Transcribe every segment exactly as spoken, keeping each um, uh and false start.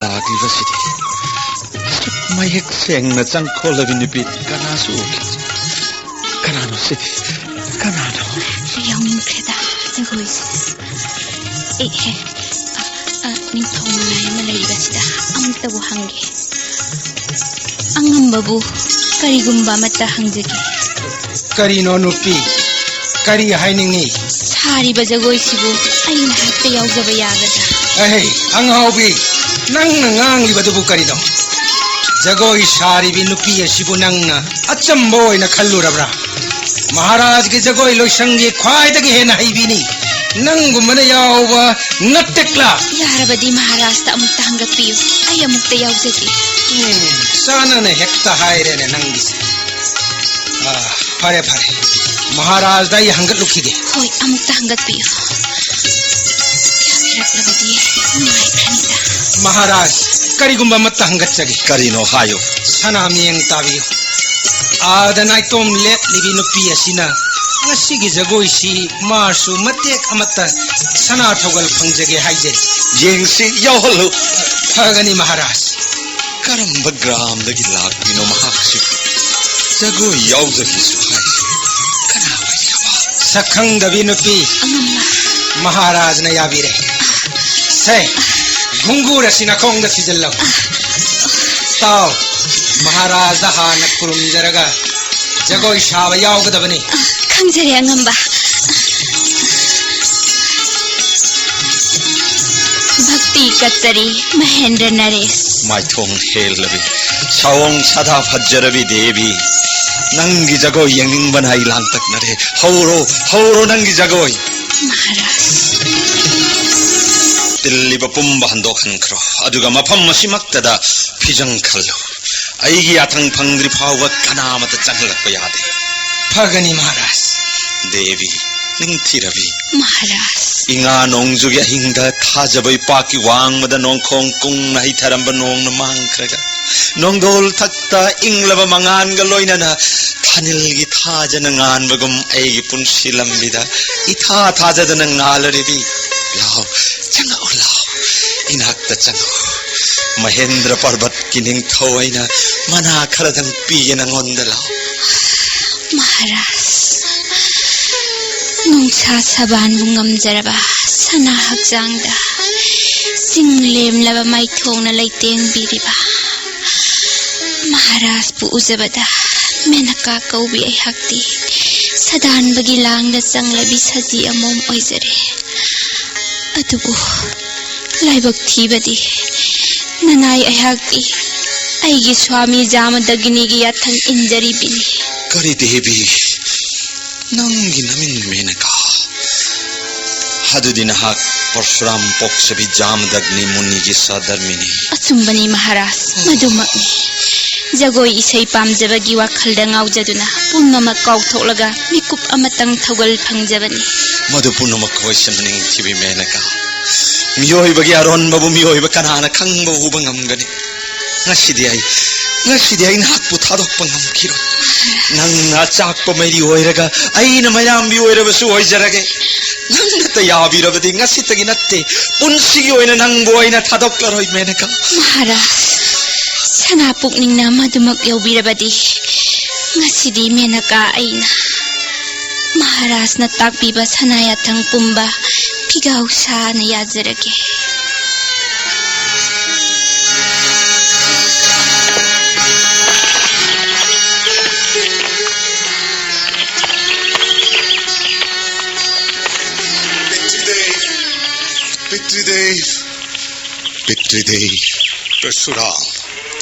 ꯂꯥꯛꯂꯤꯕꯁꯤꯗꯤ꯫ ꯑꯁꯨꯛ ꯃꯌꯦꯛ ꯁꯦꯡꯅ ꯆꯪꯈꯣꯜꯂꯕꯤ ꯅꯨꯄꯤ ꯀꯅꯥꯁꯨ ꯎꯈꯤꯗꯦ꯫ ꯀꯅꯥꯅꯣ ꯁꯤꯗꯤ? ꯀꯅꯥꯅꯣ? ꯑꯩ ꯌꯥꯎꯅꯤꯡꯈ꯭ꯔꯦꯗ ꯖꯒꯣꯏꯁꯦ꯫ ꯑꯦ, ꯍꯦ꯫ ꯑ, ꯑ, ꯅꯤꯡꯊꯧ ꯃꯅꯥꯏ ꯑꯃ ꯂꯩꯔꯤꯕꯁꯤꯗ ꯑꯃꯨꯛꯇꯕꯨ ꯍꯪꯒꯦ꯫ ꯑꯉꯝꯕꯕꯨ ꯀꯔꯤꯒꯨꯝꯕ ꯑꯃꯠꯇ ꯍꯪꯖꯒꯦ꯫ ꯀꯔꯤꯅꯣ ꯅꯨꯄꯤ? ꯀꯔꯤ ꯍꯥꯏꯅꯤꯡꯉꯤ? ꯁꯥꯔꯤꯕ ꯖꯒꯣꯏꯁꯤꯕꯨ ꯑꯩ ꯉꯥꯏꯍꯥꯛꯇ ꯌꯥꯎꯖꯕ ꯌꯥꯒꯗ꯭ꯔꯥ? ꯑꯍꯩ, ꯑꯉꯥꯎꯕꯤ, ꯅꯪꯅ ꯉꯥꯡꯂꯤꯕꯗꯨꯕꯨ ꯀꯔꯤꯅꯣ? ꯖꯒꯣꯏ ꯁꯥꯔꯤꯕꯤ ꯅꯨꯄꯤ ꯑꯁꯤꯕꯨ ꯅꯪꯅ ꯑꯆꯝꯕ ꯑꯣꯏꯅ ꯈꯜꯂꯨꯔꯕ꯭ꯔꯥ? ꯃꯍꯥꯔꯥꯖꯒꯤ ꯖꯒꯣꯏ ꯂꯣꯏꯁꯪꯒꯤ ꯈ꯭ꯋꯥꯏꯗꯒꯤ ꯍꯦꯟꯅ ꯍꯩꯕꯤꯅꯤ꯫ ꯅꯪꯒꯨꯝꯕꯅ ꯌꯥꯎꯕ ꯅꯠꯇꯦꯛꯂꯥ? ꯌꯥꯔꯕꯗꯤ ꯃꯍꯥꯔꯥꯖꯇ ꯑꯃꯨꯛꯇ ꯍꯪꯒꯠꯄꯤꯌꯨ꯫ ꯑꯩ ꯑꯃꯨꯛꯇ ꯌꯥꯎꯖꯒꯦ꯫ ꯎꯝ, ꯆꯥꯟꯅꯅ ꯍꯦꯛꯇ ꯍꯥꯏꯔꯦꯅꯦ ꯅꯪꯒꯤꯁꯦ꯫ ꯑꯥ, ꯐꯔꯦ, ꯐꯔꯦ꯫ ꯃꯍꯥꯔꯥꯖꯗ ꯑꯩ ꯍꯪꯒꯠꯂꯨꯈꯤꯒꯦ꯫ ꯍꯣꯏ, ꯑꯃꯨꯛꯇ ꯍꯪꯒꯠꯄꯤꯌꯨ꯫ ꯌꯥꯕꯤꯔꯛꯂꯕꯗꯤ ꯅꯨꯡꯉꯥꯏꯈ꯭ꯔꯅꯤꯗ꯫ ꯃꯍꯥꯔꯥꯖ, ꯀꯔꯤꯒꯨꯝꯕ ꯑꯃꯠꯇ ꯍꯪꯒꯠꯆꯒꯦ꯫ ꯀꯔꯤꯅꯣ ꯍꯥꯏꯌꯨ꯫ ꯁꯅꯥ ꯃꯤꯌꯦꯡ ꯇꯥꯕꯤꯌꯨ꯫ ꯑꯥꯗ ꯅꯥꯏꯇꯣꯝ ꯂꯦꯞꯂꯤꯕꯤ ꯅꯨꯄꯤ ꯑꯁꯤꯅ ꯉꯁꯤꯒꯤ ꯖꯒꯣꯏꯁꯤ ꯃꯥꯁꯨ ꯃꯇꯦꯛ ꯑꯃꯠꯇ ꯁꯅꯥ ꯊꯧꯒꯜ ꯐꯪꯖꯒꯦ ꯍꯥꯏꯖꯔꯤ꯫ ꯌꯦꯡꯁꯤ, ꯌꯥꯎꯍꯜꯂꯨ꯫ ꯐꯒꯅꯤ ꯃꯍꯥꯔꯥꯖ꯫ ꯀꯔꯝꯕ ꯒ꯭ꯔꯥꯝꯗꯒꯤ ꯂꯥꯛꯂꯤꯅꯣ ꯃꯍꯥꯛꯁꯤ? ꯖꯒꯣꯏ ꯌꯥꯎꯖꯒꯦꯁꯨ ꯍꯥꯏ꯫ ꯀꯅꯥ ꯑꯣꯏꯖꯕ? ꯁꯛꯈꯪꯗꯕꯤ ꯅꯨꯄꯤ꯫ ꯑꯉꯝꯕ꯫ ꯃꯍꯥꯔꯥꯖꯅ ꯌꯥꯕꯤꯔꯦ꯫ ꯁꯦ, ꯘꯨꯡꯒꯨꯔ ꯑꯁꯤ ꯅꯈꯣꯡꯗ ꯊꯤꯖꯤꯜꯂꯨ꯫ ꯇꯥꯎ, ꯃꯍꯥꯔꯥꯖꯗ ꯍꯥꯟꯅ ꯈꯨꯔꯨꯝꯖꯔꯒ ꯖꯒꯣꯏ ꯁꯥꯕ ꯌꯥꯎꯒꯗꯕꯅꯤ꯫ ꯈꯪꯖꯔꯦ ꯑꯉꯝꯕ꯫ ꯚꯛꯇꯤ ꯀꯠꯆꯔꯤ ꯃꯍꯦꯟꯗ꯭ꯔ ꯅꯔꯦꯁ꯫ ꯃꯥꯏꯊꯣꯡ ꯍꯦꯜꯂꯕꯤ, ꯁꯥꯑꯣꯡ ꯁꯥꯗꯥ ꯐꯖꯔꯕꯤ ꯗꯦꯕꯤ, ꯅꯪꯒꯤ ꯖꯒꯣꯏ ꯌꯦꯡꯅꯤꯡꯕꯅ ꯑꯩ ꯂꯥꯡꯇꯛꯅꯔꯦ꯫ ꯍꯧꯔꯣ, ꯍꯧꯔꯣ ꯅꯪꯒꯤ ꯖꯒꯣꯏ꯫ ꯃꯍꯥꯔꯥꯖ꯫ ꯇꯤꯜꯂꯤꯕ ꯄꯨꯝꯕ ꯍꯟꯗꯣꯛꯍꯟꯈ꯭ꯔꯣ, ꯑꯗꯨꯒ ꯃꯐꯝ ꯑꯁꯤꯃꯛꯇꯗ ꯐꯤꯖꯪ ꯈꯜꯂꯨ꯫ ꯑꯩꯒꯤ ꯌꯥꯊꯪ ꯐꯪꯗ꯭ꯔꯤ ꯐꯥꯎꯕ ꯀꯅꯥꯃꯠꯇ ꯆꯪꯍꯜꯂꯛꯄ ꯌꯥꯗꯦ꯫ ꯐꯒꯅꯤ ꯃꯍꯥꯔꯥꯖ꯫ ꯗꯦꯕꯤ, ꯅꯤꯡꯊꯤꯔꯕꯤ꯫ ꯃꯍꯥꯔꯥꯖ꯫ ꯏꯉꯥ ꯅꯣꯡꯖꯨꯒꯤ ꯑꯍꯤꯡꯗ ꯊꯥꯖꯕ ꯏꯄꯥꯛꯀꯤ ꯋꯥꯡꯃꯗ ꯅꯣꯡꯈꯣꯡ ꯀꯨꯡꯅ ꯍꯩꯊꯔꯝꯕ ꯅꯣꯡꯅ ꯃꯥꯡꯈ꯭ꯔꯒ, ꯅꯣꯡꯗꯣꯜ ꯊꯛꯇ ꯏꯪꯂꯕ ꯃꯉꯥꯟꯒ ꯂꯣꯏꯅꯅ ꯊꯥꯅꯤꯜꯒꯤ ꯊꯥꯖꯅ ꯉꯥꯟꯕꯒꯨꯝ ꯑꯩꯒꯤ ꯄꯨꯟꯁꯤ ꯂꯝꯕꯤꯗ ꯏꯊꯥ ꯊꯥꯖꯗꯅ ꯉꯥꯜꯂꯔꯤꯕꯤ꯫ ꯂꯥꯎ, ꯆꯪꯉꯛꯎ, ꯂꯥꯎ, ꯏꯅꯥꯛꯇ ꯆꯪꯉꯛꯎ꯫ ꯃꯍꯦꯟꯗ꯭ꯔ ꯄꯔꯕꯠꯀꯤ ꯅꯤꯡꯊꯧ ꯑꯩꯅ ꯃꯅꯥ ꯈꯔꯗꯪ ꯄꯤꯒꯦ ꯅꯪꯉꯣꯟꯗ, ꯂꯥꯎ꯫ ꯃꯍꯥꯔꯥꯖ, ꯅꯨꯡꯁꯥ ꯁꯕꯥꯟꯕꯨ ꯉꯝꯖꯔꯕ ꯁꯅꯥ ꯍꯛꯆꯥꯡꯗ ꯆꯤꯡ ꯂꯦꯝꯂꯕ ꯃꯥꯏꯊꯣꯡꯅ ꯂꯩꯇꯦꯡꯕꯤꯔꯤꯕ ꯃꯍꯥꯔꯥꯖꯄꯨ ꯎꯖꯕꯗ ꯃꯦꯅꯀꯥ ꯀꯧꯕꯤ ꯑꯩꯍꯥꯛꯇꯤ ꯁꯗꯥꯟꯕꯒꯤ ꯂꯥꯡꯗ ꯆꯪꯂꯕꯤ ꯁꯖꯤ ꯑꯃꯣꯝ ꯑꯣꯏꯖꯔꯦ꯫ ꯑꯗꯨꯕꯨ ꯂꯥꯏꯕꯛ ꯊꯤꯕꯗꯤ ꯅꯅꯥꯏ ꯑꯩꯍꯥꯛꯇꯤ ꯑꯩꯒꯤ ꯁ꯭ꯋꯥꯃꯤ ꯖꯥꯃꯗꯒꯤꯅꯤꯒꯤ ꯌꯥꯊꯪ ꯏꯟꯖꯔꯤꯕꯤꯅꯤ꯫ ꯀꯔꯤ ꯗꯦꯕꯤ, ꯅꯪꯒꯤ ꯅꯃꯤꯡ ꯃꯦꯅꯀꯥ? ꯑꯗꯨꯗꯤ ꯅꯍꯥꯛ ꯄꯔꯁꯨꯔꯥꯝ ꯄꯣꯛꯆꯕꯤ ꯖꯥꯃꯗꯒꯅꯤ ꯃꯨꯅꯤꯒꯤ ꯁꯍꯙꯔꯃꯤꯅꯤ꯫ ꯑꯆꯨꯝꯕꯅꯤ ꯃꯍꯥꯔꯥꯖ, ꯃꯗꯨꯃꯛꯅꯤ꯫ ꯖꯒꯣꯏ ꯏꯁꯩ ꯄꯥꯝꯖꯕꯒꯤ ꯋꯥꯈꯜꯗ ꯉꯥꯎꯖꯗꯨꯅ ꯄꯨꯝꯅꯃꯛ ꯀꯥꯎꯊꯣꯛꯂꯒ ꯃꯤꯀꯨꯞ ꯑꯃꯇꯪ ꯊꯧꯒꯜ ꯐꯪꯖꯕꯅꯤ꯫ ꯃꯗꯨ ꯄꯨꯝꯅꯃꯛ ꯑꯣꯏꯁꯅꯨ ꯅꯤꯡꯊꯤꯕꯤ ꯃꯦꯅꯀꯥ꯫ ꯃꯤꯑꯣꯏꯕꯒꯤ ꯑꯔꯣꯟꯕꯕꯨ ꯃꯤꯑꯣꯏꯕ ꯀꯅꯥꯅ ꯈꯪꯕ ꯎꯕ ꯉꯝꯒꯅꯤ? ꯉꯁꯤꯗꯤ ꯑꯩ, ꯉꯁꯤꯗꯤ ꯑꯩ ꯅꯍꯥꯛꯄꯨ ꯊꯥꯗꯣꯛꯄ ꯉꯝꯈꯤꯔꯣꯏ꯫ ꯅꯪꯅ ꯑꯆꯥꯛꯄ ꯃꯩꯔꯤ ꯑꯣꯏꯔꯒ ꯑꯩꯅ ꯃꯩꯔꯥꯝꯕꯤ ꯑꯣꯏꯔꯕꯁꯨ ꯑꯣꯏꯖꯔꯒꯦ꯫ ꯅꯪꯅꯇ ꯌꯥꯕꯤꯔꯕꯗꯤ ꯉꯁꯤꯇꯒꯤ ꯅꯠꯇꯦ, ꯄꯨꯟꯁꯤꯒꯤ ꯑꯣꯏꯅ ꯅꯪꯕꯨ ꯑꯩꯅ ꯊꯥꯗꯣꯛꯂꯔꯣꯏ ꯃꯦꯅꯀꯥ꯫ ꯃꯍꯥꯔꯥꯖ, ꯁꯅꯥ ꯄꯨꯛꯅꯤꯡꯅ ꯃꯗꯨꯃꯛ ꯌꯧꯕꯤꯔꯕꯗꯤ ꯉꯁꯤꯗꯤ ꯃꯦꯅꯀꯥ ꯑꯩꯅ ꯃꯍꯥꯔꯥꯖꯅ ꯇꯥꯛꯄꯤꯕ ꯁꯅꯥ ꯌꯥꯊꯪ ꯄꯨꯝꯕ ꯐꯤꯒꯥꯎ ꯁꯥꯅ ꯌꯥꯖꯔꯒꯦ꯫ ꯄꯤꯇ꯭ꯔꯤꯗꯦꯕ, ꯄꯤꯇ꯭ꯔꯤꯗꯦꯕ, ꯄꯤꯇ꯭ꯔꯤꯗꯦꯕ꯫ ꯄꯔꯁꯨꯔꯥꯝ,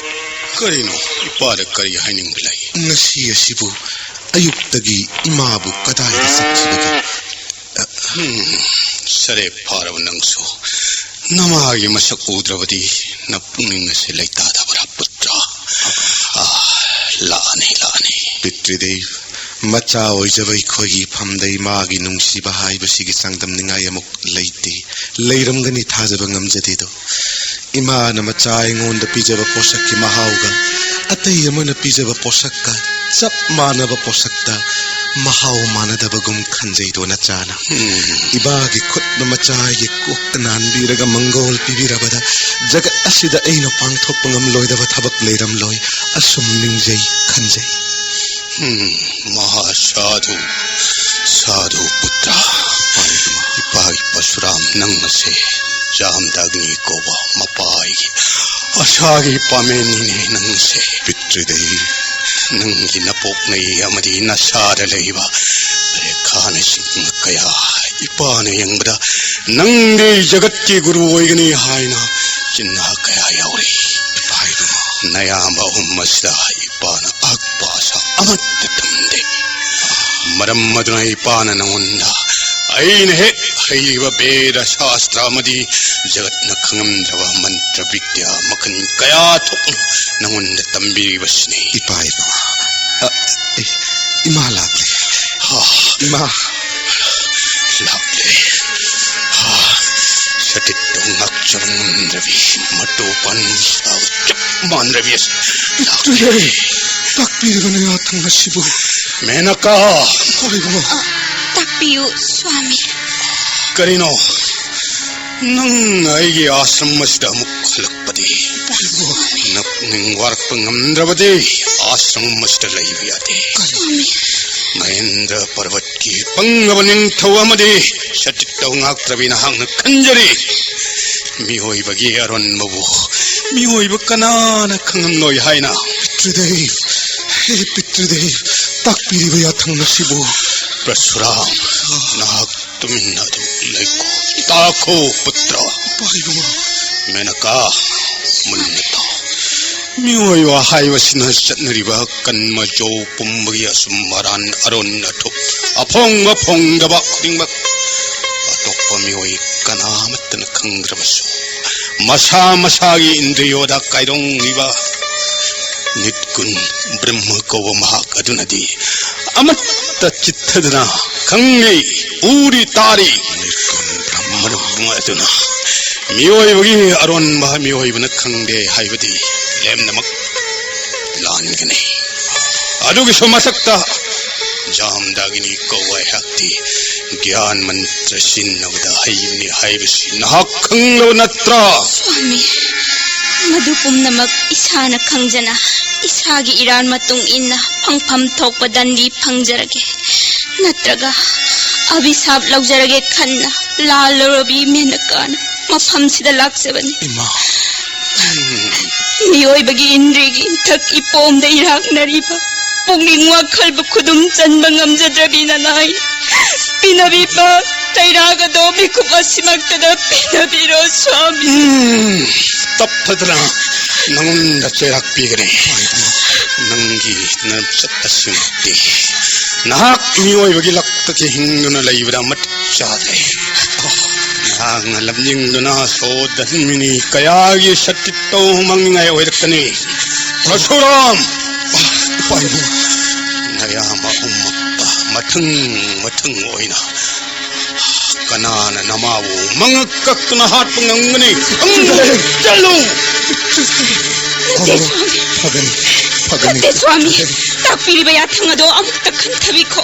ꯀꯔꯤꯅꯣ? ꯏꯄꯥꯗ ꯀꯔꯤ ꯍꯥꯏꯅꯤꯡꯕ ꯂꯩ? ꯉꯁꯤ ꯑꯁꯤꯕꯨ ꯑꯌꯨꯛꯇꯒꯤ ꯏꯃꯥꯕꯨ ꯀꯗꯥꯏꯗ ꯆꯠꯈꯤꯕꯒꯦ? ꯍꯝ, ꯁꯔꯦ ꯐꯥꯔꯕ ꯅꯪꯁꯨ꯫ ꯅꯃꯥꯒꯤ ꯃꯁꯛ ꯎꯗ꯭ꯔꯕꯗꯤ ꯅꯄꯨꯛꯅꯤꯡ ꯑꯁꯤ ꯂꯩꯇꯥꯗꯕ꯭ꯔꯥ, ꯄꯨꯠꯇ꯭ꯔ? ꯑꯥ, ꯂꯥꯛꯑꯅꯤ, ꯂꯥꯛꯑꯅꯤ꯫ ꯄꯤꯇ꯭ꯔꯤꯗꯦꯕ, ꯃꯆꯥ ꯑꯣꯏꯖꯕ ꯑꯩꯈꯣꯏꯒꯤ ꯏꯐꯝꯗ ꯏꯃꯥꯒꯤ ꯅꯨꯡꯁꯤꯕ ꯍꯥꯏꯕꯁꯤꯒꯤ ꯆꯥꯡꯗꯝꯅꯤꯡꯉꯥꯏ ꯑꯃꯨꯛ ꯂꯩꯇꯦ꯫ ꯂꯩꯔꯝꯒꯅꯤ ꯊꯥꯖꯕ ꯉꯝꯖꯗꯦꯗꯣ꯫ ꯏꯃꯥꯅ ꯃꯆꯥ ꯑꯩꯉꯣꯟꯗ ꯄꯤꯖꯕ ꯄꯣꯠꯁꯛꯀꯤ ꯃꯍꯥꯎꯒ ꯑꯇꯩ ꯑꯃꯅ ꯄꯤꯖꯕ ꯄꯣꯠꯁꯛꯀ ꯆꯞ ꯃꯥꯟꯅꯕ ꯄꯣꯠꯁꯛꯇ ꯃꯍꯥꯎ ꯃꯥꯟꯅꯗꯕꯒꯨꯝ ꯈꯟꯖꯩꯗꯣ ꯅꯆꯥꯅ꯫ ꯎꯝ꯫ ꯏꯃꯥꯒꯤ ꯈꯨꯠꯅ ꯃꯆꯥꯒꯤ ꯀꯣꯛꯇ ꯅꯥꯟꯕꯤꯔꯒ ꯃꯪꯒꯣꯜ ꯄꯤꯕꯤꯔꯕꯗ ꯖꯒꯠ ꯑꯁꯤꯗ ꯑꯩꯅ ꯄꯥꯡꯊꯣꯛꯄ ꯉꯝꯂꯣꯏꯗꯕ ꯊꯕꯛ ꯂꯩꯔꯝꯂꯣꯏ꯫ ꯑꯁꯨꯝ ꯅꯤꯡꯖꯩ, ꯈꯟꯖꯩ꯫ ꯎꯝ, ꯃꯍꯥꯁꯥꯙꯨ, ꯁꯥꯙꯨ ꯄꯨꯇ꯭ꯔ, ꯏꯄꯥꯒꯤ ꯄꯔꯁꯨꯔꯥꯝ ꯅꯪ ꯑꯁꯦ ꯆꯥꯝꯗ ꯑꯒꯅꯤ ꯀꯧꯕ ꯃꯄꯥꯒꯤ ꯑꯁꯥꯒꯤ ꯄꯥꯃꯦꯟꯅꯤꯅꯦ ꯅꯪꯁꯦ꯫ ꯄꯤꯇ꯭ꯔꯤꯗꯦꯕ꯫ ꯅꯪꯒꯤ ꯅꯄꯣꯛꯅꯩ ꯑꯃꯗꯤ ꯅꯁꯥꯗ ꯂꯩꯕ ꯔꯦꯈꯥꯅꯆꯤꯡꯕ ꯀꯌꯥ ꯏꯄꯥꯅ ꯌꯦꯡꯕꯗ ꯅꯪꯗꯤ ꯖꯒꯠꯀꯤ ꯒꯨꯔꯨ ꯑꯣꯏꯒꯅꯤ ꯍꯥꯏꯅ ꯆꯤꯟꯍꯥ ꯀꯌꯥ ꯌꯥꯎꯔꯤ꯫ ꯏꯄꯥ ꯏꯕꯨꯡꯉꯣ꯫ ꯅꯌꯥꯝꯕ ꯑꯍꯨꯝ ꯑꯁꯤꯗ ꯏꯄꯥꯅ ꯑꯍꯛꯄ ꯑꯁꯥ ꯑꯃꯠꯇ ꯊꯝꯗꯦ꯫ ꯃꯔꯝ ꯑꯗꯨꯅ ꯏꯄꯥꯅ ꯅꯉꯣꯟꯗ ꯑꯩꯅ ꯍꯦꯛ ꯍꯩꯔꯤꯕ ꯕꯦꯗ ꯁꯥꯁꯇ꯭ꯔ ꯑꯃꯗꯤ ꯖꯒꯠꯅ ꯈꯪꯉꯝꯗ꯭ꯔꯕ ꯃꯟꯇ꯭ꯔ ꯕꯤꯗ꯭ꯌꯥ ꯃꯈꯜ ꯀꯌꯥ ꯊꯣꯛꯅ ꯅꯉꯣꯟꯗ ꯇꯝꯕꯤꯔꯤꯕꯁꯤꯅꯤ꯫ ꯏꯄꯥ ꯏꯕꯨꯡꯉꯣ꯫ ꯑ, ꯑꯦ, ꯏꯃꯥ ꯂꯥꯛꯂꯦ꯫ ꯍꯥ꯫ ꯏꯃꯥ꯫ ꯂꯥꯛꯂꯦ꯫ ꯍꯥ꯫ ꯁꯇꯤꯠꯇꯣ ꯉꯥꯛꯆꯕ ꯉꯝꯗ꯭ꯔꯕꯤ, ꯃꯇꯨ ꯄꯥꯟꯕꯤ ꯁꯥꯕ ꯆꯞ ꯃꯥꯟꯅꯔꯕꯤ ꯑꯁꯤ ꯂꯥꯛꯂꯦ꯫ ꯄꯤꯇ꯭ꯔꯤꯗꯦꯕ꯫ ꯇꯥꯛꯄꯤꯔꯤꯕ ꯅꯌꯥꯊꯪ ꯑꯁꯤꯕꯨ꯫ ꯃꯦꯅꯀꯥ꯫ ꯏꯄꯥ ꯏꯕꯨꯡꯉꯣ꯫ ꯑ, ꯇꯥꯛꯄꯤꯌꯨ, ꯁ꯭ꯋꯥꯃꯤ꯫ ꯀꯔꯤꯅꯣ? ꯅꯪ ꯑꯩꯒꯤ ꯑꯥꯁ꯭ꯔꯝ ꯑꯁꯤꯗ ꯑꯃꯨꯛ ꯍꯜꯂꯛꯄꯗꯤ? ꯏꯄꯥ ꯏꯕꯨꯡꯉꯣ꯫ ꯅꯄꯨꯛꯅꯤꯡ ꯋꯥꯔꯛꯄ ꯉꯝꯗ꯭ꯔꯕꯗꯤ ꯑꯥꯁ꯭ꯔꯝ ꯑꯁꯤꯗ ꯂꯩꯕ ꯌꯥꯗꯦ꯫ ꯁ꯭ꯋꯥꯃꯤ꯫ ꯃꯍꯦꯟꯗ꯭ꯔ ꯄꯔꯕꯠꯀꯤ ꯄꯪꯂꯕ ꯅꯤꯡꯊꯧ ꯑꯃꯗꯤ ꯁꯇꯤꯠꯇ ꯉꯥꯛꯇ꯭ꯔꯕꯤ ꯅꯍꯥꯛꯅ ꯈꯟꯖꯔꯤ꯫ ꯃꯤꯑꯣꯏꯕꯒꯤ ꯑꯔꯣꯟꯕꯕꯨ ꯃꯤꯑꯣꯏꯕ ꯀꯅꯥꯅ ꯈꯪꯍꯟꯂꯣꯏ ꯍꯥꯏꯅ? ꯄꯤꯇ꯭ꯔꯤꯗꯦꯕ, ꯍꯦ ꯄꯤꯇ꯭ꯔꯤꯗꯦꯕ, ꯇꯥꯛꯄꯤꯔꯤꯕ ꯌꯥꯊꯪ ꯑꯁꯤꯕꯨ꯫ ꯄꯔꯁꯨꯔꯥꯝ, ꯅꯍꯥꯛ ꯇꯨꯃꯤꯟꯅ ꯑꯗꯨꯝ ꯂꯩꯈꯣ꯫ ꯇꯥꯈꯣ, ꯄꯨꯇ꯭ꯔ꯫ ꯏꯄꯥ ꯏꯕꯨꯡꯉꯣ꯫ ꯃꯦꯅꯀꯥ, ꯃꯨꯟꯅ ꯇꯥꯎ꯫ ꯃꯤꯑꯣꯏꯕ ꯍꯥꯏꯕꯁꯤꯅ ꯆꯠꯅꯔꯤꯕ ꯀꯟꯃ ꯖꯧ ꯄꯨꯝꯕꯒꯤ ꯑꯆꯨꯝ ꯑꯔꯥꯟ, ꯑꯔꯣꯟ ꯑꯊꯨꯞ, ꯑꯐꯣꯡꯕ ꯐꯣꯡꯗꯕ ꯈꯨꯗꯤꯡꯃꯛ ꯑꯇꯣꯞꯄ ꯃꯤꯑꯣꯏ ꯀꯅꯥꯃꯠꯇꯅ ꯈꯪꯗ꯭ꯔꯕꯁꯨ, ꯃꯁꯥ ꯃꯁꯥꯒꯤ ꯏꯟꯗ꯭ꯔꯤꯌꯣꯗ ꯀꯥꯏꯗꯣꯡꯂꯤꯕ ꯅꯤꯠꯒꯨꯟ ꯕ꯭ꯔꯍ꯭ꯃ ꯀꯧꯕ ꯃꯍꯥꯛ ꯑꯗꯨꯅꯗꯤ ꯑꯃꯠꯇ ꯆꯤꯠꯊꯗꯅ ꯈꯪꯂꯤ, ꯎꯔꯤ, ꯇꯥꯔꯤ꯫ ꯅꯤꯠꯒꯨꯟ ꯕ꯭ꯔꯍ꯭ꯃ꯫ ꯃꯔꯝ ꯑꯗꯨꯅ ꯃꯤꯑꯣꯏꯕꯒꯤ ꯑꯔꯣꯟꯕ ꯃꯤꯑꯣꯏꯕꯅ ꯈꯪꯗꯦ ꯍꯥꯏꯕꯗꯤ ꯂꯦꯝꯅꯃꯛ ꯂꯥꯟꯒꯅꯤ꯫ ꯑꯗꯨꯒꯤꯁꯨ ꯃꯊꯛꯇ ꯖꯥꯝꯗꯥꯒꯤꯅꯤ ꯀꯧꯕ ꯑꯩꯍꯥꯛꯇꯤ ꯒ꯭ꯌꯥꯟ ꯃꯟꯇ꯭ꯔ ꯁꯤꯖꯤꯟꯅꯕꯗ ꯍꯩꯕꯅꯤ ꯍꯥꯏꯕꯁꯤ ꯅꯍꯥꯛ ꯈꯪꯂꯕ ꯅꯠꯇ꯭ꯔꯥ? ꯁ꯭ꯋꯥꯃꯤ, ꯃꯗꯨ ꯄꯨꯝꯅꯃꯛ ꯏꯁꯥꯅ ꯈꯪꯖꯅ, ꯏꯁꯥꯒꯤ ꯏꯔꯥꯟ ꯃꯇꯨꯡ ꯏꯟꯅ ꯐꯪꯐꯝ ꯊꯣꯛꯄ ꯗꯟꯗꯤ ꯐꯪꯖꯔꯒꯦ, ꯅꯠꯇ꯭ꯔꯒ ꯑꯚꯤꯁꯥꯞ ꯂꯧꯖꯔꯒꯦ ꯈꯟꯅ ꯂꯥꯜꯂꯨꯔꯕꯤ ꯃꯦꯅꯀꯥꯅ ꯃꯐꯝꯁꯤꯗ ꯂꯥꯛꯆꯕꯅꯤ꯫ ꯏꯃꯥ꯫ ꯃꯤꯑꯣꯏꯕꯒꯤ ꯏꯟꯗ꯭ꯔꯤꯒꯤ ꯏꯊꯛ ꯏꯄꯣꯝꯗ ꯏꯔꯥꯛꯅꯔꯤꯕ ꯄꯨꯛꯅꯤꯡ ꯋꯥꯈꯜꯕꯨ ꯈꯨꯗꯨꯝ ꯆꯟꯕ ꯉꯝꯖꯗ꯭ꯔꯕꯤ ꯅꯅꯥꯏ ꯄꯤꯅꯕꯤꯕ ꯆꯩꯔꯥꯛ ꯑꯗꯣ ꯃꯤꯀꯨꯞ ꯑꯁꯤꯃꯛꯇꯗ ꯄꯤꯅꯕꯤꯔꯣ, ꯁ꯭ꯋꯥꯃꯤ꯫ ꯎꯝ, ꯇꯞꯊꯗꯅ ꯅꯉꯣꯟꯗ ꯆꯩꯔꯥꯛ ꯄꯤꯒꯅꯤ꯫ ꯅꯪꯒꯤ ꯅꯆꯠ ꯑꯁꯤꯃꯛꯇꯤ ꯅꯍꯥꯛ ꯃꯤꯑꯣꯏꯕꯒꯤ ꯂꯛꯇꯒꯤ ꯍꯤꯡꯗꯨꯅ ꯂꯩꯕꯗ ꯃꯇꯤꯛ ꯆꯥꯗ꯭ꯔꯦ꯫ ꯅꯍꯥꯛꯅ ꯂꯝꯖꯤꯡꯗꯨꯅ ꯁꯣ ꯙꯟꯃꯤꯅꯤ ꯀꯌꯥꯒꯤ ꯁꯇꯤꯠꯇꯧ ꯃꯥꯡꯅꯤꯡꯉꯥꯏ ꯑꯣꯏꯔꯛꯀꯅꯤ꯫ ꯄꯔꯁꯨꯔꯥꯝ! ꯏꯄꯥ ꯏꯕꯨꯡ! ꯅꯌꯥꯝ ꯑꯍꯨꯝꯃꯛꯇ ꯃꯊꯪ ꯃꯊꯪ ꯑꯣꯏꯅ ꯀꯅꯥꯅ ꯅꯃꯥꯕꯨ ꯃꯉꯛ ꯀꯛꯇꯨꯅ ꯍꯥꯠꯄ ꯉꯝꯒꯅꯤ? ꯆꯠꯂꯨ! ꯅꯠꯇꯦ, ꯁ꯭ꯋꯥꯃꯤ꯫ ꯐꯒꯅꯤ, ꯐꯒꯅꯤ, ꯅꯠꯇꯦ, ꯁ꯭ꯋꯥꯃꯤ꯫ ꯐꯒꯅꯤ꯫ ꯇꯥꯛꯄꯤꯔꯤꯕ ꯌꯥꯊꯪ ꯑꯗꯣ ꯑꯃꯨꯛꯇ ꯈꯟꯊꯕꯤꯈꯣ꯫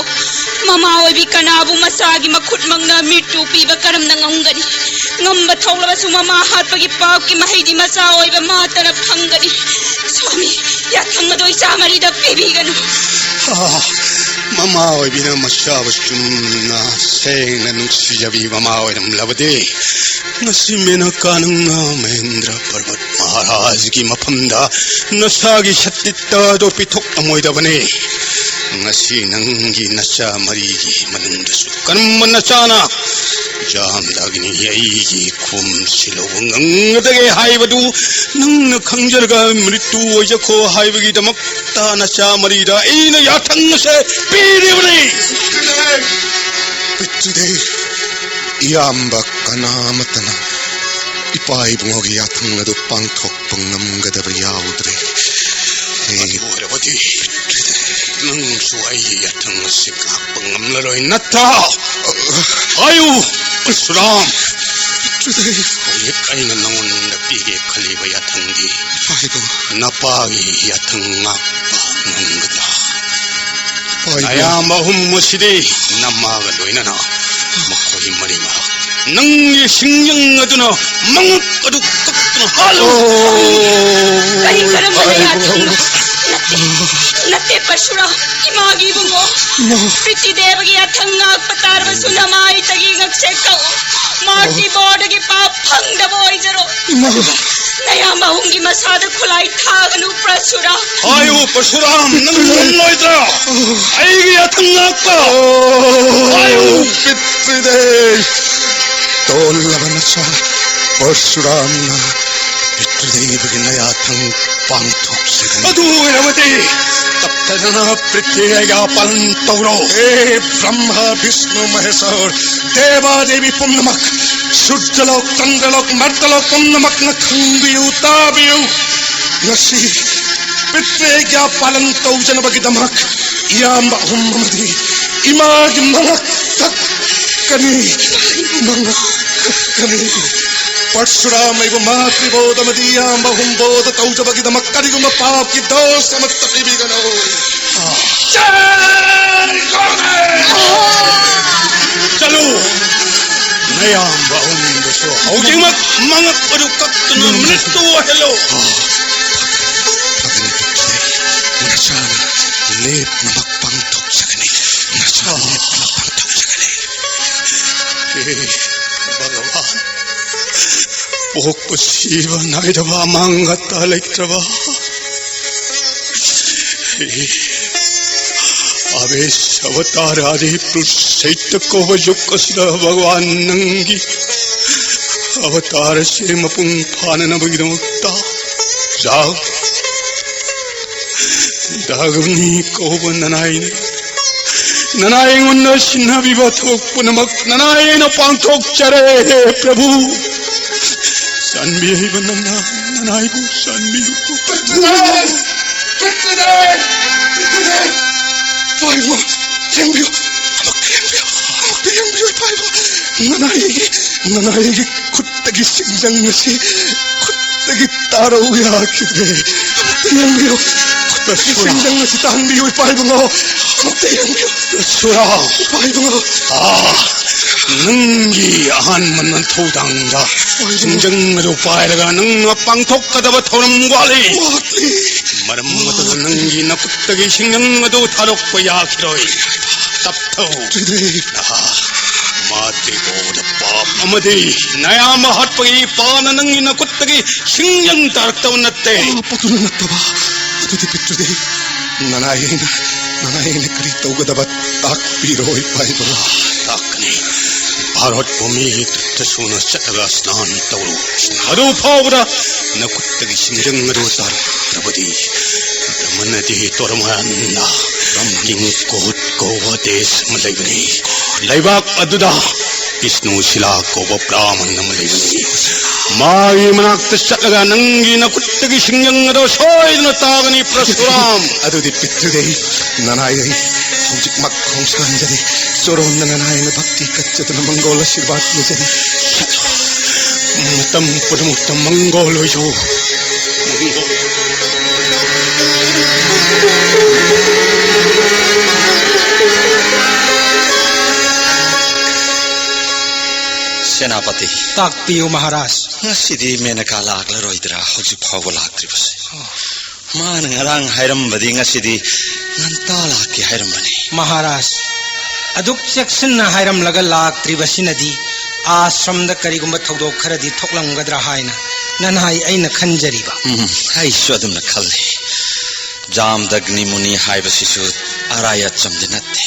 ꯃꯃꯥ ꯑꯣꯏꯕꯤ ꯀꯅꯥꯕꯨ ꯃꯆꯥꯒꯤ ꯃꯈꯨꯠꯃꯛꯅ ꯃꯤꯠꯇꯨ ꯄꯤꯕ ꯀꯔꯝꯅ ꯉꯝꯒꯅꯤ? ꯉꯝꯕ ꯊꯣꯛꯂꯕꯁꯨ ꯃꯃꯥ ꯍꯥꯠꯄꯒꯤ ꯄꯥꯞꯀꯤ ꯃꯍꯩꯗꯤ ꯃꯆꯥ ꯑꯣꯏꯕ ꯃꯥꯇꯅ ꯐꯪꯒꯅꯤ꯫ ꯁ꯭ꯋꯥꯃꯤ, ꯌꯥꯊꯪ ꯑꯗꯣ ꯏꯆꯥ ꯃꯔꯤꯗ ꯄꯤꯕꯤꯒꯅꯨ꯫ ꯑꯥ, ꯃꯃꯥ ꯑꯣꯏꯕꯤꯅ ꯃꯆꯥꯕꯨ ꯆꯨꯝꯅ ꯁꯦꯡꯅ ꯅꯨꯡꯁꯤꯖꯕꯤ ꯃꯃꯥ ꯑꯣꯏꯔꯝꯂꯕꯗꯤ, ꯉꯁꯤ ꯃꯦꯅꯀꯥ ꯅꯪꯅ ꯃꯍꯦꯟꯗ꯭ꯔ ꯄꯔꯕꯠ ꯃꯍꯥꯔꯥꯖꯒꯤ ꯃꯐꯝꯗ ꯅꯁꯥꯒꯤ ꯁꯇꯤꯠꯇ ꯑꯗꯨ ꯄꯤꯊꯣꯛꯂꯝꯃꯣꯏꯗꯕꯅꯤ꯫ ꯉꯁꯤ ꯅꯪꯒꯤ ꯅꯆꯥ ꯃꯔꯤꯒꯤ ꯃꯅꯨꯡꯗꯁꯨ ꯀꯔꯝꯕ ꯅꯆꯥꯅ ꯖꯥꯝꯗꯥꯒꯤꯅꯤ ꯑꯩꯒꯤ ꯈꯣꯝꯁꯤ ꯂꯧꯕ ꯉꯝꯒꯗꯒꯦ ꯍꯥꯏꯕꯗꯨ ꯅꯪꯅ ꯈꯪꯖꯔꯒ ꯃ꯭ꯔꯤꯇꯨ ꯑꯣꯏꯖꯈꯣ ꯍꯥꯏꯕꯒꯤꯗꯃꯛꯇ ꯅꯆꯥ ꯃꯔꯤꯗ ꯑꯩꯅ ꯌꯥꯊꯪ ꯑꯁꯦ ꯄꯤꯔꯤꯕꯅꯤ꯫ ꯄꯤꯇ꯭ꯔꯤꯗꯦ, ꯏꯌꯥꯝꯕ ꯀꯅꯥ ꯑꯃꯠꯇꯅ ꯏꯄꯥ ꯏꯕꯨꯡꯉꯣꯒꯤ ꯌꯥꯊꯪ ꯑꯗꯨ ꯄꯥꯡꯊꯣꯛꯄ ꯉꯝꯒꯗꯕ ꯌꯥꯎꯗ꯭ꯔꯦ꯫ ꯑꯦ, ꯑꯗꯨ ꯑꯣꯏꯔꯕꯗꯤ ꯅꯪꯁꯨ ꯑꯩꯒꯤ ꯌꯥꯊꯪ ꯑꯁꯤ ꯉꯥꯛꯄ ꯉꯝꯂꯔꯣꯏ ꯅꯠꯇ꯭ꯔꯥ? ꯍꯥꯏꯌꯨ, ꯄꯔꯁꯨꯔꯥꯝ꯫ ꯍꯧꯖꯤꯛ ꯑꯩꯅ ꯅꯉꯣꯟꯗ ꯄꯤꯒꯦ ꯈꯜꯂꯤꯕ ꯌꯥꯊꯪꯗꯤ ꯅꯄꯥꯒꯤ ꯌꯥꯊꯪ ꯉꯥꯛꯄ ꯉꯝꯒꯗ꯭ꯔꯥ? ꯑꯌꯥꯝꯕ ꯑꯍꯨꯝ ꯑꯁꯤꯗꯤ ꯅꯃꯥꯒ ꯂꯣꯏꯅꯅ ꯃꯈꯣꯏ ꯃꯔꯤꯃꯛ ꯅꯪꯒꯤ ꯁꯤꯡꯖꯪ ꯑꯗꯨꯅ ꯃꯉꯛ ꯑꯗꯨ ꯀꯛꯇꯨꯅ ꯍꯥꯠꯂꯨ꯫ ꯀꯔꯤ ꯀꯔꯝꯕ ꯌꯥꯊꯪꯅꯣ? ꯅꯠꯇꯦ, ꯅꯠꯇꯦ, ꯄꯔꯁꯨꯔꯥꯝ, ꯏꯃꯥꯒꯤ ꯏꯕꯨꯡꯉꯣ꯫ ꯄ꯭ꯔꯤꯊꯤꯗꯦꯕꯒꯤ ꯌꯥꯊꯪ ꯉꯥꯛꯄ ꯇꯥꯔꯕꯁꯨ ꯅꯃꯥꯏꯇꯒꯤ ꯉꯛꯁꯦ ꯀꯛꯎ꯫ ꯃꯥꯔꯁꯤ ꯕꯣꯔꯗꯒꯤ ꯄꯥꯞ ꯐꯪꯗꯕ ꯑꯣꯏꯖꯔꯣ꯫ ꯅꯌꯥꯝꯕ ꯑꯍꯨꯝꯒꯤ ꯃꯁꯥꯗ ꯈꯨꯠꯂꯥꯏ ꯊꯥꯒꯅꯨ, ꯄ꯭ꯔꯁꯨꯔꯥꯝ꯫ ꯍꯥꯏꯌꯨ, ꯄꯔꯁꯨꯔꯥꯝ, ꯅꯪ ꯉꯝꯂꯣꯏꯗ꯭ꯔꯥ? ꯑꯩꯒꯤ ꯌꯥꯊꯪ ꯉꯥꯛꯄ꯫ ꯍꯥꯏꯌꯨ꯫ ꯄꯤꯇ꯭ꯔꯤꯗꯦꯕ, ꯇꯣꯜꯂꯕ ꯅꯆꯥ ꯄꯔꯁꯨꯔꯥꯝꯅ ꯄꯤꯇ꯭ꯔꯤꯗꯦꯕꯒꯤ ꯅꯌꯥꯊꯪ ꯄꯥꯡꯊꯣꯛꯆꯒꯅꯤ꯫ ꯑꯗꯨ ꯑꯣꯏꯔꯕꯗꯤ ꯇꯞꯇꯅ ꯄ꯭ꯔꯤꯊꯤꯕꯤꯒ ꯄꯥꯂꯟ ꯇꯧꯔꯣ꯫ ꯍꯦ ꯕ꯭ꯔꯍ꯭ꯃ, ꯕꯤꯁꯅꯨ, ꯃꯍꯦꯁ꯭ꯋꯔ, ꯗꯦꯕꯥ ꯗꯦꯕꯤ ꯄꯨꯝꯅꯃꯛ, ꯁꯨꯔꯖꯂꯣꯛ, ꯆꯟꯗ꯭ꯔꯂꯣꯛ, ꯃꯔꯇꯂꯣꯛ ꯄꯨꯝꯅꯃꯛꯅ ꯈꯪꯕꯤꯌꯨ, ꯇꯥꯕꯤꯌꯨ꯫ ꯉꯁꯤ ꯄꯤꯇ꯭ꯔꯤꯗꯦꯕ ꯄꯥꯂꯟ ꯇꯧꯖꯅꯕꯒꯤꯗꯃꯛ ꯏꯌꯥꯝꯕ ꯑꯍꯨꯝ ꯑꯃꯗꯤ ꯏꯃꯥꯒꯤ ꯃꯉꯛ ꯀꯛꯀꯅꯤ꯫ ꯃꯉꯛ ꯀꯛꯀꯅꯤ꯫ ꯄꯔꯁꯨꯔꯥꯝ ꯑꯩꯕꯨ ꯃꯥꯇ꯭ꯔꯤꯕꯣꯙ ꯑꯃꯗꯤ ꯏꯌꯥꯝꯕ ꯑꯍꯨꯝ ꯕꯣꯙ ꯇꯧꯖꯕꯒꯤꯗꯃꯛ ꯀꯔꯤꯒꯨꯝꯕ ꯄꯥꯞꯀꯤ ꯗꯣꯁ ꯑꯃꯠꯇ ꯄꯤꯕꯤꯒꯅꯨ꯫ ꯆꯠꯂꯨ! ꯅꯌꯥꯝꯕ ꯑꯍꯨꯝꯗꯨꯁꯨ ꯍꯧꯖꯤꯛꯃꯛ ꯃꯉꯛ ꯑꯗꯨ ꯀꯛꯇꯨꯅ ꯃ꯭ꯔꯤꯇ꯭ꯌꯨ ꯑꯣꯏꯍꯜꯂꯨ! ꯐꯒꯅꯤ, ꯄꯤꯇ꯭ꯔꯤꯗꯦꯕ꯫ ꯅꯆꯥꯅ ꯂꯦꯞꯅꯃꯛ ꯄꯥꯡꯊꯣꯛꯆꯒꯅꯤ꯫ ꯅꯆꯥꯅ ꯂꯦꯞꯅꯃꯛ ꯄꯥꯡꯊꯣꯛꯆꯒꯅꯤ꯫ ꯍꯦ ꯚꯒꯋꯥꯟ, ꯄꯣꯛꯄ ꯁꯤꯕ ꯅꯥꯏꯗꯕ, ꯑꯃꯥꯡ ꯑꯇꯥ ꯂꯩꯇ꯭ꯔꯕ, ꯍꯦ ꯑꯕꯦꯁ ꯑꯕꯇꯥꯔ ꯑꯥꯗꯤ ꯄꯨꯔꯨꯁ ꯁꯩꯇ ꯀꯧꯕ ꯖꯨꯒ ꯑꯁꯤꯗ ꯚꯒꯋꯥꯟ ꯅꯪꯒꯤ ꯑꯕꯇꯥꯔ ꯑꯁꯤ ꯃꯄꯨꯡ ꯐꯥꯅꯅꯕꯒꯤꯗꯃꯛꯇ ꯖꯥꯎ ꯗꯥꯒꯨꯅꯤ ꯀꯧꯕ ꯅꯅꯥꯏꯅ, ꯅꯅꯥꯏ ꯑꯩꯉꯣꯟꯗ ꯁꯤꯟꯅꯕꯤꯕ ꯊꯕꯛ ꯄꯨꯝꯅꯃꯛ ꯅꯅꯥꯏ ꯑꯩꯅ ꯄꯥꯡꯊꯣꯛꯆꯔꯦ, ꯍꯦ ꯄ꯭ꯔꯚꯨ꯫ ꯆꯥꯟꯕꯤꯔꯤꯕ ꯅꯪꯅ ꯅꯅꯥꯏꯕꯨ ꯆꯥꯟꯕꯤꯌꯨ꯫ ꯄꯤꯇ꯭ꯔꯤꯗꯦꯕ! ꯄꯤꯇ꯭ꯔꯤꯗꯦꯕ! ꯄꯤꯇ꯭ꯔꯤꯗꯦꯕ! ꯏꯄꯥ ꯏꯕꯨꯡꯉꯣ, ꯌꯦꯡꯕꯤꯌꯨ꯫ ꯑꯃꯨꯛꯇ ꯌꯦꯡꯕꯤꯌꯨ꯫ ꯑꯃꯨꯛꯇ ꯌꯦꯡꯕꯤꯌꯨ, ꯏꯄꯥ ꯏꯕꯨꯡꯉꯣ꯫ ꯅꯅꯥꯏ ꯑꯩꯒꯤ ꯅꯅꯥꯏꯒꯤ ꯈꯨꯠꯇꯒꯤ ꯁꯤꯡꯖꯪ ꯑꯁꯤ ꯈꯨꯠꯇꯒꯤ ꯇꯥꯔꯧ ꯌꯥꯈꯤꯗ꯭ꯔꯦ꯫ ꯑꯃꯨꯛꯇ ꯌꯦꯡꯕꯤꯌꯨ꯫ ꯈꯨꯠꯇꯒꯤ ꯁꯤꯡꯖꯪ ꯑꯁꯤ ꯇꯥꯍꯟꯕꯤꯌꯨ, ꯏꯄꯥ ꯏꯕꯨꯡꯉꯣ꯫ ꯑꯃꯨꯛꯇ ꯌꯦꯡꯕꯤꯌꯨ꯫ ꯁꯨꯔꯥ꯫ ꯏꯄꯥ ꯏꯕꯨꯡꯉꯣ꯫ ꯑꯥ, ꯅꯪꯒꯤ ꯑꯍꯥꯟꯕ ꯅꯊꯧꯗꯥꯡꯗ ꯁꯤꯡꯖꯪ ꯑꯗꯨ ꯄꯥꯏꯔꯒ ꯅꯪꯅ ꯄꯥꯡꯊꯣꯛꯀꯗꯕ ꯊꯧꯔꯝ ꯋꯥꯠꯂꯤ꯫ ꯋꯥꯠꯂꯤ꯫ ꯃꯔꯝ ꯑꯗꯨꯅ ꯅꯪꯒꯤ ꯅꯈꯨꯠꯇꯒꯤ ꯁꯤꯡꯖꯪ ꯑꯗꯨ ꯊꯥꯗꯣꯛꯄ ꯌꯥꯈꯤꯔꯣꯏ꯫ ꯇꯞꯊꯧ꯫ ꯀꯤꯗꯦ꯫ ꯑꯍꯥ, ꯃꯥꯇ꯭ꯔꯤꯕꯣꯗ ꯄꯥꯞ ꯑꯃꯗꯤ ꯅꯌꯥꯝꯕ ꯍꯥꯠꯄꯒꯤ ꯄꯥꯞꯅ ꯅꯪꯒꯤ ꯅꯈꯨꯠꯇꯒꯤ ꯁꯤꯡꯖꯪ ꯇꯥꯔꯛꯇꯕ ꯅꯠꯇꯦ꯫ ꯄꯥꯞ ꯑꯗꯨꯅ ꯅꯠꯇꯕ꯫ ꯑꯗꯨꯗꯤ ꯄꯤꯇ꯭ꯔꯨꯗꯦ, ꯅꯅꯥꯏ ꯑꯩꯅ, ꯅꯅꯥꯏ ꯑꯩꯅ ꯀꯔꯤ ꯇꯧꯒꯗꯕ ꯇꯥꯛꯄꯤꯔꯣ, ꯏꯄꯥ ꯏꯕꯨꯡꯉꯣ꯫ ꯇꯥꯛꯀꯅꯤ꯫ ꯚꯥꯔꯠ ꯚꯨꯃꯤꯒꯤ ꯇ꯭ꯔꯤꯞꯇ ꯁꯨꯅ ꯆꯠꯂꯒ ꯁ꯭ꯅꯥꯟ ꯇꯧꯔꯨ꯫ ꯑꯗꯨ ꯐꯥꯎꯕꯗ ꯅꯈꯨꯠꯇꯒꯤ ꯁꯤꯡꯖꯪ ꯑꯗꯨ ꯇꯥꯔꯛꯇ꯭ꯔꯕꯗꯤ, ꯕ꯭ꯔꯍꯃꯟ ꯑꯗꯤ ꯇꯣꯔꯃꯥꯟꯅ ꯀꯤꯡꯀꯨꯠ ꯀꯧꯕ ꯗꯦꯁ ꯑꯃ ꯂꯩꯕꯅꯤ꯫ ꯂꯩꯕꯥꯛ ꯑꯗꯨꯗ ꯕꯤꯁꯅꯨ ꯁꯤꯂꯥ ꯀꯧꯕ ꯕ꯭ꯔꯥꯍꯃꯟ ꯑꯃ ꯂꯩꯕꯅꯤ꯫ ꯃꯥꯒꯤ ꯃꯅꯥꯛꯇ ꯆꯠꯂꯒ ꯅꯪꯒꯤ ꯅꯈꯨꯠꯇꯒꯤ ꯁꯤꯡꯖꯪ ꯑꯗꯣ ꯁꯣꯏꯗꯅ ꯇꯥꯒꯅꯤ, ꯄ꯭ꯔꯁꯨꯔꯥꯝ꯫ ꯑꯗꯨꯗꯤ ꯄꯤꯇ꯭ꯔꯨꯗꯦ, ꯅꯅꯥꯏ ꯑꯩ ꯍꯧꯖꯤꯛꯃꯛ ꯈꯣꯡꯁꯥꯟꯖꯔꯤ꯫ ꯆꯣꯔꯣꯟꯗ ꯅꯅꯥꯏꯅ ꯚꯛꯇꯤ ꯀꯠꯆꯗꯨꯅ ꯃꯪꯒꯣꯜ ꯑꯁꯤꯔꯕꯥꯗ ꯅꯤꯖꯔꯤ꯫ ꯃꯇꯝ ꯄꯨꯝꯅꯃꯛꯇ ꯃꯪꯒꯣꯜ ꯑꯣꯏꯖꯧ꯫ ꯃꯪꯒꯣꯜ꯫ ꯁꯦꯅꯥꯄꯇꯤ꯫ ꯇꯥꯛꯄꯤꯌꯨ, ꯃꯍꯥꯔꯥꯖ꯫ ꯉꯁꯤꯗꯤ ꯃꯦꯅꯀꯥ ꯂꯥꯛꯂꯔꯣꯏꯗ꯭ꯔꯥ, ꯍꯧꯖꯤꯛ ꯐꯥꯎꯕ ꯂꯥꯛꯇ꯭ꯔꯤꯕꯁꯦ? ꯑꯣ꯫ ꯃꯥꯅ ꯉꯔꯥꯡ ꯍꯥꯏꯔꯝꯕꯗꯤ ꯉꯁꯤꯗꯤ ꯉꯟꯇꯥ ꯂꯥꯛꯀꯦ ꯍꯥꯏꯔꯝꯕꯅꯤ꯫ ꯃꯍꯥꯔꯥꯖ, ꯑꯗꯨꯛ ꯆꯦꯛꯁꯤꯟꯅ ꯍꯥꯏꯔꯝꯂꯒ ꯂꯥꯛꯇ꯭ꯔꯤꯕꯁꯤꯅꯗꯤ ꯑꯥꯁ꯭ꯔꯝꯗ ꯀꯔꯤꯒꯨꯝꯕ ꯊꯧꯗꯣꯛ ꯈꯔꯗꯤ ꯊꯣꯛꯂꯝꯒꯗ꯭ꯔꯥ ꯍꯥꯏꯅ ꯅꯅꯥꯏ ꯑꯩꯅ ꯈꯟꯖꯔꯤꯕ꯫ ꯎꯝ, ꯑꯩꯁꯨ ꯑꯗꯨꯝꯅ ꯈꯜꯂꯤ꯫ ꯖꯥꯝꯗꯒ꯭ꯅꯤ ꯃꯨꯅꯤ ꯍꯥꯏꯕꯁꯤꯁꯨ ꯑꯔꯥꯏ ꯑꯆꯝꯗꯤ ꯅꯠꯇꯦ꯫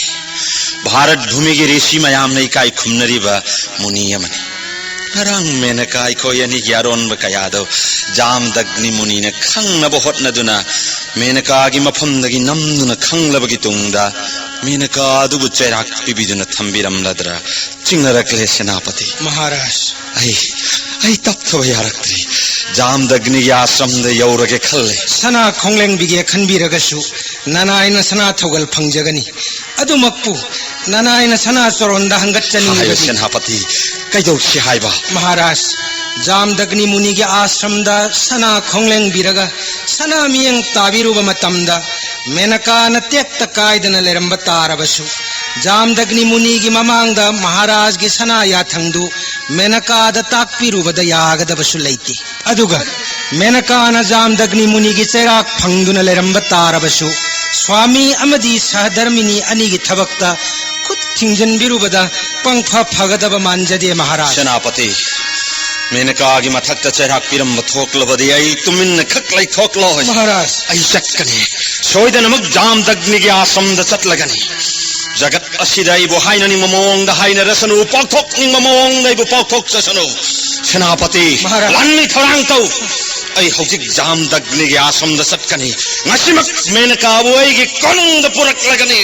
ꯚꯥꯔꯠ ꯚꯨꯃꯤꯒꯤ ꯔꯤꯁꯤ ꯃꯌꯥꯝꯅ ꯏꯀꯥꯏ ꯈꯨꯝꯅꯔꯤꯕ ꯃꯨꯅꯤ ꯑꯃꯅꯤ꯫ ꯉꯔꯥꯡ ꯃꯦꯅꯀꯥ ꯑꯩꯈꯣꯏ ꯑꯅꯤꯒꯤ ꯑꯔꯣꯟꯕ ꯀꯌꯥꯗꯣ ꯖꯥꯝꯗꯒ꯭ꯅꯤ ꯃꯨꯅꯤꯅ ꯈꯪꯅꯕ ꯍꯣꯠꯅꯗꯨꯅ ꯃꯦꯅꯀꯥꯒꯤ ꯃꯐꯝꯗꯒꯤ ꯅꯝꯗꯨꯅ ꯈꯪꯂꯕꯒꯤ ꯇꯨꯡꯗ ꯃꯦꯅꯀꯥ ꯑꯗꯨꯕꯨ ꯆꯩꯔꯥꯛ ꯄꯤꯕꯤꯗꯨꯅ ꯊꯝꯕꯤꯔꯝꯂꯗ꯭ꯔꯥ ꯆꯤꯡꯅꯔꯛꯂꯦ, ꯁꯦꯅꯥꯄꯇꯤ꯫ ꯃꯍꯥꯔꯥꯖ꯫ ꯑꯩ, ꯑꯩ ꯇꯞꯊꯕ ꯌꯥꯔꯛꯇ꯭ꯔꯦ꯫ ꯖꯥꯝꯗꯒ꯭ꯅꯤꯒꯤ ꯑꯥꯁ꯭ꯔꯝꯗ ꯌꯧꯔꯒꯦ ꯈꯜꯂꯦ꯫ ꯁꯅꯥ ꯈꯣꯡꯂꯦꯡꯕꯤꯒꯦ ꯈꯟꯕꯤꯔꯒꯁꯨ ꯅꯅꯥꯏꯅ ꯁꯅꯥ ꯊꯧꯒꯜ ꯐꯪꯖꯒꯅꯤ꯫ ꯑꯗꯨꯃꯛꯄꯨ ꯅꯅꯥꯏꯅ ꯁꯅꯥ ꯆꯣꯔꯣꯟꯗ ꯍꯥꯏꯌꯨ ꯍꯪꯒꯠꯆꯅꯤꯡꯂꯤꯕꯗꯤ ꯁꯦꯅꯥꯄꯇꯤ, ꯀꯩꯗꯧꯁꯤ ꯍꯥꯏꯕ? ꯃꯍꯥꯔꯥꯖ, ꯖꯥꯝꯗꯒ꯭ꯅꯤ ꯃꯨꯅꯤꯒꯤ ꯑꯥꯁ꯭ꯔꯝꯗ ꯁꯅꯥ ꯈꯣꯡꯂꯦꯡꯕꯤꯔꯒ ꯁꯅꯥ ꯃꯤꯠꯌꯦꯡ ꯇꯥꯕꯤꯔꯨꯕ ꯃꯇꯝꯗ ꯃꯦꯅꯀꯥꯅ ꯇꯦꯛꯇ ꯀꯥꯏꯗꯅ ꯂꯩꯔꯝꯕ ꯇꯥꯔꯕꯁꯨ, ꯖꯥꯝꯗꯒ꯭ꯅꯤ ꯃꯨꯅꯤꯒꯤ ꯃꯃꯥꯡꯗ ꯃꯍꯥꯔꯥꯖꯒꯤ ꯁꯅꯥ ꯌꯥꯊꯪꯗꯨ ꯃꯦꯅꯀꯥꯗ ꯇꯥꯛꯄꯤꯔꯨꯕꯗ ꯌꯥꯒꯗꯕꯁꯨ ꯂꯩꯇꯦ꯫ ꯑꯗꯨꯒ ꯃꯦꯅꯀꯥꯅ ꯖꯥꯝꯗꯒ꯭ꯅꯤ ꯃꯨꯅꯤꯒꯤ ꯆꯩꯔꯥꯛ ꯐꯪꯗꯨꯅ ꯂꯩꯔꯝꯕ ꯇꯥꯔꯕꯁꯨ, ꯁ꯭ꯋꯥꯃꯤ ꯑꯃꯗꯤ ꯁꯍꯙꯔꯃꯤꯅꯤ ꯑꯅꯤꯒꯤ ꯊꯕꯛꯇ ꯈꯨꯠ ꯊꯤꯡꯖꯤꯟꯕꯤꯔꯨꯕꯗ ꯄꯪꯐ ꯐꯒꯗꯕ ꯃꯥꯟꯖꯗꯦ ꯃꯍꯥꯔꯥꯖ꯫ ꯁꯦꯅꯥꯄꯇꯤ, ꯃꯦꯅꯀꯥꯒꯤ ꯃꯊꯛꯇ ꯆꯩꯔꯥꯛ ꯄꯤꯔꯝꯕ ꯊꯣꯛꯂꯕꯗꯤ ꯑꯩ ꯇꯨꯃꯤꯟꯅ ꯈꯛ ꯂꯩꯊꯣꯛꯂꯣꯏ꯫ ꯃꯍꯥꯔꯥꯖ꯫ ꯑꯩ ꯆꯠꯀꯅꯤ꯫ ꯁꯣꯏꯗꯅꯃꯛ ꯖꯥꯝꯗꯒ꯭ꯅꯤꯒꯤ ꯑꯥꯁ꯭ꯔꯝꯗ ꯆꯠꯂꯒꯅꯤ꯫ ꯖꯒꯠ ꯑꯁꯤꯗ ꯑꯩꯕꯨ ꯍꯥꯏꯅꯅꯤꯡꯕ ꯃꯑꯣꯡꯗ ꯍꯥꯏꯅꯔꯁꯅꯨ, ꯄꯥꯎꯊꯣꯛꯅꯤꯡꯕ ꯃꯑꯣꯡꯗ ꯑꯩꯕꯨ ꯄꯥꯎꯊꯣꯛꯆꯁꯅꯨ꯫ ꯁꯦꯅꯥꯄꯇꯤ, ꯃꯍꯥꯔꯥꯖ꯫ ꯂꯥꯟꯃꯤ ꯊꯧꯔꯥꯡ ꯇꯧ꯫ ꯑꯩ ꯍꯧꯖꯤꯛ ꯖꯥꯝꯗꯒ꯭ꯅꯤꯒꯤ ꯑꯥꯁ꯭ꯔꯝꯗ ꯆꯠꯀꯅꯤ꯫ ꯉꯁꯤꯃꯛ ꯃꯦꯅꯀꯥꯕꯨ ꯑꯩꯒꯤ ꯀꯣꯅꯨꯡꯗ ꯄꯨꯔꯛꯂꯒꯅꯤ꯫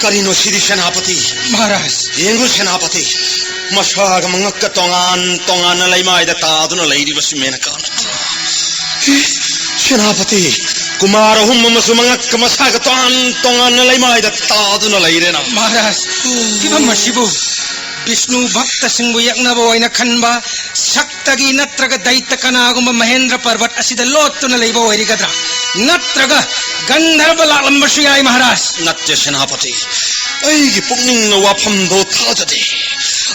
ꯀꯔꯤꯅꯣ ꯁꯤꯗꯤ ꯁꯦꯅꯥꯄꯇꯤ? ꯃꯍꯥꯔꯥꯖ꯫ ꯌꯦꯡꯉꯨ ꯁꯦꯅꯥꯄꯇꯤ, ꯃꯁꯥꯒ ꯃꯉꯛꯀ ꯇꯣꯉꯥꯟ ꯇꯣꯉꯥꯟꯅ ꯂꯩꯃꯥꯏꯗ ꯇꯥꯗꯨꯅ ꯂꯩꯔꯤꯕꯁꯤ ꯃꯦꯅꯀꯥ ꯅꯠꯇ꯭ꯔꯣ? ꯑꯦ, ꯁꯦꯅꯥꯄꯇꯤ, ꯀꯨꯃꯥꯔ ꯑꯍꯨꯝ ꯑꯃꯁꯨ ꯃꯉꯛꯀ ꯃꯁꯥꯒ ꯇꯣꯉꯥꯟ ꯇꯣꯉꯥꯟꯅ ꯂꯩꯃꯥꯏꯗ ꯇꯥꯗꯨꯅ ꯂꯩꯔꯦꯅ꯫ ꯃꯍꯥꯔꯥꯖ, ꯐꯤꯕꯝ ꯑꯁꯤꯕꯨ ꯕꯤꯁꯅꯨ ꯚꯛꯇꯁꯤꯡꯕꯨ ꯌꯦꯛꯅꯕ ꯑꯣꯏꯅ ꯈꯟꯕ ꯁꯛ ꯇꯒꯤ ꯅꯠꯇ꯭ꯔꯒ ꯗꯩꯇ ꯀꯅꯥꯒꯨꯝꯕ ꯃꯍꯦꯟꯗ꯭ꯔ ꯄꯔꯕꯠ ꯑꯁꯤꯗ ꯂꯣꯠꯇꯨꯅ ꯂꯩꯕ ꯑꯣꯏꯔꯤꯒꯗ꯭ꯔꯥ? ꯅꯠꯇ꯭ꯔꯒ ꯒꯟꯙꯔꯕ ꯂꯥꯛꯂꯝꯕꯁꯨ ꯌꯥꯏ ꯃꯍꯥꯔꯥꯖ꯫ ꯅꯠꯇꯦ ꯁꯦꯅꯥꯄꯇꯤ, ꯑꯩꯒꯤ ꯄꯨꯛꯅꯤꯡꯅ ꯋꯥꯐꯝꯗꯣ ꯊꯥꯖꯗꯦ꯫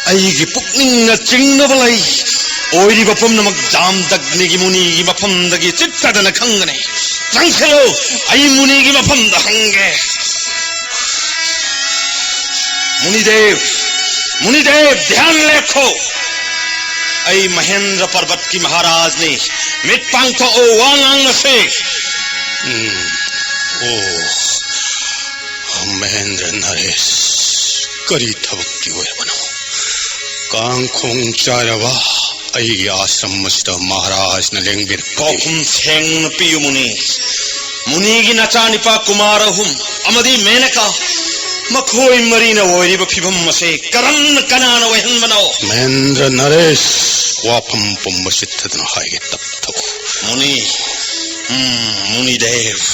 ꯑꯩꯒꯤ ꯄꯨꯛꯅꯤꯡꯅ ꯆꯤꯡꯅꯕ ꯂꯩ꯫ ꯑꯣꯏꯔꯤꯕ ꯄꯨꯝꯅꯃꯛ ꯖꯥꯝꯗꯒ꯭ꯅꯤꯒꯤ ꯃꯨꯅꯤꯒꯤ ꯃꯐꯝꯗꯒꯤ ꯆꯤꯠꯇꯗꯅ ꯈꯪꯒꯅꯤ꯫ ꯆꯪꯁꯤꯜꯂꯨ, ꯑꯩ ꯃꯨꯅꯤꯒꯤ ꯃꯐꯝꯗ ꯍꯪꯒꯦ꯫ ꯃꯨꯅꯤꯗꯦꯕ, ꯃꯨꯅꯤꯗꯦꯕ, ꯙ꯭ꯌꯥꯟ ꯂꯦꯞꯈꯣ꯫ ꯑꯩ ꯃꯍꯦꯟꯗ꯭ꯔ ꯄꯔꯕꯠꯀꯤ ꯃꯍꯥꯔꯥꯖꯅꯤ꯫ ꯃꯤꯠ ꯄꯥꯡꯊꯣꯛꯎ, ꯋꯥ ꯉꯥꯡꯅꯁꯤ꯫ ꯎꯝ꯫ ꯑꯣ꯫ ꯃꯍꯦꯟꯗ꯭ꯔ ꯅꯔꯦꯁ, ꯀꯔꯤ ꯊꯕꯛꯀꯤ ꯑꯣꯏꯔꯕꯅꯣ? ꯀꯥꯡꯈꯣꯡ ꯆꯥꯏꯔꯕ ꯑꯩꯒꯤ ꯑꯥꯁ꯭ꯔꯝ ꯑꯁꯤꯗ ꯃꯍꯥꯔꯥꯖꯅ ꯂꯦꯡꯕꯤꯔꯛꯄꯗꯤ? ꯄꯥꯎꯈꯨꯝ ꯁꯦꯡꯅ ꯄꯤꯌꯨ ꯃꯨꯅꯤ꯫ ꯃꯨꯅꯤꯒꯤ ꯅꯆꯥꯅꯤꯄꯥ ꯀꯨꯃꯥꯔ ꯑꯍꯨꯝ ꯑꯃꯗꯤ ꯃꯦꯅꯀꯥ, ꯃꯈꯣꯏ ꯃꯔꯤꯅ ꯑꯣꯏꯔꯤꯕ ꯐꯤꯚꯝ ꯑꯁꯤ ꯀꯔꯝꯅ, ꯀꯅꯥꯅ ꯑꯣꯏꯍꯟꯕꯅꯣ? ꯃꯍꯦꯟꯗ꯭ꯔ ꯅꯔꯦꯁ, ꯋꯥꯐꯝ ꯄꯨꯝꯕ ꯆꯤꯠꯊꯗꯨꯅ ꯍꯥꯏꯒꯦ, ꯇꯞꯊꯧ꯫ ꯃꯨꯅꯤ, ꯎꯝ, ꯃꯨꯅꯤꯗꯦꯕ,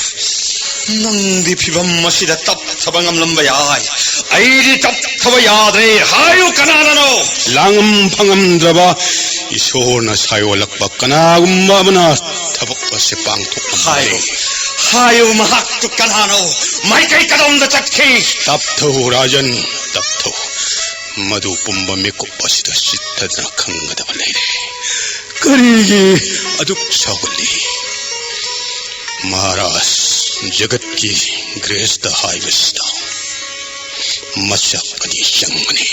ꯅꯪꯗꯤ ꯐꯤꯚꯝ ꯑꯁꯤꯗ ꯇꯞꯊꯕ ꯉꯝꯂꯝꯕ ꯌꯥꯏ, ꯑꯩꯗꯤ ꯇꯞꯊꯕ ꯌꯥꯗ꯭ꯔꯦ꯫ ꯍꯥꯏꯌꯨ, ꯀꯅꯥꯅꯅꯣ? ꯂꯥꯡꯉꯝ ꯐꯪꯉꯝꯗ꯭ꯔꯕ ꯏꯁꯣꯔꯅ ꯁꯥꯏꯑꯣꯜꯂꯛꯄ ꯀꯅꯥꯒꯨꯝꯕ ꯑꯃꯅ ꯊꯕꯛ ꯑꯁꯤ ꯄꯥꯡꯊꯣꯛꯂꯝꯕ ꯍꯥꯏꯌꯨ, ꯂꯩ꯫ ꯍꯥꯏꯌꯨ, ꯃꯍꯥꯛꯇꯨ ꯀꯅꯥꯅꯣ? ꯃꯥꯏꯀꯩ ꯀꯗꯣꯝꯗ ꯆꯠꯈꯤ? ꯇꯞꯊꯧ ꯔꯥꯖꯟ, ꯇꯞꯊꯧ꯫ ꯃꯗꯨ ꯄꯨꯝꯕ ꯃꯤꯀꯨꯞ ꯑꯁꯤꯗ ꯆꯤꯠꯊꯗꯨꯅ ꯈꯪꯒꯗꯕ ꯂꯩꯔꯦ꯫ ꯀꯔꯤꯒꯤ ꯑꯗꯨꯛ ꯁꯥꯎꯒꯠꯂꯤ? ꯃꯍꯥꯔꯥꯖ, ꯖꯒꯠꯀꯤ ꯒ꯭ꯔꯦꯁꯇ ꯍꯥꯏꯕꯁꯤꯗ ꯃꯆꯥꯛ ꯑꯅꯤ ꯆꯪꯕꯅꯤ꯫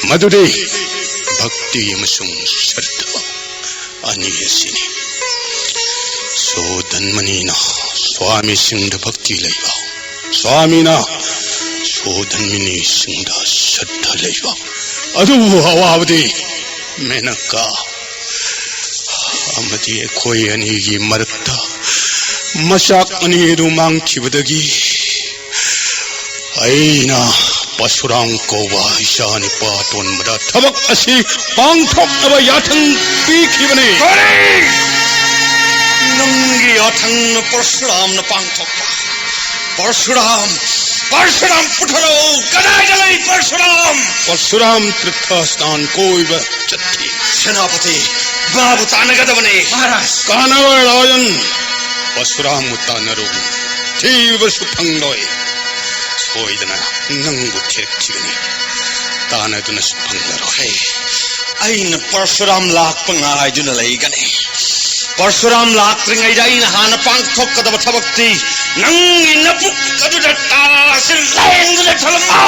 ꯃꯗꯨꯗꯤ ꯚꯛꯇꯤ ꯑꯃꯁꯨꯡ ꯁ꯭ꯔꯗꯥ ꯑꯅꯤ ꯑꯁꯤꯅꯤ꯫ ꯁꯣ ꯙꯟꯃꯅꯤꯅ ꯁ꯭ꯋꯥꯃꯤꯁꯤꯡꯗ ꯚꯛꯇꯤ ꯂꯩꯕ, ꯁ꯭ꯋꯥꯃꯤꯅ ꯁꯣ ꯙꯟꯃꯅꯤꯁꯤꯡꯗ ꯁ꯭ꯔꯗꯥ ꯂꯩꯕ꯫ ꯑꯗꯨꯕꯨ ꯑꯋꯥꯕꯗꯤ ꯃꯦꯅꯀꯥ ꯑꯃꯗꯤ ꯑꯩꯈꯣꯏ ꯑꯅꯤꯒꯤ ꯃꯔꯛꯇ ꯃꯆꯥꯛ ꯑꯅꯤ ꯑꯗꯨ ꯃꯥꯡꯈꯤꯕꯗꯒꯤ ꯑꯩꯅ ꯄꯔꯁꯨꯔꯥꯝ ꯀꯧꯕ ꯏꯆꯥ ꯅꯨꯄꯥ ꯑꯇꯣꯟꯕꯗ ꯊꯕꯛ ꯑꯁꯤ ꯄꯥꯡꯊꯣꯛꯅꯕ ꯌꯥꯊꯪ ꯄꯤꯈꯤꯕꯅꯤ꯫ ꯀꯔꯤ? ꯅꯪꯒꯤ ꯌꯥꯊꯪꯅ ꯄꯔꯁꯨꯔꯥꯝꯅ ꯄꯥꯡꯊꯣꯛꯄ? ꯄꯔꯁꯨꯔꯥꯝ, ꯄꯔꯁꯨꯔꯥꯝ ꯄꯨꯊꯔꯛꯎ꯫ ꯀꯗꯥꯏꯗ ꯂꯩ ꯄꯔꯁꯨꯔꯥꯝ? ꯄꯔꯁꯨꯔꯥꯝ ꯇꯤꯔꯊ ꯁ꯭ꯅꯥꯟ ꯀꯣꯏꯕ ꯆꯠꯈꯤ꯫ ꯁꯦꯅꯥꯄꯇꯤ, ꯃꯥꯕꯨ ꯇꯥꯟꯅꯒꯗꯕꯅꯤ꯫ ꯃꯍꯥꯔꯥꯖ꯫ ꯀꯥꯟꯅꯔꯣꯏ ꯔꯥꯖꯟ, ꯄꯔꯁꯨꯔꯥꯝꯕꯨ ꯇꯥꯟꯅꯔꯨ꯫ ꯊꯤꯕꯁꯨ ꯐꯪꯂꯣꯏ꯫ ꯁꯣꯏꯗꯅ ꯅꯪꯕꯨ ꯊꯤꯔꯛꯈꯤꯒꯅꯤ꯫ ꯇꯥꯟꯅꯗꯨꯅꯁꯨ ꯐꯪꯂꯔꯣꯏ꯫ ꯑꯩꯅ ꯄꯔꯁꯨꯔꯥꯝ ꯂꯥꯛꯄ ꯉꯥꯏꯗꯨꯅ ꯂꯩꯒꯅꯤ꯫ ꯄꯔꯁꯨꯔꯥꯝ ꯂꯥꯛꯇ꯭ꯔꯤꯉꯩꯗ ꯑꯩꯅ ꯍꯥꯟꯅ ꯄꯥꯡꯊꯣꯛꯀꯗꯕ ꯊꯕꯛꯇꯤ ꯅꯪꯒꯤ ꯅꯕꯨꯛ ꯑꯗꯨꯗ ꯇꯥꯁꯤ ꯂꯥꯌꯦꯡꯗꯨꯅ ꯊꯝꯃꯨ꯫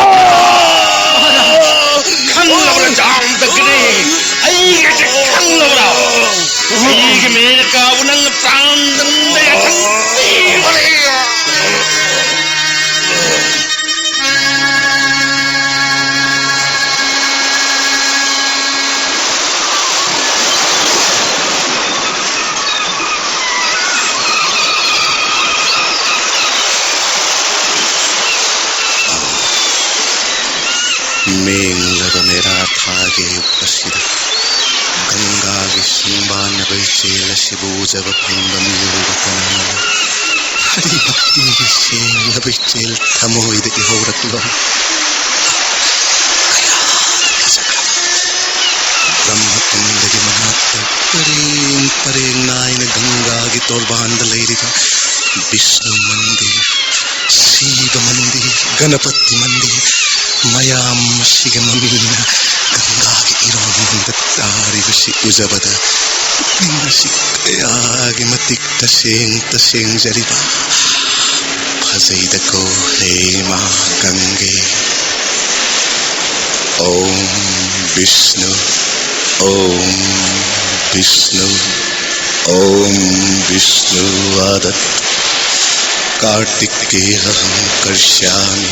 ꯈꯪꯂꯕ꯭ꯔꯥ, ꯖꯥꯝꯗꯒꯤꯅꯤ? ꯑꯩꯒꯤꯁꯦ ꯈꯪꯂꯕ꯭ꯔꯥ? ꯑꯩꯒꯤ ꯃꯦꯅꯀꯥꯕꯨ ꯅꯪꯅ ꯄ꯭ꯔꯥꯟꯗꯝꯗ ꯌꯥꯊꯪ ꯄꯤꯕꯅꯤ꯫ ꯑꯁꯤꯕꯨ ꯎꯖꯕ ꯐꯪꯕ ꯃꯤꯑꯣꯏꯕ ꯀꯅꯥꯅꯣ? ꯍꯔꯤ ꯚꯛꯇꯤꯒꯤ ꯁꯦꯡꯂꯕ ꯏꯆꯦꯜ ꯊꯃꯣꯏꯗ ꯏꯍꯧꯔꯛꯂꯣ꯫ ꯀꯌꯥꯗꯤ ꯐꯖꯈ꯭ꯔꯕ ꯕ꯭ꯔꯍ꯭ꯃꯀꯨꯟꯗꯒꯤ ꯃꯅꯥꯛꯇ ꯄꯔꯦꯡ ꯄꯔꯦꯡ ꯅꯥꯏꯅ ꯒꯪꯒꯥꯒꯤ ꯇꯣꯔꯕꯥꯟꯗ ꯂꯩꯔꯤꯕ ꯕꯤꯁꯅꯨ ꯃꯟꯗꯤꯔ, ꯁꯤꯕ ꯃꯟꯗꯤꯔ, ꯒꯅꯄꯇꯤ ꯃꯟꯗꯤꯔ, ꯃꯌꯥꯝ ꯑꯁꯤꯒꯤ ꯃꯃꯤꯡꯅ ꯒꯪꯒꯥꯒꯤ ꯏꯔꯣꯟꯗ ꯇꯥꯔꯤꯕꯁꯤ ꯎꯖꯕꯗ ꯄꯨꯛꯅꯤꯡ ꯑꯁꯤ ꯀꯌꯥꯒꯤ ꯃꯇꯤꯛ ꯇꯁꯦꯡ ꯇꯁꯦꯡꯖꯔꯤꯕ꯫ ꯐꯖꯩꯗꯀꯣ ꯍꯦ ꯏꯃꯥ ꯒꯪꯒꯦ꯫ ॐ विष्णु, ॐ विष्णु, ॐ विष्णु आदत्। कार्तिकेयहं करिष्यामि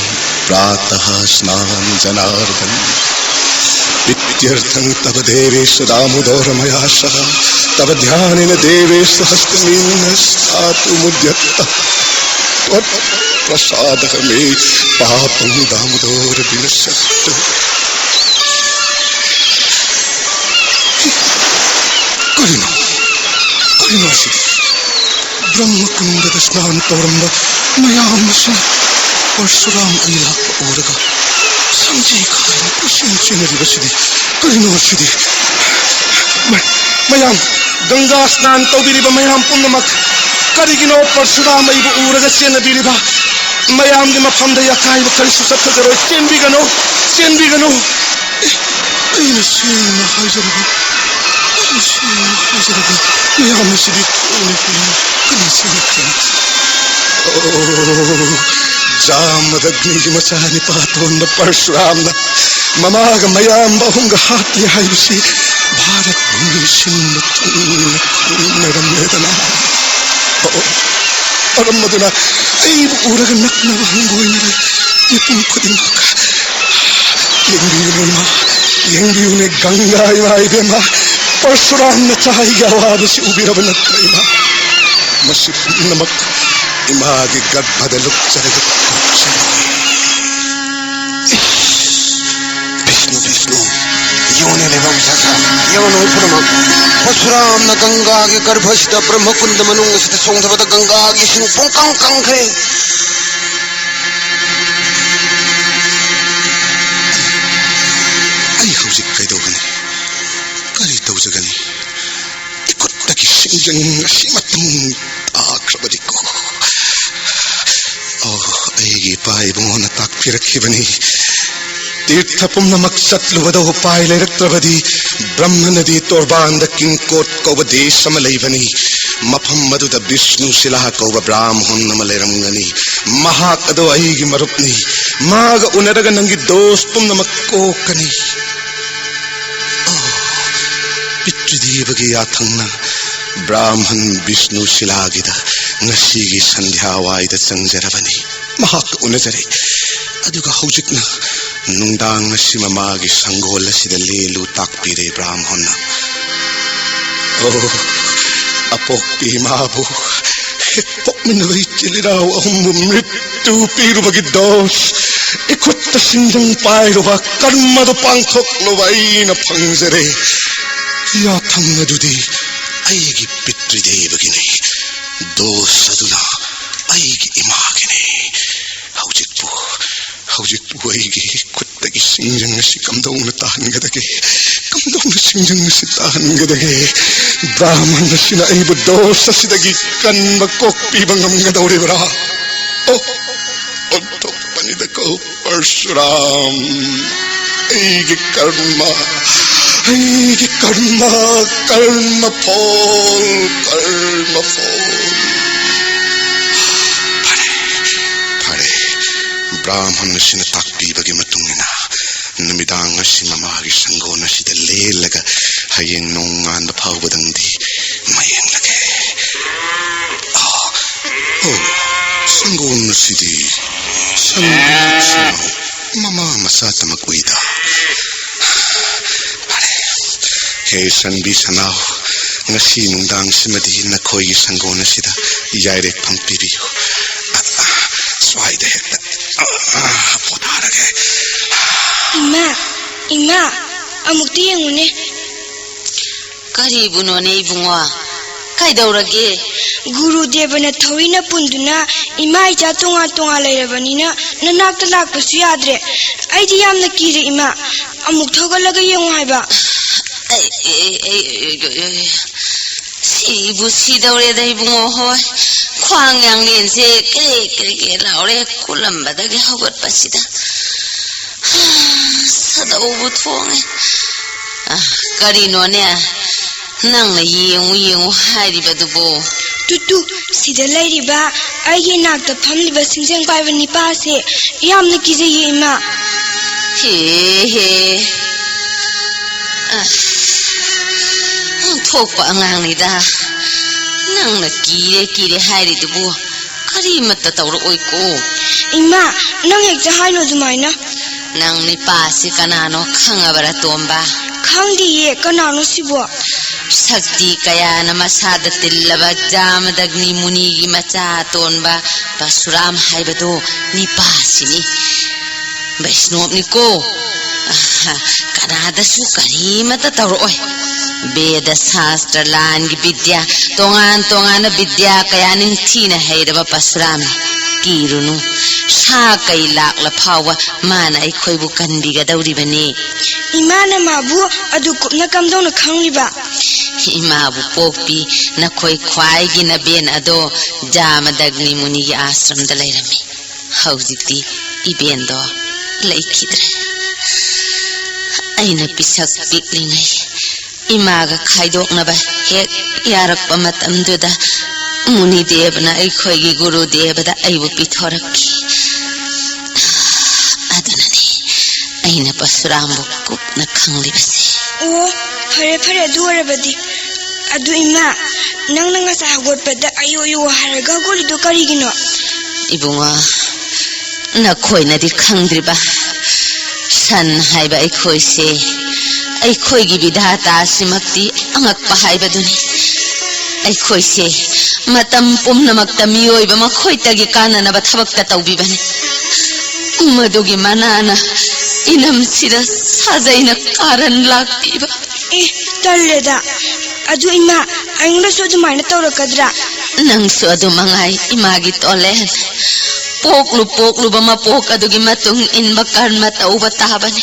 प्रातः स्नानं जनार्दन। प्रीत्यर्थं तव देवेश दामोदर मया सह। तव ध्यानेन देवेश हस्तमेन स्थातुमुद्यतः। त्वत्प्रसादः मे पापं दामोदर विनश्यतु। ꯀꯔꯤꯅꯣ? ꯀꯔꯤꯅꯣ ꯑꯁꯤꯗꯤ? ꯕ꯭ꯔꯍ꯭ꯃꯀꯨꯟꯗꯗ ꯁ꯭ꯅꯥꯟ ꯇꯧꯔꯝꯕ ꯃꯌꯥꯝ ꯑꯁꯤꯅ ꯄꯔꯁꯨꯔꯥꯝ ꯑꯩ ꯂꯥꯛꯄ ꯎꯔꯒ ꯁꯝꯖꯤ ꯈꯥꯏꯅ ꯀꯣꯏꯆꯦꯟ ꯆꯦꯟꯅꯔꯤꯕꯁꯤꯗꯤ ꯀꯔꯤꯅꯣ ꯑꯁꯤꯗꯤ? ꯃ-, ꯃꯌꯥꯝ, ꯒꯪꯒꯥ ꯁ꯭ꯅꯥꯟ ꯇꯧꯕꯤꯔꯤꯕ ꯃꯌꯥꯝ ꯄꯨꯝꯅꯃꯛ, ꯀꯔꯤꯒꯤꯅꯣ ꯄꯔꯁꯨꯔꯥꯝ ꯑꯩꯕꯨ ꯎꯔꯒ ꯆꯦꯟꯅꯕꯤꯔꯤꯕ? ꯃꯌꯥꯝꯒꯤ ꯃꯐꯝꯗ ꯑꯀꯥꯏꯕ ꯀꯔꯤꯁꯨ ꯆꯠꯊꯖꯔꯣꯏ꯫ ꯆꯦꯟꯕꯤꯒꯅꯨ, ꯆꯦꯟꯕꯤꯒꯅꯨ꯫ ꯑꯦ, ꯑꯩꯅ ꯁꯦꯡꯅ ꯍꯥꯏꯖꯔꯕ, ꯑꯩꯅ ꯁꯦꯡꯅ ꯍꯥꯏꯖꯔꯕ, ꯃꯌꯥꯝ ꯑꯁꯤꯗꯤ ꯀꯣꯟꯅ ꯀꯣꯟꯅ ꯀꯔꯤ ꯁꯦꯝꯂꯛꯀꯅꯤ? ꯑꯣ, ꯖꯥꯃꯗꯒ꯭ꯅꯤꯒꯤ ꯃꯆꯥꯅꯤꯄꯥ ꯇꯣꯟꯕ ꯄꯔꯁꯨꯔꯥꯝꯅ ꯃꯃꯥꯒ ꯃꯌꯥꯝꯕ ꯑꯍꯨꯝꯒ ꯍꯥꯠꯂꯦ ꯍꯥꯏꯕꯁꯤ ꯚꯥꯔꯠ ꯃꯤꯁꯤꯡꯅ ꯊꯨꯡꯅ ꯈꯪꯅꯔꯝꯂꯦꯗꯅ꯫ ꯑꯣ, ꯃꯔꯝ ꯑꯗꯨꯅ ꯑꯩꯕꯨ ꯎꯔꯒ ꯅꯛꯅꯕ ꯍꯪꯒꯣꯏꯅꯔꯦ ꯃꯤꯄꯨꯝ ꯈꯨꯗꯤꯡꯃꯛ꯫ ꯌꯦꯡꯕꯤꯌꯨꯅꯦ ꯏꯃꯥ, ꯌꯦꯡꯕꯤꯌꯨꯅꯦ ꯒꯪꯒꯥ ꯏꯃꯥ ꯏꯕꯦꯝꯃ, ꯄꯔꯁꯨꯔꯥꯝ ꯅꯆꯥ ꯑꯩꯒꯤ ꯑꯋꯥꯕꯁꯤ ꯎꯕꯤꯔꯕ ꯅꯠꯇ꯭ꯔ ꯏꯃꯥ? ꯃꯁꯤ ꯄꯨꯝꯅꯃꯛ ꯏꯃꯥꯒꯤ ꯒꯔꯚꯗ ꯂꯨꯞꯆꯔꯒ ꯄꯣꯛꯆꯕꯅꯤ꯫ ꯕꯤꯁꯅꯨ, ꯕꯤꯁꯅꯨ, ꯌꯦꯡꯉꯨꯅꯦ, ꯂꯩꯐꯝ ꯁꯥ ꯁꯥ꯫ ꯌꯦꯡꯉꯨ, ꯅꯣꯏ ꯄꯨꯝꯅꯃꯛ꯫ ꯄꯔꯁꯨꯔꯥꯝꯅ ꯒꯪꯒꯥꯒꯤ ꯒꯔꯚꯁꯤꯗ ꯕ꯭ꯔꯍ꯭ꯃꯀꯨꯟꯗ ꯃꯅꯨꯡ ꯑꯁꯤꯗ ꯆꯣꯡꯊꯕꯗ ꯒꯪꯒꯥꯒꯤ ꯏꯁꯤꯡ ꯄꯨꯡꯀꯪ ꯀꯪꯈ꯭ꯔꯦ꯫ ꯑꯩ ꯍꯧꯖꯤꯛ ꯀꯩꯗꯧꯒꯅꯤ? ꯀꯔꯤ ꯇꯧꯖꯒꯅꯤ? ꯏꯈꯨꯠꯇꯒꯤ ꯁꯤꯡꯖꯪ ꯑꯁꯤ ꯃꯇꯨꯡ ꯇꯥꯈ꯭ꯔꯕꯗꯤꯀꯣ꯫ ꯑꯣ, ꯑꯩꯒꯤ ꯏꯄꯥ ꯏꯕꯨꯡꯉꯣꯅ ꯇꯥꯛꯄꯤꯔꯛꯈꯤꯕꯅꯤ꯫ ꯇꯤꯔꯊ ꯄꯨꯝꯅꯃꯛ ꯆꯠꯂꯨꯕꯗ ꯎꯄꯥꯏ ꯂꯩꯔꯛꯇ꯭ꯔꯕꯗꯤ, ꯕ꯭ꯔꯍ꯭ꯃ ꯅꯗꯤ ꯇꯣꯔꯕꯥꯟꯗ ꯀꯤꯡꯀꯣꯠ ꯀꯧꯕ ꯗꯦꯁ ꯑꯃ ꯂꯩꯕꯅꯤ꯫ ꯃꯐꯝ ꯑꯗꯨꯗ ꯕꯤꯁꯅꯨ ꯁꯤꯂꯥ ꯀꯧꯕ ꯕ꯭ꯔꯥꯝꯍꯣꯟ ꯑꯃ ꯂꯩꯔꯝꯒꯅꯤ꯫ ꯃꯍꯥꯛ ꯑꯗꯣ ꯑꯩꯒꯤ ꯃꯔꯨꯞꯅꯤ꯫ ꯃꯥꯒ ꯎꯅꯔꯒ ꯅꯪꯒꯤ ꯗꯣꯁ ꯄꯨꯝꯅꯃꯛ ꯀꯣꯛꯀꯅꯤ꯫ ꯑꯣ, ꯄꯤꯇ꯭ꯔꯤꯗꯦꯕꯒꯤ ꯌꯥꯊꯪꯅ ꯕ꯭ꯔꯥꯝꯍꯟ ꯕꯤꯁꯅꯨ ꯁꯤꯂꯥꯒꯤꯗ ꯉꯁꯤꯒꯤ ꯁꯟꯙ꯭ꯌꯥꯋꯥꯏꯗ ꯆꯪꯖꯔꯕꯅꯤ꯫ ꯃꯍꯥꯛꯀ ꯎꯅꯖꯔꯦ꯫ ꯑꯗꯨꯒ ꯍꯧꯖꯤꯛꯅ ꯅꯨꯡꯗꯥꯡ ꯑꯁꯤ ꯃꯃꯥꯒꯤ ꯁꯪꯒꯣꯜ ꯑꯁꯤꯗ ꯂꯦꯜꯂꯨ ꯇꯥꯛꯄꯤꯔꯦ ꯕ꯭ꯔꯥꯝꯍꯟꯅ꯫ ꯑꯣ, ꯑꯄꯣꯛꯄꯤ ꯏꯃꯥꯕꯨ, ꯍꯦꯛ ꯄꯣꯛꯃꯤꯟꯅꯕ ꯏꯆꯤꯜ ꯏꯅꯥꯎ ꯑꯍꯨꯝꯕꯨ ꯃ꯭ꯔꯤꯠ ꯇꯨ ꯄꯤꯔꯨꯕꯒꯤ ꯗꯣꯁ, ꯏꯈꯨꯠꯇ ꯁꯤꯡꯖꯪ ꯄꯥꯏꯔꯨꯕ, ꯀꯔꯃꯗꯨ ꯄꯥꯡꯊꯣꯛꯂꯨꯕ ꯑꯩꯅ ꯐꯪꯖꯔꯦ꯫ ꯌꯥꯊꯪ ꯑꯗꯨꯗꯤ ꯑꯩꯒꯤ ꯄꯤꯇ꯭ꯔꯤꯗꯦꯕꯒꯤꯅꯤ꯫ ꯗꯣꯁ ꯑꯗꯨꯅ ꯑꯩꯒꯤ ꯏꯃꯥꯒꯤꯅꯤ꯫ ꯍꯧꯖꯤꯛꯄꯨ, ꯍꯧꯖꯤꯛꯄꯨ ꯑꯩꯒꯤ ꯈꯨꯠꯇꯒꯤ ꯁꯤꯡꯖꯪ ꯑꯁꯤ ꯀꯝꯗꯧꯅ ꯇꯥꯍꯟꯒꯗꯒꯦ? ꯀꯝꯗꯧꯅ ꯁꯤꯡꯖꯪ ꯑꯁꯤ ꯇꯥꯍꯟꯒꯗꯒꯦ? ꯕ꯭ꯔꯥꯍꯃꯟ ꯑꯁꯤꯅ ꯑꯩꯕꯨ ꯗꯣꯁ ꯑꯁꯤꯗꯒꯤ ꯀꯟꯕ ꯀꯣꯛꯄꯤꯕ ꯉꯝꯒꯗꯧꯔꯤꯕ꯭ꯔꯥ? ꯑꯣ, ꯑꯣꯟꯊꯣꯛꯄꯅꯤꯗꯀꯣ ꯄꯔꯁꯨꯔꯥꯝ꯫ ꯑꯩꯒꯤ ꯀꯔꯃ, ꯑꯩꯒꯤ ꯀꯔꯃ, ꯀꯔꯃ ꯐꯣꯜ, ꯀꯔꯃ ꯐꯣꯜ꯫ ꯐꯔꯦ, ꯐꯔꯦ꯫ ꯕ꯭ꯔꯥꯍꯃꯟ ꯑꯁꯤꯅ ꯇꯥꯛꯄꯤꯕꯒꯤ ꯃꯇꯨꯡ ꯏꯟꯅ ꯅꯨꯃꯤꯗꯥꯡ ꯑꯁꯤ ꯃꯃꯥꯒꯤ ꯁꯪꯒꯣꯜ ꯑꯁꯤꯗ ꯂꯦꯜꯂꯒ ꯍꯌꯦꯡ ꯅꯣꯡꯉꯥꯟꯕ ꯐꯥꯎꯕꯗꯪꯗꯤ ꯃꯌꯦꯡꯂꯒꯦ꯫ ꯑꯣ, ꯑꯣ, ꯁꯪꯒꯣꯜ ꯑꯁꯤꯗꯤ ꯁꯪꯕꯤ ꯁꯅꯥꯎ ꯃꯃꯥ ꯃꯆꯥꯇꯃꯛ ꯎꯏꯗ꯫ ꯐꯔꯦ꯫ ꯍꯦ ꯁꯟꯕꯤ ꯁꯅꯥꯎ, ꯉꯁꯤ ꯅꯨꯡꯗꯥꯡꯁꯤꯃꯗꯤ ꯅꯈꯣꯏꯒꯤ ꯁꯪꯒꯣꯜ ꯑꯁꯤꯗ ꯌꯥꯏꯔꯦꯛꯐꯝ ꯄꯤꯕꯤꯌꯨ꯫ ꯑ, ꯑ, ꯁ꯭ꯋꯥꯏꯗ ꯍꯦꯛꯇ, ꯑ, ꯑ, ꯄꯣꯊꯥꯔꯒꯦ꯫ ꯏꯃꯥ, ꯏꯃꯥ, ꯑꯃꯨꯛꯇ ꯌꯦꯡꯉꯨꯅꯦ꯫ ꯀꯔꯤꯕꯨꯅꯣꯅꯦ ꯏꯕꯨꯡꯉꯣ? ꯀꯩꯗꯧꯔꯒꯦ? ꯒꯨꯔꯨꯗꯦꯕꯅ ꯊꯧꯔꯤꯅ ꯄꯨꯟꯗꯨꯅ ꯏꯃꯥ ꯏꯆꯥ ꯇꯣꯉꯥꯟ ꯇꯣꯉꯥꯟ ꯂꯩꯔꯕꯅꯤꯅ ꯅꯅꯥꯛꯇ ꯂꯥꯛꯄꯁꯨ ꯌꯥꯗ꯭ꯔꯦ꯫ ꯑꯩꯗꯤ ꯌꯥꯝꯅ ꯀꯤꯔꯦ ꯏꯃꯥ꯫ ꯑꯃꯨꯛ ꯊꯧꯒꯠꯂꯒ ꯌꯦꯡꯉꯨ ꯍꯥꯏꯕ꯫ ꯑꯩ, ꯑꯩ, ꯑꯩ, ꯑꯩ, ꯑꯩ, ꯑꯩ, ꯁꯤꯕꯨ ꯁꯤꯗꯧꯔꯦꯗ ꯏꯕꯨꯡꯉꯣ ꯍꯣꯏ꯫ ꯈ꯭ꯋꯥꯡ ꯌꯥꯡꯂꯦꯟꯁꯦ ꯀ꯭ꯔꯦ ꯀ꯭ꯔꯦ ꯀ꯭ꯔꯦ ꯂꯥꯎꯔꯦ ꯀꯨꯜꯂꯝꯕꯗꯒꯤ ꯍꯧꯒꯠꯄꯁꯤꯗ꯫ ꯁꯗꯧꯕꯨ ꯊꯣꯡꯉꯦ꯫ ꯑ, ꯀꯔꯤꯅꯣꯅꯦ ꯅꯪꯅ ꯌꯦꯡꯉꯨ ꯌꯦꯡꯉꯨ ꯍꯥꯏꯔꯤꯕꯗꯨꯕꯨ? ꯇꯨ, ꯇꯨ, ꯁꯤꯗ ꯂꯩꯔꯤꯕ ꯑꯩꯒꯤ ꯏꯅꯥꯛꯇ ꯐꯝꯂꯤꯕ ꯁꯤꯡꯖꯪ ꯄꯥꯏꯕ ꯅꯤꯄꯥꯁꯦ ꯌꯥꯝꯅ ꯀꯤꯖꯩꯌꯦ ꯏꯃꯥ꯫ ꯍꯦ, ꯍꯦ꯫ ꯑꯁ, ꯑꯣꯟꯊꯣꯛꯄ ꯑꯉꯥꯡꯅꯤꯗ꯫ ꯅꯪꯅ ꯀꯤꯔꯦ ꯀꯤꯔꯦ ꯍꯥꯏꯔꯤꯗꯨꯕꯨ ꯀꯔꯤꯃꯠꯇ ꯇꯧꯔꯛꯑꯣꯏꯀꯣ꯫ ꯏꯃꯥ, ꯅꯪ ꯍꯦꯛꯇ ꯍꯥꯏꯅꯨ ꯑꯗꯨꯃꯥꯏꯅ꯫ ꯅꯪ ꯅꯤꯄꯥꯁꯤ ꯀꯅꯥꯅꯣ ꯈꯪꯉꯕꯔꯥ ꯇꯣꯝꯕ? ꯈꯪꯗꯤꯌꯦ, ꯀꯅꯥꯅꯣ ꯁꯤꯕꯣ? ꯁꯛꯇꯤ ꯀꯌꯥꯅ ꯃꯁꯥꯗ ꯇꯤꯜꯂꯕ ꯖꯥꯃꯗꯒ꯭ꯅꯤ ꯃꯨꯅꯤꯒꯤ ꯃꯆꯥ ꯑꯇꯣꯟꯕ ꯄꯔꯁꯨꯔꯥꯝ ꯍꯥꯏꯕꯗꯣ ꯅꯤꯄꯥꯁꯤꯅꯤ꯫ ꯕꯩꯁꯅꯣꯞꯅꯤꯀꯣ꯫ ꯑꯍ, ꯀꯅꯥꯗꯁꯨ ꯀꯔꯤꯃꯠꯇ ꯇꯧꯔꯛꯑꯣꯏ꯫ ꯕꯦꯗ ꯁꯥꯁꯇ꯭ꯔ ꯂꯥꯟꯒꯤ ꯕꯤꯗ꯭ꯌꯥ, ꯇꯣꯉꯥꯟ ꯇꯣꯉꯥꯟꯕ ꯕꯤꯗ꯭ꯌꯥ ꯀꯌꯥ ꯅꯤꯡꯊꯤꯅ ꯍꯩꯔꯕ ꯄꯔꯁꯨꯔꯥꯝꯅꯤ꯫ ꯀꯤꯔꯨꯅꯨ, ꯁꯥ ꯀꯩ ꯂꯥꯛꯂ ꯐꯥꯎꯕ ꯃꯥꯅ ꯑꯩꯈꯣꯏꯕꯨ ꯀꯟꯕꯤꯒꯗꯧꯔꯤꯕꯅꯤ꯫ ꯏꯃꯥꯅ ꯃꯥꯕꯨ ꯑꯗꯨ ꯀꯨꯞꯅ ꯀꯝꯗꯧꯅ ꯈꯪꯂꯤꯕ? ꯏꯃꯥꯕꯨ ꯄꯣꯛꯄꯤ ꯅꯈꯣꯏ ꯈ꯭ꯋꯥꯏꯒꯤ ꯅꯕꯦꯟ ꯑꯗꯣ ꯖꯥꯃꯗꯒ꯭ꯅꯤ ꯃꯨꯅꯤꯒꯤ ꯑꯥꯁ꯭ꯔꯝꯗ ꯂꯩꯔꯝꯃꯤ꯫ ꯍꯧꯖꯤꯛꯇꯤ ꯏꯕꯦꯟꯗꯣ ꯂꯩꯈꯤꯗ꯭ꯔꯦ꯫ ꯑꯩꯅ ꯄꯤꯁꯛ ꯄꯤꯛꯂꯤꯉꯩ ꯏꯃꯥꯒ ꯈꯥꯏꯗꯣꯛꯅꯕ ꯍꯦꯛ ꯌꯥꯔꯛꯄ ꯃꯇꯝꯗꯨꯗ ꯃꯨꯅꯤꯗꯦꯕꯅ ꯑꯩꯈꯣꯏꯒꯤ ꯒꯨꯔꯨꯗꯦꯕꯗ ꯑꯩꯕꯨ ꯄꯤꯊꯣꯔꯛꯈꯤ꯫ ꯑꯗꯨꯅꯅꯤ ꯑꯩꯅ ꯄꯔꯁꯨꯔꯥꯝꯕꯨ ꯀꯨꯞꯅ ꯈꯪꯂꯤꯕꯁꯤ꯫ ꯑꯣ, ꯐꯔꯦ, ꯐꯔꯦ, ꯑꯗꯨ ꯑꯣꯏꯔꯕꯗꯤ꯫ ꯑꯗꯨ ꯏꯃꯥ, ꯅꯪꯅ ꯉꯁꯥꯏ ꯍꯧꯒꯠꯄꯗ "ꯑꯌꯣ, ꯑꯌꯣ" ꯍꯥꯏꯔꯒ ꯍꯧꯒꯠꯂꯤꯗꯣ ꯀꯔꯤꯒꯤꯅꯣ? ꯏꯕꯨꯡꯉꯣ, ꯅꯈꯣꯏꯅꯗꯤ ꯈꯪꯗ꯭ꯔꯤꯕ, ꯁꯟ ꯍꯥꯏꯕ ꯑꯩꯈꯣꯏꯁꯦ, ꯑꯩꯈꯣꯏꯒꯤ ꯕꯤꯙꯥꯇꯥꯁꯤꯃꯛꯇꯤ ꯑꯉꯛꯄ ꯍꯥꯏꯕꯗꯨꯅꯤ꯫ ꯑꯩꯈꯣꯏꯁꯦ ꯃꯇꯝ ꯄꯨꯝꯅꯃꯛꯇ ꯃꯤꯑꯣꯏꯕ ꯃꯈꯣꯏꯇꯒꯤ ꯀꯥꯟꯅꯅꯕ ꯊꯕꯛꯇ ꯇꯧꯕꯤꯕꯅꯤ꯫ ꯃꯗꯨꯒꯤ ꯃꯅꯥꯅ ꯏꯅꯝꯁꯤꯗ ꯁꯥꯖꯩꯅ ꯀꯥꯔꯟ ꯂꯥꯛꯄꯤꯕ꯫ ꯑꯦ, ꯇꯜꯂꯦꯗ꯫ ꯑꯗꯨ ꯏꯃꯥ, ꯑꯩꯉꯣꯟꯗꯁꯨ ꯑꯗꯨꯃꯥꯏꯅ ꯇꯧꯔꯛꯀꯗ꯭ꯔꯥ? ꯅꯪꯁꯨ ꯑꯗꯨ ꯃꯉꯥꯏ, ꯏꯃꯥꯒꯤ ꯇꯣꯂꯦꯟ꯫ ꯄꯣꯛꯂꯨ ꯄꯣꯛꯂꯨꯕ ꯃꯄꯣꯛ ꯑꯗꯨꯒꯤ ꯃꯇꯨꯡ ꯏꯟꯕ ꯀꯔꯃ ꯇꯧꯕ ꯇꯥꯕꯅꯤ꯫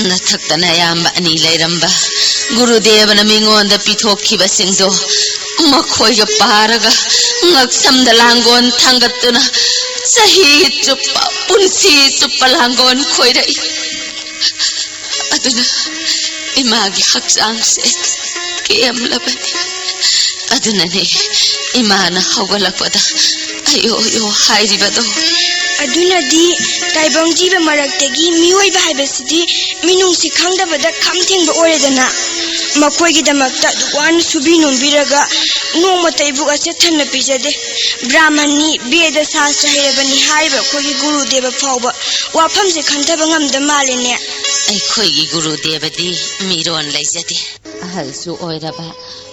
ꯅꯊꯛꯇ ꯅꯌꯥꯝꯕ ꯑꯅꯤ ꯂꯩꯔꯝꯕ ꯒꯨꯔꯨꯗꯦꯕꯅ ꯃꯤꯉꯣꯟꯗ ꯄꯤꯊꯣꯛꯈꯤꯕꯁꯤꯡꯗꯣ ꯃꯈꯣꯏꯒ ꯄꯥꯔꯒ ꯉꯛꯁꯝꯗ ꯂꯥꯡꯒꯣꯟ ꯊꯥꯡꯒꯠꯇꯨꯅ ꯆꯍꯤ ꯆꯨꯞꯄ, ꯄꯨꯟꯁꯤ ꯆꯨꯞꯄ ꯂꯥꯡꯒꯣꯟ ꯈꯣꯏꯔꯛꯏ꯫ ꯑꯗꯨꯅ ꯏꯃꯥꯒꯤ ꯍꯛꯆꯥꯡꯁꯦ ꯀꯦꯝꯂꯕꯅꯤ꯫ ꯑꯗꯨꯅꯅꯦ ꯏꯃꯥꯅ ꯍꯧꯒꯠꯂꯛꯄꯗ "ꯑꯌꯣ ꯑꯌꯣ" ꯍꯥꯏꯔꯤꯕꯗꯣ꯫ ꯑꯗꯨꯅꯗꯤ ꯇꯥꯏꯕꯪ ꯖꯤꯕ ꯃꯔꯛꯇꯒꯤ ꯃꯤꯑꯣꯏꯕ ꯍꯥꯏꯕꯁꯤꯗꯤ ꯃꯤꯅꯨꯡꯁꯤ ꯈꯪꯗꯕꯗ ꯈꯝ ꯊꯦꯡꯕ ꯑꯣꯏꯔꯦꯗꯅ꯫ ꯃꯈꯣꯏꯒꯤꯗꯃꯛꯇ ꯑꯗꯨꯛ ꯋꯥꯅ ꯁꯨꯕꯤ ꯅꯣꯝꯕꯤꯔꯒ ꯅꯣꯡꯃꯇ ꯏꯕꯨꯛ ꯑꯁꯦ ꯊꯟꯅ ꯄꯤꯖꯗꯦ꯫ ꯕ꯭ꯔꯥꯍꯃꯟꯅꯤ, ꯕꯦꯗ ꯁꯥꯁꯇ꯭ꯔ ꯍꯩꯔꯕꯅꯤ ꯍꯥꯏꯔꯤꯕ ꯑꯩꯈꯣꯏꯒꯤ ꯒꯨꯔꯨꯗꯦꯕ ꯐꯥꯎꯕ ꯋꯥꯐꯝꯁꯦ ꯈꯟꯊꯕ ꯉꯝꯗ ꯃꯥꯜꯂꯦꯅꯦ꯫ ꯑꯩꯈꯣꯏꯒꯤ ꯒꯨꯔꯨꯗꯦꯕꯗꯤ ꯃꯤꯔꯣꯟ ꯂꯩꯖꯗꯦ꯫ ꯑꯍꯜꯁꯨ ꯑꯣꯏꯔꯕ,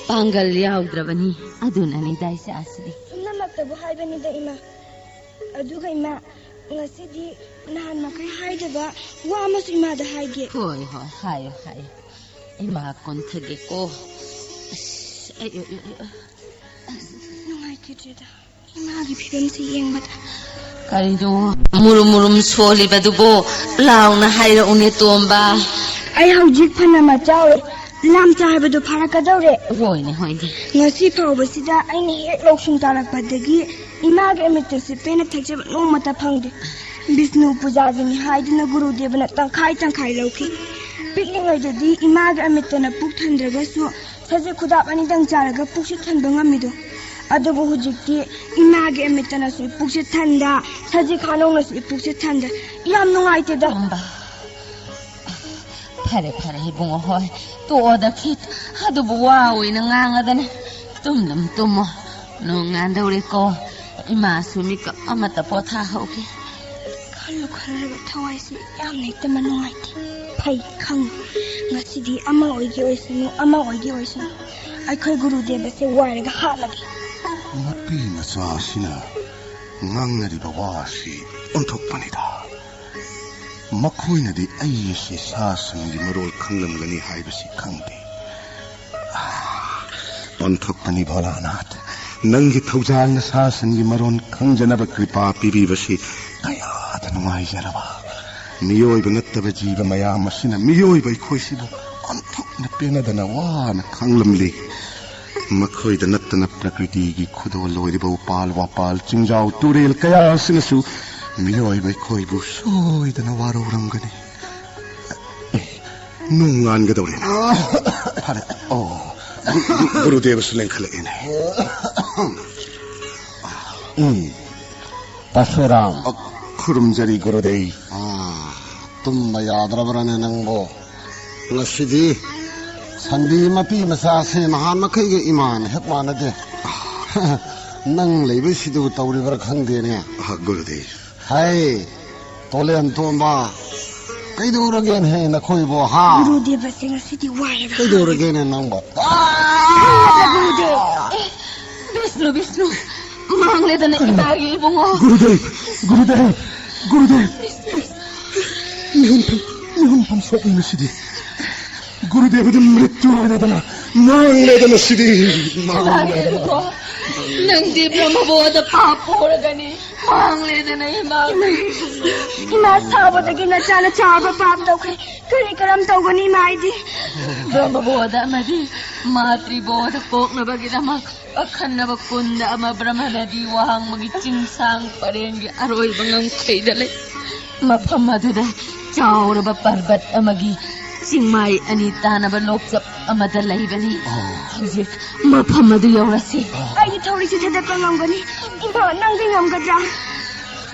ꯄꯥꯡꯒꯜ ꯌꯥꯎꯗ꯭ꯔꯕꯅꯤ꯫ ꯑꯗꯨꯅꯅꯤꯗ ꯏꯆꯥꯁꯤꯗꯤ꯫ ꯄꯨꯝꯅꯃꯛꯇꯕꯨ ꯍꯥꯏꯕꯅꯤꯗ ꯏꯃꯥ꯫ ꯑꯗꯨꯒ ꯏꯃꯥ, ꯉꯁꯤꯗꯤ ꯅꯍꯥꯟ ꯃꯈꯩ ꯍꯥꯏꯗꯕ ꯋꯥ ꯑꯃꯁꯨ ꯏꯃꯥꯗ ꯍꯥꯏꯒꯦ꯫ ꯍꯣꯏ, ꯍꯣꯏ, ꯍꯥꯏꯌꯣ, ꯍꯥꯏꯌꯣ꯫ ꯏꯃꯥ ꯀꯣꯟꯊꯒꯦꯀꯣ꯫ ꯑꯁ, ꯑꯩ, ꯑꯩ, ꯑꯩ, ꯑꯩ꯫ ꯑꯁ, ꯅꯨꯡꯉꯥꯏꯈꯤꯗ꯭ꯔꯦꯗ ꯏꯃꯥꯒꯤ ꯐꯤꯕꯝꯁꯤ ꯌꯦꯡꯕꯗ꯫ ꯀꯔꯤꯅꯣ ꯃꯨꯔꯨꯝ ꯃꯨꯔꯨꯝ ꯁꯣꯜꯂꯤꯕꯗꯨꯕꯣ? ꯂꯥꯎꯅ ꯍꯥꯏꯔꯛꯎꯅꯦ, ꯇꯣꯝꯕ꯫ ꯑꯩ ꯍꯧꯖꯤꯛ ꯐꯅ ꯃꯆꯥ ꯑꯣꯏ, ꯂꯥꯝꯆꯥ ꯍꯥꯏꯕꯗꯨ ꯐꯥꯔꯛꯀꯗꯧꯔꯦ꯫ ꯍꯣꯏꯅꯦ, ꯍꯣꯏꯅꯦ꯫ ꯉꯁꯤ ꯐꯥꯎꯕꯁꯤꯗ ꯑꯩꯅ ꯍꯦꯛ ꯂꯧꯁꯤꯡ ꯇꯥꯔꯛꯄꯗꯒꯤ ꯏꯃꯥꯒꯤ ꯑꯃꯤꯠꯇꯁꯨ ꯄꯦꯟꯅ ꯊꯛꯆꯕ ꯅꯣꯡꯃꯇ ꯐꯪꯗꯦ꯫ ꯕꯤꯁꯅꯨ ꯄꯨꯖꯥꯒꯤꯅꯤ ꯍꯥꯏꯗꯨꯅ ꯒꯨꯔꯨꯗꯦꯕꯅ ꯇꯪꯈꯥꯏ ꯇꯪꯈꯥꯏ ꯂꯧꯈꯤ꯫ ꯄꯤꯛꯂꯤꯉꯩꯗꯗꯤ ꯏꯃꯥꯒꯤ ꯑꯃꯤꯠꯇꯅ ꯄꯨꯛ ꯊꯟꯗ꯭ꯔꯒꯁꯨ ꯁꯖꯤꯛ ꯈꯨꯗꯥꯞ ꯑꯅꯤꯗꯪ ꯆꯥꯔꯒ ꯄꯨꯛꯁꯨ ꯊꯟꯕ ꯉꯝꯃꯤꯗꯣ꯫ ꯑꯗꯨꯕꯨ ꯍꯧꯖꯤꯛꯇꯤ ꯏꯃꯥꯒꯤ ꯑꯃꯤꯠꯇꯅꯁꯨ ꯏꯄꯨꯛꯁꯦ ꯊꯟꯗ, ꯁꯖꯤꯛ ꯈꯥꯅꯧꯅꯁꯨ ꯏꯄꯨꯛꯁꯦ ꯊꯟꯗ꯫ ꯌꯥꯝ ꯅꯨꯡꯉꯥꯏꯇꯦꯗ꯫ ꯇꯣꯝꯕ, ꯐꯔꯦ, ꯐꯔꯦ, ꯏꯕꯨꯡꯉꯣ, ꯍꯣꯏ, ꯇꯣꯛꯑꯣꯗ ꯈꯤꯠ꯫ ꯑꯗꯨꯕꯨ ꯋꯥ ꯑꯣꯏꯅ ꯉꯥꯡꯉꯗꯅ꯫ ꯇꯨꯝꯗꯨꯝ ꯇꯨꯝꯃꯣ, ꯅꯣꯡ ꯉꯥꯟꯗꯧꯔꯦꯀꯣ꯫ ꯏꯃꯥꯁꯨ ꯃꯤꯀꯞ ꯑꯃꯠꯇ ꯄꯣꯊꯥꯍꯧꯒꯦ꯫ ꯈꯜꯂꯨ ꯈꯜꯂꯨꯔꯒ ꯊꯋꯥꯏꯁꯤ ꯌꯥꯝꯅ ꯍꯦꯛꯇ ꯅꯨꯡꯉꯥꯏꯇꯦ꯫ ꯐꯩ ꯈꯪꯉꯤ꯫ ꯉꯁꯤꯗꯤ ꯑꯃ ꯑꯣꯏꯒꯦ ꯑꯣꯏꯁꯅꯨ, ꯑꯃ ꯑꯣꯏꯒꯦ ꯑꯣꯏꯁꯅꯨ, ꯑꯩꯈꯣꯏ ꯒꯨꯔꯨꯗꯦꯕꯁꯦ ꯋꯥꯏꯔꯒ ꯍꯥꯠꯂꯒꯦ꯫ ꯅꯨꯄꯤ ꯃꯆꯥꯁꯤꯅ ꯉꯥꯡꯅꯔꯤꯕ ꯋꯥꯁꯤ ꯑꯣꯟꯊꯣꯛꯄꯅꯤꯗ꯫ ꯃꯈꯣꯏꯅꯗꯤ ꯑꯩ ꯑꯁꯤ ꯁꯥ ꯁꯟꯒꯤ ꯃꯔꯣꯜ ꯈꯪꯂꯝꯒꯅꯤ ꯍꯥꯏꯕꯁꯤ ꯈꯪꯗꯦ꯫ ꯑꯥ, ꯑꯣꯟꯊꯣꯛꯄꯅꯤ ꯚꯣꯂꯥꯅꯥꯊ, ꯅꯪꯒꯤ ꯊꯧꯖꯥꯜꯅ ꯁꯥ ꯁꯟꯒꯤ ꯃꯔꯣꯜ ꯈꯪꯖꯅꯕ ꯀ꯭ꯔꯤꯄꯥ ꯄꯤꯕꯤꯕꯁꯤ ꯀꯌꯥꯗ ꯅꯨꯡꯉꯥꯏꯖꯔꯕ꯫ ꯃꯤꯑꯣꯏꯕ ꯅꯠꯇꯕ ꯖꯤꯕ ꯃꯌꯥꯝ ꯑꯁꯤꯅ ꯃꯤꯑꯣꯏꯕ ꯑꯩꯈꯣꯏꯁꯤꯕꯨ ꯑꯣꯟꯊꯣꯛꯅ ꯄꯦꯟꯅꯗꯅ ꯋꯥꯅ ꯈꯥꯡꯂꯝꯂꯤ꯫ ꯃꯈꯣꯏꯗ ꯅꯠꯇꯅ ꯄ꯭ꯔꯀ꯭ꯔꯤꯇꯤꯒꯤ ꯈꯨꯗꯣꯜ ꯑꯣꯏꯔꯤꯕ ꯎꯄꯥꯜ ꯋꯥꯄꯥꯜ, ꯆꯤꯡꯖꯥꯎ ꯇꯨꯔꯦꯜ ꯀꯌꯥ ꯑꯁꯤꯅꯁꯨ ꯃꯤꯑꯣꯏꯕ ꯑꯩꯈꯣꯏꯕꯨ ꯁꯣꯏꯗꯅ ꯋꯥꯔꯧꯔꯝꯒꯅꯤ꯫ ꯑꯦ, ꯅꯣꯡ ꯉꯥꯟꯒꯗꯧꯔꯦꯅꯦ꯫ ꯐꯔꯦ꯫ ꯑꯣ, ꯒꯨꯔꯨꯗꯦꯕꯁꯨ ꯂꯦꯡꯈꯠꯂꯛꯑꯦꯅꯦ꯫ ꯎꯝ, ꯄꯔꯁꯨꯔꯥꯝ꯫ ꯑ, ꯈꯨꯔꯨꯝꯖꯔꯤ ꯒꯨꯔꯨꯗꯦꯕ꯫ ꯑꯥ, ꯇꯨꯝꯕ ꯌꯥꯗ꯭ꯔꯕ꯭ꯔꯅꯦ ꯅꯪꯕꯣ? ꯉꯁꯤꯗꯤ ꯁꯟꯗꯤ ꯃꯄꯤ ꯃꯆꯥꯁꯦ ꯅꯍꯥꯟ ꯃꯈꯩꯒ ꯏꯃꯥꯟ ꯍꯦꯛ ꯃꯥꯟꯅꯗꯦ꯫ ꯅꯪ ꯂꯩꯕꯁꯤꯗꯕꯨ ꯇꯧꯔꯤꯕ꯭ꯔꯥ ꯈꯪꯗꯦꯅꯦ꯫ ꯑ, ꯒꯨꯔꯨꯗꯦꯕ꯫ ꯍꯩ, ꯇꯣꯂꯦꯟ ꯇꯣꯝꯕ, ꯀꯩꯗꯧꯔꯒꯦꯅꯦ ꯅꯈꯣꯏꯕꯣ, ꯍꯥ? ꯒꯨꯔꯨꯗꯦꯕꯁꯦ ꯉꯁꯤꯗꯤ ꯋꯥꯏꯗ꯫ ꯀꯩꯗꯧꯔꯒꯦꯅꯦ ꯅꯪꯕꯣ? ꯒꯨꯔꯨꯗꯦꯕ꯫ ꯑꯦ, ꯕꯤꯁꯅꯨ, ꯕꯤꯁꯅꯨ, ꯃꯥꯡꯂꯦꯗꯅ ꯏꯃꯥꯒꯤ ꯏꯕꯨꯡꯉꯣ꯫ ꯒꯨꯔꯨꯗꯦꯕ, ꯒꯨꯔꯨꯗꯦꯕ, ꯒꯨꯔꯨꯗꯦꯕ꯫ ꯃꯤꯍꯨꯟꯐꯝ, ꯃꯤꯍꯨꯟꯐꯝ ꯁꯣꯛꯏ ꯉꯁꯤꯗꯤ꯫ ꯒꯨꯔꯨꯗꯦꯕꯗꯤ ꯃ꯭ꯔꯤꯇ꯭ꯌꯨ ꯑꯣꯏꯔꯦꯗꯅ, ꯃꯥꯡꯂꯦꯗꯅ ꯁꯤꯗꯤ, ꯃꯥꯡꯂꯦꯗꯅ꯫ ꯅꯪꯗꯤ ꯕ꯭ꯔꯍ꯭ꯃꯕꯣꯙ ꯄꯥꯞ ꯄꯣꯔꯒꯅꯤ, ꯃꯥꯡꯂꯦꯗꯅ ꯏꯃꯥ꯫ ꯏꯃꯥ ꯁꯥꯎꯕꯗꯒꯤ ꯅꯆꯥꯅ ꯆꯥꯎꯔꯕ ꯄꯥꯞ ꯇꯧꯈ꯭ꯔꯦ꯫ ꯀꯔꯤ ꯀꯔꯝ ꯇꯧꯒꯅꯤ ꯏꯃꯥ ꯑꯩꯗꯤ? ꯕ꯭ꯔꯍ꯭ꯃꯕꯣꯙ ꯑꯃꯗꯤ ꯃꯥꯇ꯭ꯔꯤꯕꯣꯙ ꯄꯣꯛꯅꯕꯒꯤꯗꯃꯛ ꯑꯈꯟꯅꯕ ꯀꯨꯟꯗ ꯑꯃ ꯕ꯭ꯔꯍ꯭ꯃꯅꯗꯤ ꯋꯥꯡꯃꯒꯤ ꯆꯤꯡꯁꯥꯡ ꯄꯔꯦꯡꯒꯤ ꯑꯔꯣꯏꯕ ꯉꯝꯈꯩꯗ ꯂꯩ꯫ ꯃꯐꯝ ꯑꯗꯨꯗ ꯆꯥꯎꯔꯕ ꯄꯔꯕꯠ ꯑꯃꯒꯤ ꯆꯤꯡꯃꯥꯏ ꯑꯅꯤ ꯇꯥꯅꯕ ꯂꯣꯛꯆꯞ ꯑꯃꯗ ꯂꯩꯕꯅꯤ꯫ ꯑꯣ꯫ ꯍꯧꯖꯤꯛ ꯃꯐꯝ ꯑꯗꯨ ꯌꯧꯔꯁꯤ꯫ ꯑꯩꯒꯤ ꯊꯧꯔꯤꯁꯤ ꯊꯥꯗꯠꯄ ꯉꯝꯒꯅꯤ꯫ ꯏꯃꯥ, ꯅꯪꯗꯤ ꯉꯝꯒꯗ꯭ꯔꯥ?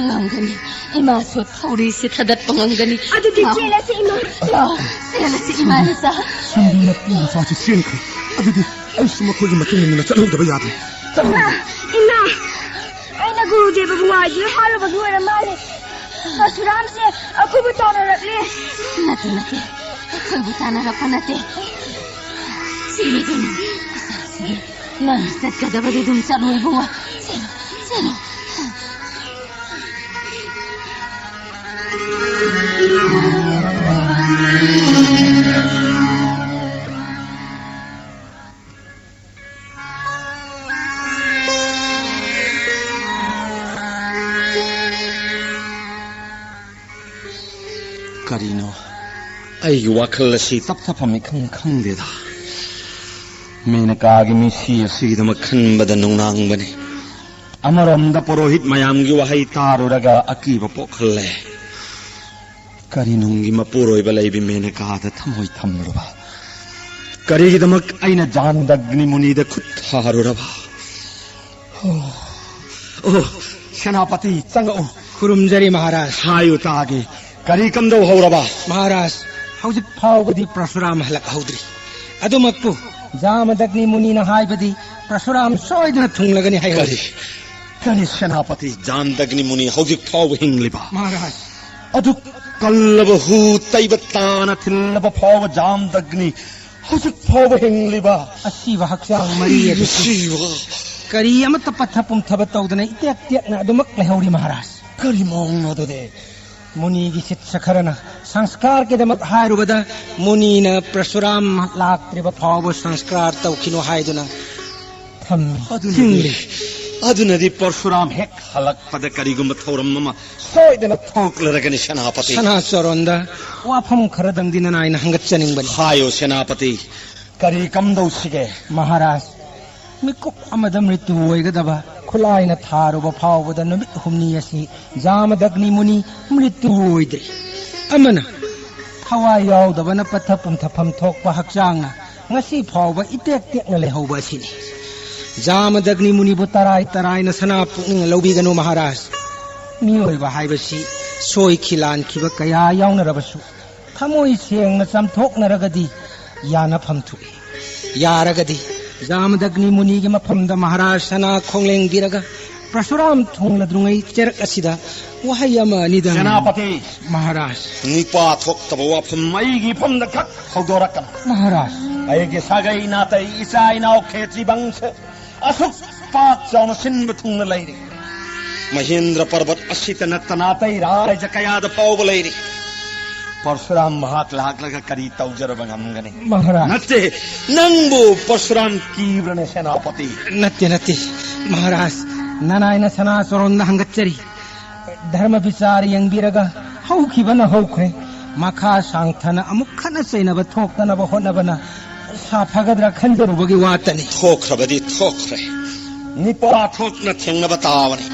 ꯉꯝꯒꯅꯤ꯫ ꯏꯃꯥꯁꯨ ꯊꯧꯔꯤꯁꯤ ꯊꯥꯗꯠꯄ ꯉꯝꯒꯅꯤ꯫ ꯑꯗꯨꯗꯤ ꯂꯥꯛꯑꯣ꯫ ꯆꯦꯜꯂꯁꯤ, ꯏꯃꯥ꯫ ꯂꯥꯛꯑꯣ, ꯆꯦꯜꯂꯁꯤ, ꯏꯃꯥ ꯏꯆꯥ꯫ ꯁꯟꯗꯤ ꯃꯄꯤ ꯃꯆꯥꯁꯤ ꯆꯦꯟꯈ꯭ꯔꯦ꯫ ꯑꯗꯨꯗꯤ ꯑꯩꯁꯨ ꯃꯈꯣꯏꯒꯤ ꯃꯇꯨꯡ ꯏꯟꯅ ꯆꯠꯍꯧꯗꯕ ꯌꯥꯗ꯭ꯔꯦ꯫ ꯆꯠꯍꯧꯗꯕ ꯏꯃꯥ, ꯏꯃꯥ, ꯑꯩꯅ ꯒꯨꯔꯨꯗꯦꯕꯕꯨ ꯋꯥꯏꯗꯨꯅ ꯍꯥꯠꯂꯨꯕꯒꯤ ꯑꯣꯏꯔ ꯃꯥꯜꯂꯦ꯫ ꯄꯔꯁꯨꯔꯥꯝꯁꯦ ꯑꯩꯈꯣꯏꯕꯨ ꯇꯥꯟꯅꯔꯛꯂꯦ꯫ ꯅꯠꯇꯦ, ꯅꯠꯇꯦ, ꯑꯩꯈꯣꯏꯕꯨ ꯇꯥꯟꯅꯔꯛꯄ ꯅꯠꯇꯦ꯫ ꯁꯤꯔꯦꯗꯅ, ꯁꯤꯔꯦ꯫ ꯅꯪ ꯆꯠꯀꯗꯕꯗꯤ ꯑꯗꯨꯝ ꯆꯠꯂꯣ ꯏꯕꯨꯡꯉꯣ꯫ ꯆꯠꯂꯣ, ꯆꯠꯂꯣ꯫ ꯑꯩꯒꯤ ꯋꯥꯈꯜ ꯑꯁꯤ ꯇꯞꯊꯐꯝ ꯏꯈꯪ ꯈꯪꯗꯦꯗ꯫ ꯃꯦꯅꯀꯥꯒꯤ ꯃꯤꯁꯤ ꯑꯁꯤꯒꯤꯗꯃꯛ ꯈꯟꯕꯗ ꯅꯨꯡꯅꯥꯡꯕꯅꯤ꯫ ꯑꯃꯔꯣꯝꯗ ꯄꯨꯔꯣꯍꯤꯠ ꯃꯌꯥꯝꯒꯤ ꯋꯥꯍꯩ ꯇꯥꯔꯨꯔꯒ ꯑꯀꯤꯕ ꯄꯣꯛꯍꯜꯂꯦ꯫ ꯀꯔꯤ ꯅꯨꯡꯒꯤ ꯃꯄꯨꯔꯣꯏꯕ ꯂꯩꯕꯤ ꯃꯦꯅꯀꯥꯗ ꯊꯃꯣꯏ ꯊꯝꯂꯨꯕ? ꯀꯔꯤꯒꯤꯗꯃꯛ ꯑꯩꯅ ꯖꯥꯝꯗꯒ꯭ꯅꯤ ꯃꯨꯅꯤꯗ ꯈꯨꯠ ꯊꯥꯔꯨꯔꯕ? ꯑꯣ, ꯑꯣ, ꯁꯦꯅꯥꯄꯇꯤ, ꯆꯪꯉꯛꯎ꯫ ꯈꯨꯔꯨꯝꯖꯔꯤ ꯃꯍꯥꯔꯥꯖ꯫ ꯍꯥꯏꯌꯨ ꯇꯥꯒꯦ, ꯀꯔꯤ ꯀꯝꯗꯧ ꯍꯧꯔꯕ? ꯃꯍꯥꯔꯥꯖ, ꯍꯧꯖꯤꯛ ꯐꯥꯎꯕꯗꯤ ꯄ꯭ꯔꯁꯨꯔꯥꯝ ꯍꯜꯂꯛꯍꯧꯗ꯭ꯔꯤ꯫ ꯑꯗꯨꯃꯛꯄꯨ ꯖꯥꯃꯗꯒ꯭ꯅꯤ ꯃꯨꯅꯤꯅ ꯍꯥꯏꯕꯗꯤ ꯄ꯭ꯔꯁꯨꯔꯥꯝ ꯁꯣꯏꯗꯅ ꯊꯨꯡꯂꯒꯅꯤ ꯍꯥꯏꯍꯧꯔꯤ꯫ ꯀꯔꯤ? ꯀꯔꯤ ꯁꯦꯅꯥꯄꯇꯤ, ꯖꯥꯝꯗꯒ꯭ꯅꯤ ꯃꯨꯅꯤ ꯍꯧꯖꯤꯛ ꯐꯥꯎꯕ ꯍꯤꯡꯂꯤꯕ? ꯃꯍꯥꯔꯥꯖ꯫ ꯑꯗꯨ ꯀꯜꯂꯕ ꯍꯨ ꯇꯩꯕ ꯇꯥꯅ ꯊꯤꯜꯂꯕ ꯐꯥꯎꯕ ꯖꯥꯝꯗꯒ꯭ꯅꯤ ꯍꯧꯖꯤꯛ ꯐꯥꯎꯕ ꯍꯤꯡꯂꯤꯕ? ꯑꯁꯤꯕ ꯍꯛꯆꯥꯡ ꯃꯔꯤ ꯑꯗꯨ ꯁꯤꯕ꯫ ꯀꯔꯤ ꯑꯃꯠꯇ ꯄꯠꯊ ꯄꯨꯝꯊꯕ ꯇꯧꯗꯅ ꯏꯇꯦꯛ ꯇꯦꯛꯅ ꯑꯗꯨꯃꯛ ꯂꯩꯍꯧꯔꯤ ꯃꯍꯥꯔꯥꯖ꯫ ꯀꯔꯤ ꯃꯑꯣꯡꯅꯣ ꯑꯗꯨꯗꯤ? ꯃꯨꯅꯤꯒꯤ ꯁꯤꯠꯁ ꯈꯔꯅ ꯁꯪꯁꯀꯥꯔꯒꯤꯗꯃꯛ ꯍꯥꯏꯔꯨꯕꯗ, ꯃꯨꯅꯤꯅ ꯄ꯭ꯔꯁꯨꯔꯥꯝ ꯂꯥꯛꯇ꯭ꯔꯤꯕ ꯐꯥꯎꯕ ꯁꯪꯁꯀꯥꯔ ꯇꯧꯈꯤꯅꯨ ꯍꯥꯏꯗꯨꯅ ꯊꯝꯃꯤ꯫ ꯑꯗꯨꯅꯗꯤ, ꯊꯤꯡꯂꯤ꯫ ꯑꯗꯨꯅꯗꯤ ꯄꯔꯁꯨꯔꯥꯝ ꯍꯦꯛ ꯍꯜꯂꯛꯄꯗ ꯀꯔꯤꯒꯨꯝꯕ ꯊꯧꯔꯝ ꯑꯃ ꯁꯣꯏꯗꯅ ꯊꯣꯛꯂꯔꯒꯅꯤ, ꯁꯦꯅꯥꯄꯇꯤ꯫ ꯁꯅꯥꯆꯣꯔꯣꯟꯗ ꯋꯥꯐꯝ ꯈꯔꯗꯪꯗꯤ ꯅꯅꯥꯏꯅ ꯍꯪꯒꯠꯆꯅꯤꯡꯕꯅꯤ꯫ ꯍꯥꯏꯌꯨ, ꯁꯦꯅꯥꯄꯇꯤ, ꯀꯔꯤ ꯀꯝꯗꯧꯁꯤꯒꯦ? ꯃꯍꯥꯔꯥꯖ, ꯃꯤꯀꯨꯞ ꯑꯃꯗ ꯃ꯭ꯔꯤꯇꯨ ꯑꯣꯏꯒꯗꯕ ꯈꯨꯠꯂꯥꯏꯅ ꯊꯥꯔꯨꯕ ꯐꯥꯎꯕꯗ ꯅꯨꯃꯤꯠ ꯍꯨꯝꯅꯤ ꯑꯁꯤ ꯖꯥꯃꯗꯒ꯭ꯅꯤ ꯃꯨꯅꯤ ꯃ꯭ꯔꯤꯇꯨ ꯑꯣꯏꯗ꯭ꯔꯤ꯫ ꯑꯃꯅ ꯊꯋꯥꯏ ꯌꯥꯎꯗꯕꯅ ꯄꯠꯊ ꯄꯨꯝꯊꯐꯝ ꯊꯣꯛꯄ ꯍꯛꯆꯥꯡꯅ ꯉꯁꯤ ꯐꯥꯎꯕ ꯏꯇꯦꯛ ꯇꯦꯛꯅ ꯂꯩꯍꯧꯕ ꯑꯁꯤꯅꯤ꯫ ꯖꯥꯃꯗꯒ꯭ꯅꯤ ꯃꯨꯅꯤꯕꯨ ꯇꯔꯥꯏ ꯇꯔꯥꯏꯅ ꯁꯅꯥ ꯄꯨꯛꯅꯤꯡꯅ ꯂꯧꯕꯤꯒꯅꯨ ꯃꯍꯥꯔꯥꯖ꯫ ꯃꯤꯑꯣꯏꯕ ꯍꯥꯏꯕꯁꯤ ꯁꯣꯏꯈꯤ ꯂꯥꯟꯈꯤꯕ ꯀꯌꯥ ꯌꯥꯎꯅꯔꯕꯁꯨ, ꯊꯃꯣꯏ ꯁꯦꯡꯅ ꯆꯥꯝꯊꯣꯛꯅꯔꯒꯗꯤ ꯌꯥꯅꯐꯝ ꯊꯣꯛꯏ꯫ ꯌꯥꯔꯒꯗꯤ ꯖꯥꯃꯗꯒ꯭ꯅꯤ ꯃꯨꯅꯤꯒꯤ ꯃꯐꯝꯗ ꯃꯍꯥꯔꯥꯖ ꯁꯅꯥ ꯈꯣꯡꯂꯦꯡꯕꯤꯔꯒ ꯄ꯭ꯔꯁꯨꯔꯥꯝ ꯊꯨꯡꯂꯗ꯭ꯔꯤꯉꯩ ꯆꯦꯔꯛ ꯑꯁꯤꯗ ꯋꯥꯍꯩ ꯑꯃ ꯑꯅꯤꯗꯪ꯫ ꯁꯦꯅꯥꯄꯇꯤ! ꯃꯍꯥꯔꯥꯖ! ꯅꯤꯄꯥ ꯊꯣꯛꯇꯕ ꯋꯥꯐꯝ ꯑꯩꯒꯤ ꯏꯐꯝꯗ ꯈꯛ ꯍꯧꯗꯣꯔꯛꯀꯅꯨ꯫ ꯃꯍꯥꯔꯥꯖ! ꯑꯩꯒꯤ ꯁꯥꯒꯩ ꯅꯥꯇꯩ, ꯏꯆꯥ ꯏꯅꯥꯎ, ꯈꯦꯇ꯭ꯔꯤ ꯕꯪꯁ ꯑꯁꯨꯛ ꯄꯥꯛ ꯆꯥꯎꯅ ꯁꯤꯟꯕ ꯊꯨꯡꯅ ꯂꯩꯔꯤ꯫ ꯃꯍꯦꯟꯗ꯭ꯔ ꯄꯔꯕꯠ ꯑꯁꯤꯇ ꯅꯠꯇꯅ ꯑꯇꯩ ꯔꯥꯖ꯭ꯌ ꯀꯌꯥꯗ ꯐꯥꯎꯕ ꯂꯩꯔꯤ꯫ ꯄꯔꯁꯨꯔꯥꯝ ꯃꯍꯥꯛ ꯂꯥꯛꯂꯒ ꯀꯔꯤ ꯇꯧꯖꯔꯕ ꯉꯝꯒꯅꯤ? ꯃꯍꯥꯔꯥꯖ! ꯅꯠꯇꯦ, ꯅꯪꯕꯨ ꯄꯔꯁꯨꯔꯥꯝ ꯀꯤꯕ꯭ꯔꯅꯦ, ꯁꯦꯅꯥꯄꯇꯤ? ꯅꯠꯇꯦ, ꯅꯠꯇꯦ, ꯃꯍꯥꯔꯥꯖ, ꯅꯅꯥꯏꯅ ꯁꯅꯥ ꯆꯣꯔꯣꯟꯗ ꯍꯪꯒꯠꯆꯔꯤ꯫ ꯙꯔꯃ ꯕꯤꯆꯥꯔ ꯌꯦꯡꯕꯤꯔꯒ ꯍꯧꯈꯤꯕꯅ ꯍꯧꯈ꯭ꯔꯦ, ꯃꯈꯥ ꯁꯥꯡꯊꯅ ꯑꯃꯨꯛ ꯈꯠꯅ ꯆꯩꯅꯕ ꯊꯣꯛꯇꯅꯕ ꯍꯣꯠꯅꯕꯅ ꯁꯥꯐꯒꯗ꯭ꯔꯥ ꯈꯟꯖꯔꯨꯕꯒꯤ ꯋꯥꯇꯅꯤ꯫ ꯊꯣꯛꯈ꯭ꯔꯕꯗꯤ ꯊꯣꯛꯈ꯭ꯔꯦ꯫ ꯅꯤꯄꯥ ꯊꯣꯛꯅ ꯊꯦꯡꯅꯕ ꯇꯥꯕꯅꯤ꯫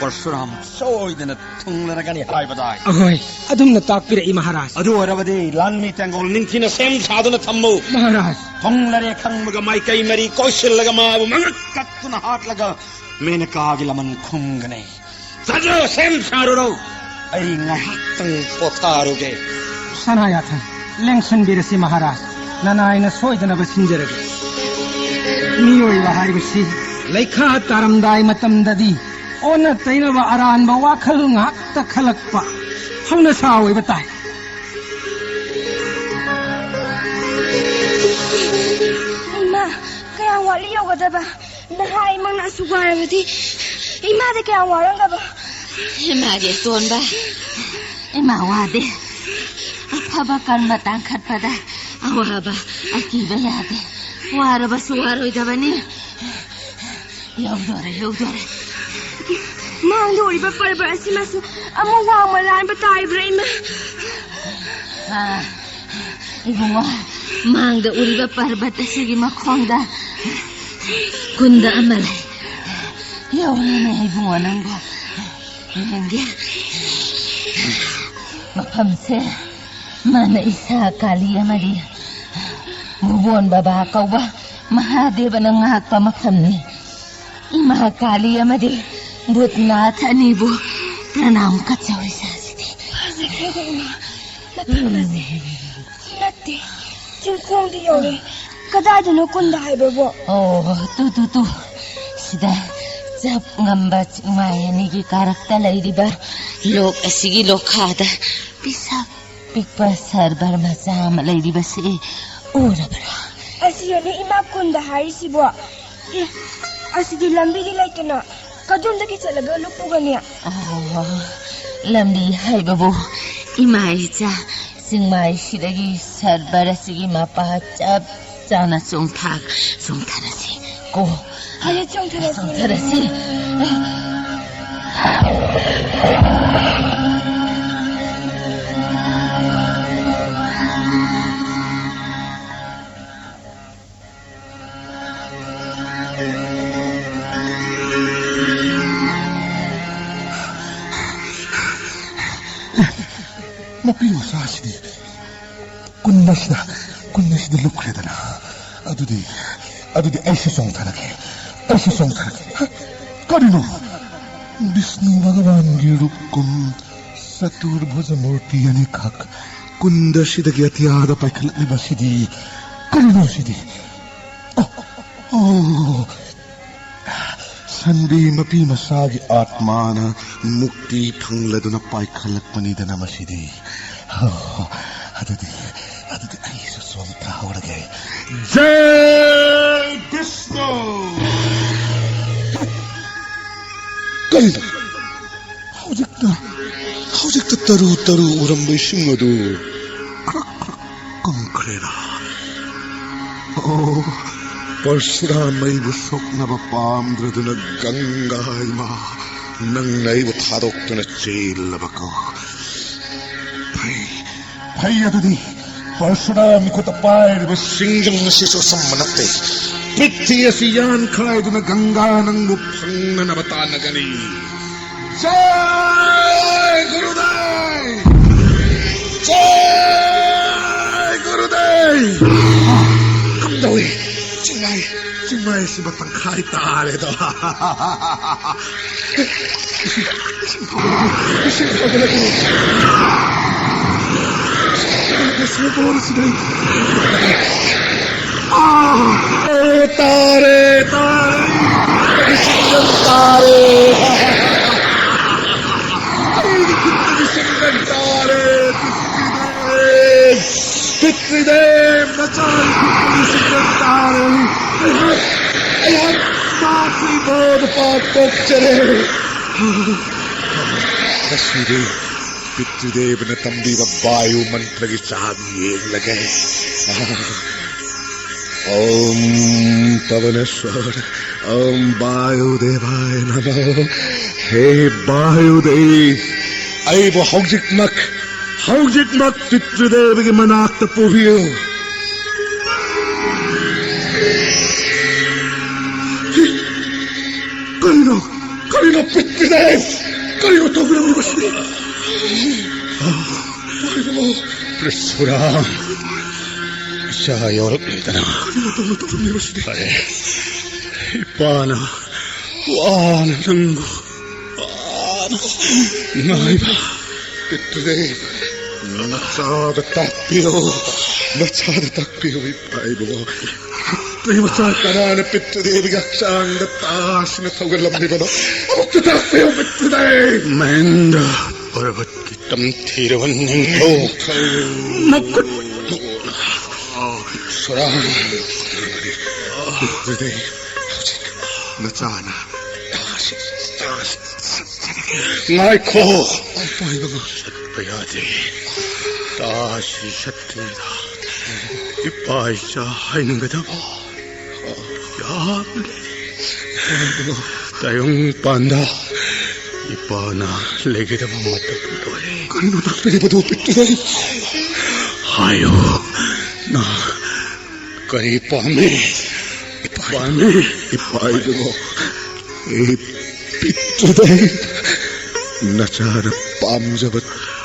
ꯄꯔꯁꯨꯔꯥꯝ ꯁꯣꯏꯗꯅ ꯊꯨꯡꯂꯔꯒꯅꯤ ꯍꯥꯏꯕꯗꯥꯏ꯫ ꯑꯍꯣꯏ, ꯑꯗꯨꯝꯅ ꯇꯥꯛꯄꯤꯔꯛꯏ ꯃꯍꯥꯔꯥꯖ꯫ ꯑꯗꯨ ꯑꯣꯏꯔꯕꯗꯤ ꯂꯥꯟꯃꯤ ꯇꯦꯡꯒꯣꯜ ꯅꯤꯡꯊꯤꯅ ꯁꯦꯝ ꯁꯥꯗꯨꯅ ꯊꯝꯃꯨ꯫ ꯃꯍꯥꯔꯥꯖ꯫ ꯊꯨꯡꯂꯔꯦ ꯈꯪꯕꯒ ꯃꯥꯏꯀꯩ ꯃꯔꯤ ꯀꯣꯏꯁꯤꯜꯂꯒ ꯃꯥꯕꯨ ꯃꯉꯛ ꯀꯛꯇꯨꯅ ꯍꯥꯠꯂꯒ ꯃꯦꯅꯀꯥꯒꯤ ꯂꯃꯟ ꯈꯨꯝꯒꯅꯤ꯫ ꯆꯠꯂꯣ, ꯁꯦꯝ ꯁꯥꯔꯨꯔꯣ꯫ ꯑꯩ ꯉꯥꯏꯍꯥꯛꯇꯪ ꯄꯣꯊꯥꯔꯨꯒꯦ꯫ ꯁꯅꯥꯌꯥꯊꯟ, ꯂꯦꯡꯁꯟꯕꯤꯔꯁꯤ ꯃꯍꯥꯔꯥꯖ꯫ ꯅꯅꯥꯏꯅ ꯁꯣꯏꯗꯅꯕ ꯁꯤꯟꯖꯔꯒꯦ꯫ ꯃꯤꯑꯣꯏꯕ ꯍꯥꯏꯕꯁꯤ ꯂꯩꯈꯥ ꯇꯥꯔꯝꯗꯥꯏ ꯃꯇꯝꯗꯗꯤ ꯑꯣꯟꯅ ꯇꯩꯅꯕ ꯑꯔꯥꯟꯕ ꯋꯥꯈꯜ ꯉꯥꯛꯇ ꯈꯜꯂꯛꯄ ꯍꯧꯅꯁꯥ ꯑꯣꯏꯕ ꯇꯥꯏ꯫ ꯏꯃꯥ, ꯀꯌꯥꯝ ꯋꯥꯠꯂꯤ ꯌꯧꯒꯗꯕ? ꯅꯍꯥ ꯏꯃꯪꯅ ꯑꯁꯨꯛ ꯋꯥꯔꯕꯗꯤ ꯏꯃꯥꯗ ꯀꯌꯥꯝ ꯋꯥꯔꯝꯒꯕ? ꯏꯃꯥꯒꯤ ꯑꯇꯣꯟꯕ, ꯏꯃꯥ ꯋꯥꯗꯦ꯫ ꯑꯐꯕ ꯀꯔꯃ ꯇꯥꯡꯈꯠꯄꯗ ꯑꯋꯥꯕ ꯑꯀꯤꯕ ꯌꯥꯗꯦ꯫ ꯋꯥꯔꯕꯁꯨ ꯋꯥꯔꯣꯏꯗꯕꯅꯤ꯫ ꯌꯧꯗꯣꯔꯦ, ꯌꯧꯗꯣꯔꯦ꯫ ꯃꯥꯡꯗ ꯎꯔꯤꯕ ꯄꯔꯕꯠ ꯑꯁꯤꯃꯁꯨ ꯑꯃꯨꯛ ꯋꯥꯡꯃ ꯂꯥꯟꯕ ꯇꯥꯔꯤꯕ꯭ꯔꯥ, ꯏꯃꯥ? ꯑꯥ, ꯏꯕꯨꯡꯉꯣ, ꯃꯥꯡꯗ ꯎꯔꯤꯕ ꯄꯔꯕꯠ ꯑꯁꯤꯒꯤ ꯃꯈꯣꯡꯗ ꯀꯨꯟꯗ ꯑꯃ ꯂꯩ꯫ ꯌꯧꯔꯦꯅꯦ, ꯏꯕꯨꯡꯉꯣ, ꯅꯪꯕꯨ꯫ ꯌꯦꯡꯒꯦ꯫ ꯃꯐꯝꯁꯦ ꯃꯥꯅ ꯏꯁꯥ ꯀꯥꯂꯤ ꯑꯃꯗꯤ ꯚꯨꯕꯣꯟ ꯕꯕꯥ ꯀꯧꯕ ꯃꯍꯥꯗꯦꯕꯅ ꯉꯥꯛꯄ ꯃꯐꯝꯅꯤ꯫ ꯏꯃꯥ ꯀꯥꯂꯤ ꯑꯃꯗꯤ ꯚꯨꯠꯅꯥꯊ ꯑꯅꯤꯕꯨ ꯄ꯭ꯔꯅꯥꯝ ꯀꯠꯆꯧ ꯏꯆꯥꯁꯤꯗꯤ꯫ ꯐꯖꯈ꯭ꯔꯦꯗ ꯏꯃꯥ, ꯃꯐꯝ ꯑꯁꯤ ꯅꯠꯇꯦ, ꯆꯤꯡꯈꯣꯡꯗꯤ ꯌꯧꯔꯦ꯫ ꯀꯗꯥꯏꯗꯅꯣ ꯀꯨꯟꯗ ꯍꯥꯏꯕꯕꯣ? ꯑꯣ, ꯇꯨ, ꯇꯨ, ꯇꯨ꯫ ꯁꯤꯗ ꯆꯞ ꯉꯝꯕ ꯆꯤꯡꯃꯥꯏ ꯑꯅꯤꯒꯤ ꯀꯥꯔꯛꯇ ꯂꯩꯔꯤꯕ ꯂꯣꯛ ꯑꯁꯤꯒꯤ ꯂꯣꯛꯈꯥꯗ ꯄꯤꯁꯛ ꯄꯤꯛꯄ ꯁꯔꯕꯔ ꯃꯆꯥ ꯑꯃ ꯂꯩꯔꯤꯕꯁꯤ ꯎꯔꯕ꯭ꯔꯥ? ꯑꯁꯤꯔꯅꯦ ꯏꯃꯥ ꯀꯨꯟꯗ ꯍꯥꯏꯔꯤꯁꯤꯕꯣ? ꯑꯦ, ꯑꯁꯤꯗꯤ ꯂꯝꯕꯤꯗꯤ ꯂꯩꯇꯅ ꯀꯗꯣꯝꯗꯒꯤ ꯆꯠꯂꯒ ꯂꯨꯞꯄꯨꯒꯅꯤ? ꯑꯣ, ꯂꯝꯕꯤ ꯍꯥꯏꯕꯕꯨ ꯏꯃꯥ ꯏꯆꯥ ꯆꯤꯡꯃꯥꯏꯁꯤꯗꯒꯤ ꯁꯔꯕꯔ ꯑꯁꯤꯒꯤ ꯃꯄꯥ ꯆꯞ ꯆꯥꯅ ꯆꯣꯡꯊꯥ-, ꯆꯣꯡꯊꯔꯁꯤ꯫ ꯀꯣ꯫ ꯍꯌꯦ ꯆꯣꯡꯊꯔꯁꯤ꯫ ꯆꯣꯡꯊꯔꯁꯤ꯫ ꯀꯨꯟ ꯑꯁꯤꯗ, ꯀꯨꯟ ꯑꯁꯤꯗ ꯂꯨꯞꯈ꯭ꯔꯦꯗꯅ꯫ ꯑꯗꯨꯗꯤ, ꯑꯗꯨꯗꯤ ꯑꯩꯁꯨ ꯆꯣꯡꯊꯔꯒꯦ, ꯑꯩꯁꯨ ꯆꯣꯡꯊꯔꯒꯦ꯫ ꯍ? ꯀꯔꯤꯅꯣ? ꯕꯤꯁꯅꯨ ꯚꯒꯋꯥꯟꯒꯤ ꯔꯨꯞꯀꯨꯝ ꯆꯇꯨꯔꯚꯨꯖ ꯃꯨꯔꯇꯤ ꯑꯅꯤꯈꯛ ꯀꯨꯟꯗ ꯁꯤꯗꯒꯤ ꯑꯇꯤꯌꯥꯗ ꯄꯥꯏꯈꯠꯂꯛꯂꯤꯕꯁꯤꯗꯤ ꯀꯔꯤꯅꯣ ꯁꯤꯗꯤ? ꯑꯣ, ꯑꯣ, ꯁꯟꯕꯤ ꯃꯄꯤ ꯃꯆꯥꯒꯤ ꯑꯥꯠꯃꯥꯅ ꯃꯨꯛꯇꯤ ꯐꯪꯂꯗꯨꯅ ꯄꯥꯏꯈꯠꯂꯛꯄꯅꯤꯗꯅ ꯃꯁꯤꯗꯤ꯫ ꯑꯣ, ꯑꯗꯨꯗꯤ, ꯑꯗꯨꯗꯤ ꯑꯩꯁꯨ ꯆꯣꯡꯊꯍꯧꯔꯒꯦ꯫ ꯖꯩ ꯕꯤꯁꯅꯨ! ꯀꯔꯤꯅꯣ? ꯍꯧꯖꯤꯛꯇ, ꯍꯧꯖꯤꯛꯇ ꯇꯔꯨ ꯇꯔꯨ ꯎꯔꯝꯕ ꯏꯁꯤꯡ ꯑꯗꯨ ꯈ꯭ꯔꯛ ꯈ꯭ꯔꯛ ꯀꯪꯈ꯭ꯔꯦꯗ꯫ ꯑꯣ, ꯄꯔꯁꯨꯔꯥꯝ ꯑꯩꯕꯨ ꯁꯣꯛꯅꯕ ꯄꯥꯝꯗ꯭ꯔꯗꯨꯅ ꯒꯪꯒꯥ ꯏꯃꯥ, ꯅꯪꯅ ꯑꯩꯕꯨ ꯊꯥꯗꯣꯛꯇꯨꯅ ꯆꯦꯜꯂꯕꯀꯣ꯫ ꯐꯩ, ꯐꯩ ꯑꯗꯨꯗꯤ꯫ ꯄꯔꯁꯨꯔꯥꯝ ꯈꯨꯠꯇ ꯄꯥꯏꯔꯤꯕ ꯁꯤꯡꯖꯪ ꯑꯁꯤꯁꯨ ꯑꯆꯝꯕ ꯅꯠꯇꯦ꯫ ꯄ꯭ꯔꯤꯊꯤ ꯑꯁꯤ ꯌꯥꯟꯈꯥꯏꯗꯨꯅ ꯒꯪꯒꯥ ꯅꯪꯕꯨ ꯐꯪꯅꯅꯕ ꯇꯥꯟꯅꯒꯅꯤ꯫ ꯖꯥꯏ ꯒꯨꯔꯨꯗꯦꯕ! ꯖꯥꯏ ꯒꯨꯔꯨꯗꯦꯕ! ꯀꯝꯗꯧꯏ? ꯆꯤꯡꯃꯥꯏ, ꯆꯤꯡꯃꯥꯏꯁꯤꯃ ꯇꯪꯈꯥꯏ ꯇꯥꯔꯦꯗꯣ꯫ ꯏꯁꯤꯡ, ꯏꯁꯤꯡ ꯐꯥꯎꯒꯠꯂꯛꯏ, ꯏꯁꯤꯡ ꯐꯥꯎꯒꯠꯂꯛꯏ꯫ ꯏꯁꯤꯡ ꯐꯥꯎꯒꯠꯂꯛꯏ꯫ ꯑꯥ! ꯑꯣ, ꯇꯥꯔꯦ, ꯇꯥꯔꯦ꯫ ꯏꯁꯤꯡ ꯇꯥꯔꯦ꯫ ꯑꯩꯒꯤ ꯈꯨꯠꯇꯒꯤ ꯁꯤꯡꯖꯪ ꯇꯥꯔꯦ꯫ ꯄꯤꯇ꯭ꯔꯤꯗꯦꯕ! ꯄꯤꯇ꯭ꯔꯤꯗꯦꯕ! ꯅꯆꯥꯒꯤ ꯈꯨꯠꯇꯒꯤ ꯁꯤꯡꯖꯪ ꯇꯥꯔꯦ꯫ ꯑꯩꯍꯥꯛ, ꯑꯩꯍꯥꯛ ꯃꯥꯁꯤ ꯏꯕꯣꯗ ꯄꯥꯞ ꯀꯣꯛꯆꯔꯦ꯫ ꯉꯁꯤꯗꯤ ꯄꯤꯇ꯭ꯔꯤꯗꯦꯕꯅ ꯇꯝꯕꯤꯕ ꯚꯥꯌꯨ ꯃꯟꯇ꯭ꯔꯒꯤ ꯆꯥꯕꯤ ꯌꯦꯡꯂꯒꯦ꯫ ॐ पवनेश्वर, ॐ वायुदेवाय नमः। हे वायुदेव, ꯑꯩꯕꯨ ꯍꯧꯖꯤꯛꯃꯛ, ꯍꯧꯖꯤꯛꯃꯛ ꯄꯤꯇ꯭ꯔꯤꯗꯦꯕꯒꯤ ꯃꯅꯥꯛꯇ ꯄꯨꯕꯤꯌꯨ꯫ ꯀꯔꯤꯅꯣ? ꯀꯔꯤꯅꯣ ꯄꯤꯇ꯭ꯔꯤꯗꯦꯕ? ꯀꯔꯤꯅꯣ ꯇꯧꯕꯤꯔꯝꯂꯤꯕꯁꯤꯗꯤ? ꯀꯔꯤꯅꯣ? ꯇ꯭ꯔꯤꯁꯨꯔꯥꯝ, ꯏꯆꯥ ꯌꯧꯔꯛꯂꯦꯗꯅ꯫ ꯐꯔꯦ, ꯏꯄꯥꯅ ꯋꯥꯅ ꯅꯪꯕꯨ ꯋꯥꯅ ꯉꯥꯏꯕ꯫ ꯄꯤꯛꯇ꯭ꯔꯨꯗꯩ, ꯅꯆꯥꯗ ꯇꯥꯛꯄꯤꯌꯨ, ꯅꯆꯥꯗ ꯇꯥꯛꯄꯤꯌꯨ, ꯏꯄꯥ ꯏꯕꯨꯡꯉꯣ꯫ ꯀꯩ ꯃꯆꯥ ꯀꯅꯥꯅ ꯄꯤꯛꯇ꯭ꯔꯨꯗꯦꯕꯤꯒꯤ ꯍꯛꯆꯥꯡꯗ ꯇꯥꯁꯤꯅ ꯊꯧꯒꯠꯂꯝꯂꯤꯕꯅꯣ? ꯑꯃꯨꯛꯇ ꯇꯥꯛꯄꯤꯌꯨ, ꯄꯤꯛꯇ꯭ꯔꯨꯗꯩ꯫ ꯃꯍꯦꯟꯗ꯭ꯔ ꯄꯔꯕꯠꯀꯤ ꯇꯝꯊꯤꯔꯕ ꯅꯤꯡꯊꯧ ꯃꯈꯨꯠ꯫ ꯁꯣꯔꯥ, ꯄꯤꯛꯇ꯭ꯔꯨꯗꯩ, ꯍꯧꯖꯤꯛ ꯅꯆꯥꯅ ꯇꯥꯁꯤ, ꯇꯥꯁꯤ꯫ ꯉꯥꯏꯈꯣ꯫ ꯆꯠꯄ ꯌꯥꯗꯦ꯫ ꯇꯥꯁꯤ ꯆꯠꯇ꯭ꯔꯤꯉꯩꯗ ꯏꯄꯥ ꯏꯆꯥ ꯍꯥꯏꯅꯒꯗꯕ ꯌꯥꯝ ꯂꯩ꯫ ꯇꯥꯏꯕꯪꯄꯥꯟꯗ ꯏꯄꯥꯅ ꯂꯩꯒꯗꯕ ꯃꯇꯝ ꯂꯣꯏꯔꯦ꯫ ꯀꯔꯤꯅꯣ ꯇꯥꯛꯄꯤꯔꯤꯕꯗꯨ, ꯄꯤꯛꯇ꯭ꯔꯨꯗꯩ? ꯍꯥꯏꯌꯨ, ꯅꯪ ꯀꯔꯤ ꯄꯥꯝꯃꯤ? ꯄꯥꯝꯃꯤ꯫ ꯏꯄꯥ ꯏꯕꯨꯡꯉꯣ, ꯑꯩ ꯄꯤꯛꯇ꯭ꯔꯨꯗꯩ ꯅꯆꯥꯅ ꯄꯥꯝꯖꯕ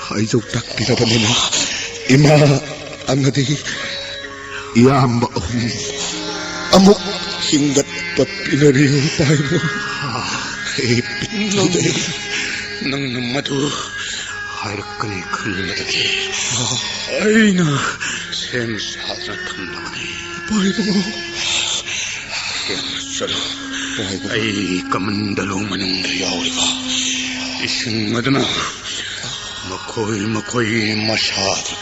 ꯍꯥꯏꯖꯧ ꯇꯥꯛꯄꯤꯔꯕꯅꯤꯅ, ꯏꯃꯥ ꯑꯃꯗꯤ ꯏꯌꯥꯝꯕ ꯑꯍꯨꯝ ꯑꯃꯨꯛ ꯍꯤꯡꯒꯠꯄ ꯄꯤꯅꯕꯤꯌꯨ, ꯏꯄꯥ ꯏꯕꯨꯡꯉꯣ꯫ ꯑꯩ ꯄꯤꯛꯇ꯭ꯔꯨꯗꯩ꯫ ꯅꯪꯅ ꯃꯗꯨ ꯍꯥꯏꯔꯛꯀꯅꯤ ꯈꯟꯕꯗꯒꯤ ꯑꯩꯅ ꯁꯦꯝ ꯁꯥꯗꯨꯅ ꯊꯝꯂꯕꯅꯤ꯫ ꯏꯄꯥ ꯏꯕꯨꯡꯉꯣ꯫ ꯆꯠꯂꯣ꯫ ꯏꯄꯥ ꯏꯕꯨꯡꯉꯣ꯫ ꯑꯩ ꯀꯃꯟꯗꯂꯨ ꯃꯅꯨꯡꯗ ꯌꯥꯎꯔꯤꯕ ꯏꯁꯤꯡ ꯑꯗꯨꯅ ꯃꯈꯣꯏ ꯃꯈꯣꯏ ꯃꯁꯥꯗ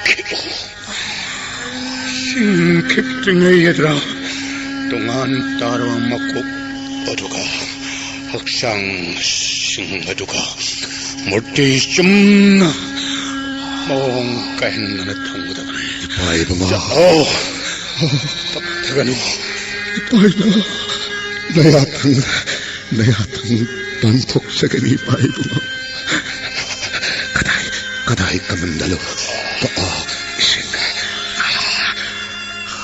ꯈꯤꯛꯎ꯫ ꯁꯤꯡ ꯈꯤꯛꯇ꯭ꯔꯤꯉꯩ ꯑꯗꯨꯗ ꯇꯣꯉꯥꯟ ꯇꯥꯔꯕ ꯃꯀꯣꯛ ꯑꯗꯨꯒ ꯍꯛꯆꯥꯡꯁꯤꯡ ꯑꯗꯨꯒ ꯃꯨꯔꯇꯤ ꯆꯨꯝꯅ ꯃꯑꯣꯡ ꯀꯥꯏꯍꯟꯗꯅ ꯊꯝꯒꯗꯕꯅꯤ꯫ ꯏꯄꯥ ꯏꯕꯨꯡꯉꯣ꯫ ꯆꯠꯂꯣ꯫ ꯇꯞꯊꯒꯅꯨ꯫ ꯏꯄꯥ ꯏꯕꯨꯡꯉꯣ꯫ ꯅꯌꯥꯊꯪ, ꯅꯌꯥꯊꯪ ꯄꯥꯡꯊꯣꯛꯆꯒꯅꯤ, ꯏꯄꯥ ꯏꯕꯨꯡꯉꯣ꯫ ꯀꯗꯥꯏ, ꯀꯗꯥꯏ ꯀꯃꯟꯗꯂꯨ? ꯀ-, ꯑ, ꯏꯁꯤꯡ꯫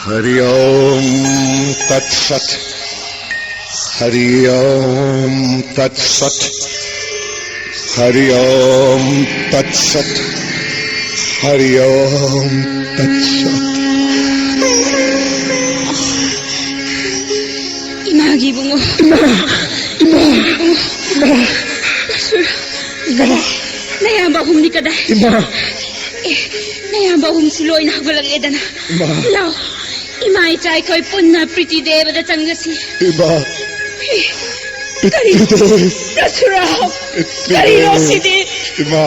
ꯍꯔꯤ ꯑꯣꯝ ꯇꯠ ꯁꯠ꯫ ꯍꯔꯤ ꯑꯣꯝ ꯇꯠ ꯁꯠ꯫ ꯍꯔꯤ ꯑꯣꯝ ꯇꯠ ꯁꯠ꯫ ꯍꯔꯤ ꯑꯣꯝ ꯇꯠꯁꯠ꯫ ꯏꯃꯥꯒꯤ ꯏꯕꯨꯡꯉꯣ꯫ ꯏꯃꯥ! ꯏꯃꯥ! ꯏꯃꯥ! ꯏꯃꯥ! ꯅꯌꯥꯝꯕ ꯑꯍꯨꯝꯗꯤ ꯀꯗꯥꯏ? ꯏꯃꯥ! ꯑꯦ, ꯅꯌꯥꯝꯕ ꯑꯍꯨꯝꯁꯨ ꯂꯣꯏꯅ ꯍꯧꯒꯠꯂꯛꯂꯦꯗꯅ꯫ ꯏꯃꯥ! ꯂꯥꯎ, ꯏꯃꯥ ꯏꯆꯥ ꯑꯩꯈꯣꯏ ꯄꯨꯟꯅ ꯄ꯭ꯔꯤꯇꯤ ꯗꯦꯕꯗ ꯆꯪꯉꯁꯤ꯫ ꯏꯃꯥ! ꯑꯦ, ꯀꯔꯤ? ꯄ꯭ꯔꯤꯇꯤ ꯗꯦꯕ! ꯄ꯭ꯔꯁꯨꯔꯥꯝ! ꯄ꯭ꯔꯤꯇꯤ ꯀꯔꯤꯅꯣ ꯗꯦꯕ! ꯁꯤꯗꯤ? ꯏꯃꯥ!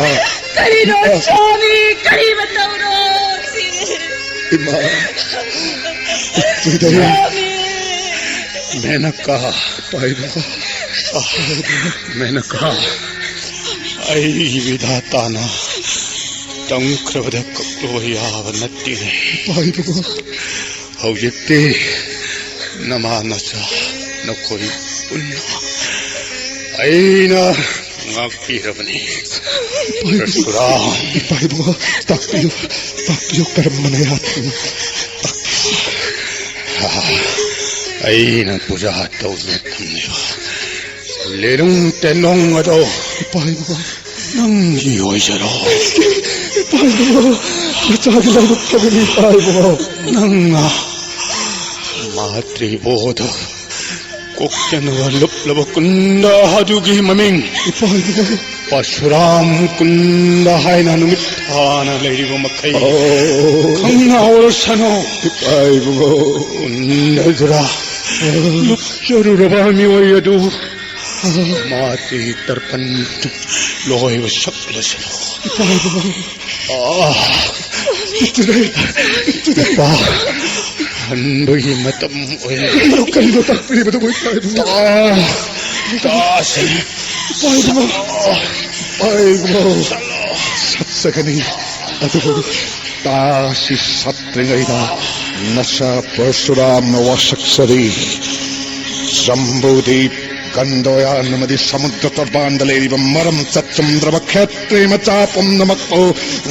ꯀꯔꯤꯅꯣ ꯏꯃꯥ! ꯁ꯭ꯋꯥꯃꯤ? ꯀꯔꯤ ꯃꯇꯧꯅꯣ ꯁꯤꯗꯤ? ꯏꯃꯥ! ꯄ꯭ꯔꯤꯇꯤ ꯗꯦꯕ! ꯁ꯭ꯋꯥꯃꯤ! ꯃꯦꯅꯀꯥ! ꯄꯥꯏꯕ! ꯃꯦꯅꯀꯥ! ꯑꯩꯒꯤ ꯕꯤꯙꯥꯇꯥꯅ ꯇꯝꯈ꯭ꯔꯕꯗ ꯀꯛꯂꯨꯕ ꯌꯥꯕ ꯅꯠꯇꯦꯅꯦ꯫ ꯄꯥꯏꯕ! ꯍꯧꯖꯤꯛꯇꯤ ꯅꯃꯥ ꯅꯆꯥ ꯅꯈꯣꯏ ꯄꯨꯟꯅ ꯑꯩꯅ ꯉꯥꯛꯄꯤꯔꯕꯅꯤ꯫ ꯏꯄꯥ ꯏꯕꯨꯡꯉꯣ, ꯄ꯭ꯔꯁꯨꯔꯥꯝ꯫ ꯏꯄꯥ ꯏꯕꯨꯡꯉꯣ, ꯇꯥꯛꯄꯤꯌꯨ, ꯇꯥꯛꯄꯤꯌꯨ, ꯀꯔꯝꯕꯅ ꯌꯥꯗ꯭ꯔꯤꯅꯣ? ꯇꯥꯛꯄꯤꯌꯨ꯫ ꯑꯩꯅ ꯄꯨꯖꯥ ꯇꯧꯗꯨꯅ ꯊꯝꯂꯤꯕ ꯂꯦꯅꯨꯡ ꯇꯦꯅꯨꯡ ꯑꯗꯣ ꯏꯄꯥ ꯏꯕꯨꯡꯉꯣ꯫ ꯅꯪꯒꯤ ꯑꯣꯏꯖꯔꯣ꯫ ꯏꯄꯥ ꯏꯕꯨꯡꯉꯣ, ꯃꯆꯥꯒꯤ ꯂꯥꯏꯕꯛ ꯐꯕꯅꯤ, ꯏꯄꯥ ꯏꯕꯨꯡꯉꯣ꯫ ꯅꯪꯅ ꯃꯥꯇ꯭ꯔꯤꯕꯣꯙ ꯀꯣꯛꯆꯅꯕ ꯂꯨꯞꯂꯕ ꯀꯨꯟꯗ ꯑꯗꯨꯒꯤ ꯃꯃꯤꯡ ꯏꯄꯥ ꯏꯕꯨꯡꯉꯣ꯫ ꯄꯔꯁꯨꯔꯥꯝ ꯀꯨꯟꯗ ꯍꯥꯏꯅ ꯅꯨꯃꯤꯠ ꯊꯥꯅ ꯂꯩꯔꯤꯕ ꯃꯈꯩ ꯑꯣ꯫ ꯈꯪꯍꯧꯔꯁꯅꯨ꯫ ꯏꯄꯥ ꯏꯕꯨꯡꯉꯣ꯫ ꯀꯨꯟꯗꯗꯨꯔꯥ ꯂꯨꯞꯆꯔꯨꯔꯕ ꯃꯤꯑꯣꯏ ꯑꯗꯨ ꯃꯥꯒꯤ ꯇꯔꯄꯟ ꯂꯣꯏꯕ ꯁꯛꯂꯁꯅꯨ꯫ ꯏꯄꯥ ꯏꯕꯨꯡꯉꯣ꯫ ꯑꯥ꯫ ꯏꯄꯥ, ꯍꯟꯕꯒꯤ ꯃꯇꯝ ꯑꯣꯏꯔꯦ꯫ ꯀꯔꯤꯅꯣ, ꯀꯔꯤꯅꯣ ꯇꯥꯛꯄꯤꯔꯤꯕꯗꯨꯕꯨ, ꯏꯄꯥ ꯏꯕꯨꯡꯉꯣ? ꯇꯥ-, ꯇꯥꯁꯤ꯫ ꯏꯄꯥ ꯏꯕꯨꯡꯉꯣ꯫ ꯏꯄꯥ ꯏꯕꯨꯡꯉꯣ꯫ ꯁꯠꯆꯒꯅꯤ꯫ ꯑꯗꯨꯕꯨ ꯇꯥꯁꯤ ꯁꯠꯇ꯭ꯔꯤꯉꯩꯗ ꯅꯆꯥ ꯄꯔꯁꯨꯔꯥꯝꯅ ꯋꯥꯁꯛꯆꯔꯤ꯫ ꯖꯝꯕꯨꯗꯤꯞ, ꯒꯟꯗꯣꯌꯥꯟ ꯑꯃꯗꯤ ꯁꯃꯨꯗ꯭ꯔ ꯇꯣꯔꯕꯥꯟꯗ ꯂꯩꯔꯤꯕ ꯃꯔꯝ ꯆꯠ ꯆꯨꯝꯗ꯭ꯔꯕ ꯈꯦꯇ꯭ꯔꯤ ꯃꯆꯥ ꯄꯨꯝꯅꯃꯛꯄꯨ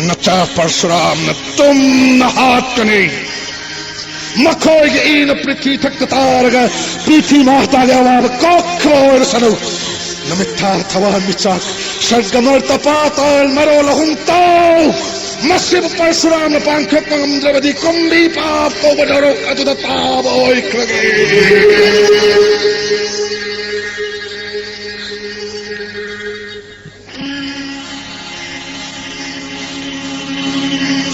ꯅꯆꯥ ꯄꯔꯁꯨꯔꯥꯝꯅ ꯇꯨꯝꯅ ꯍꯥꯠꯀꯅꯤ꯫ ꯃꯈꯣꯏꯒꯤ ꯏꯅ ꯄ꯭ꯔꯤꯊꯤ ꯊꯛꯇ ꯇꯥꯔꯒ ꯄ꯭ꯔꯤꯊꯤ ꯃꯥꯇꯥꯒꯤ ꯑꯋꯥꯕ ꯀꯣꯛꯈ꯭ꯔ ꯑꯣꯏꯔꯁꯅꯨ꯫ ꯅꯨꯃꯤꯠ ꯊꯥ ꯊꯋꯥꯟ ꯃꯤꯆꯥꯛ ꯁꯔꯒ ꯃꯔꯇ ꯄꯥꯇꯥꯜ ꯃꯔꯣꯜ ꯑꯍꯨꯝ ꯇꯥꯎ꯫ ꯃꯁꯤꯕꯨ ꯄꯔꯁꯨꯔꯥꯝꯅ ꯄꯥꯡꯊꯣꯛꯄ ꯉꯝꯗ꯭ꯔꯕꯗꯤ ꯀꯨꯝꯕꯤ ꯄꯥꯞ ꯀꯧꯕ ꯅꯔꯛ ꯑꯗꯨꯗ ꯇꯥꯕ ꯑꯣꯏꯈ꯭ꯔꯒꯦ꯫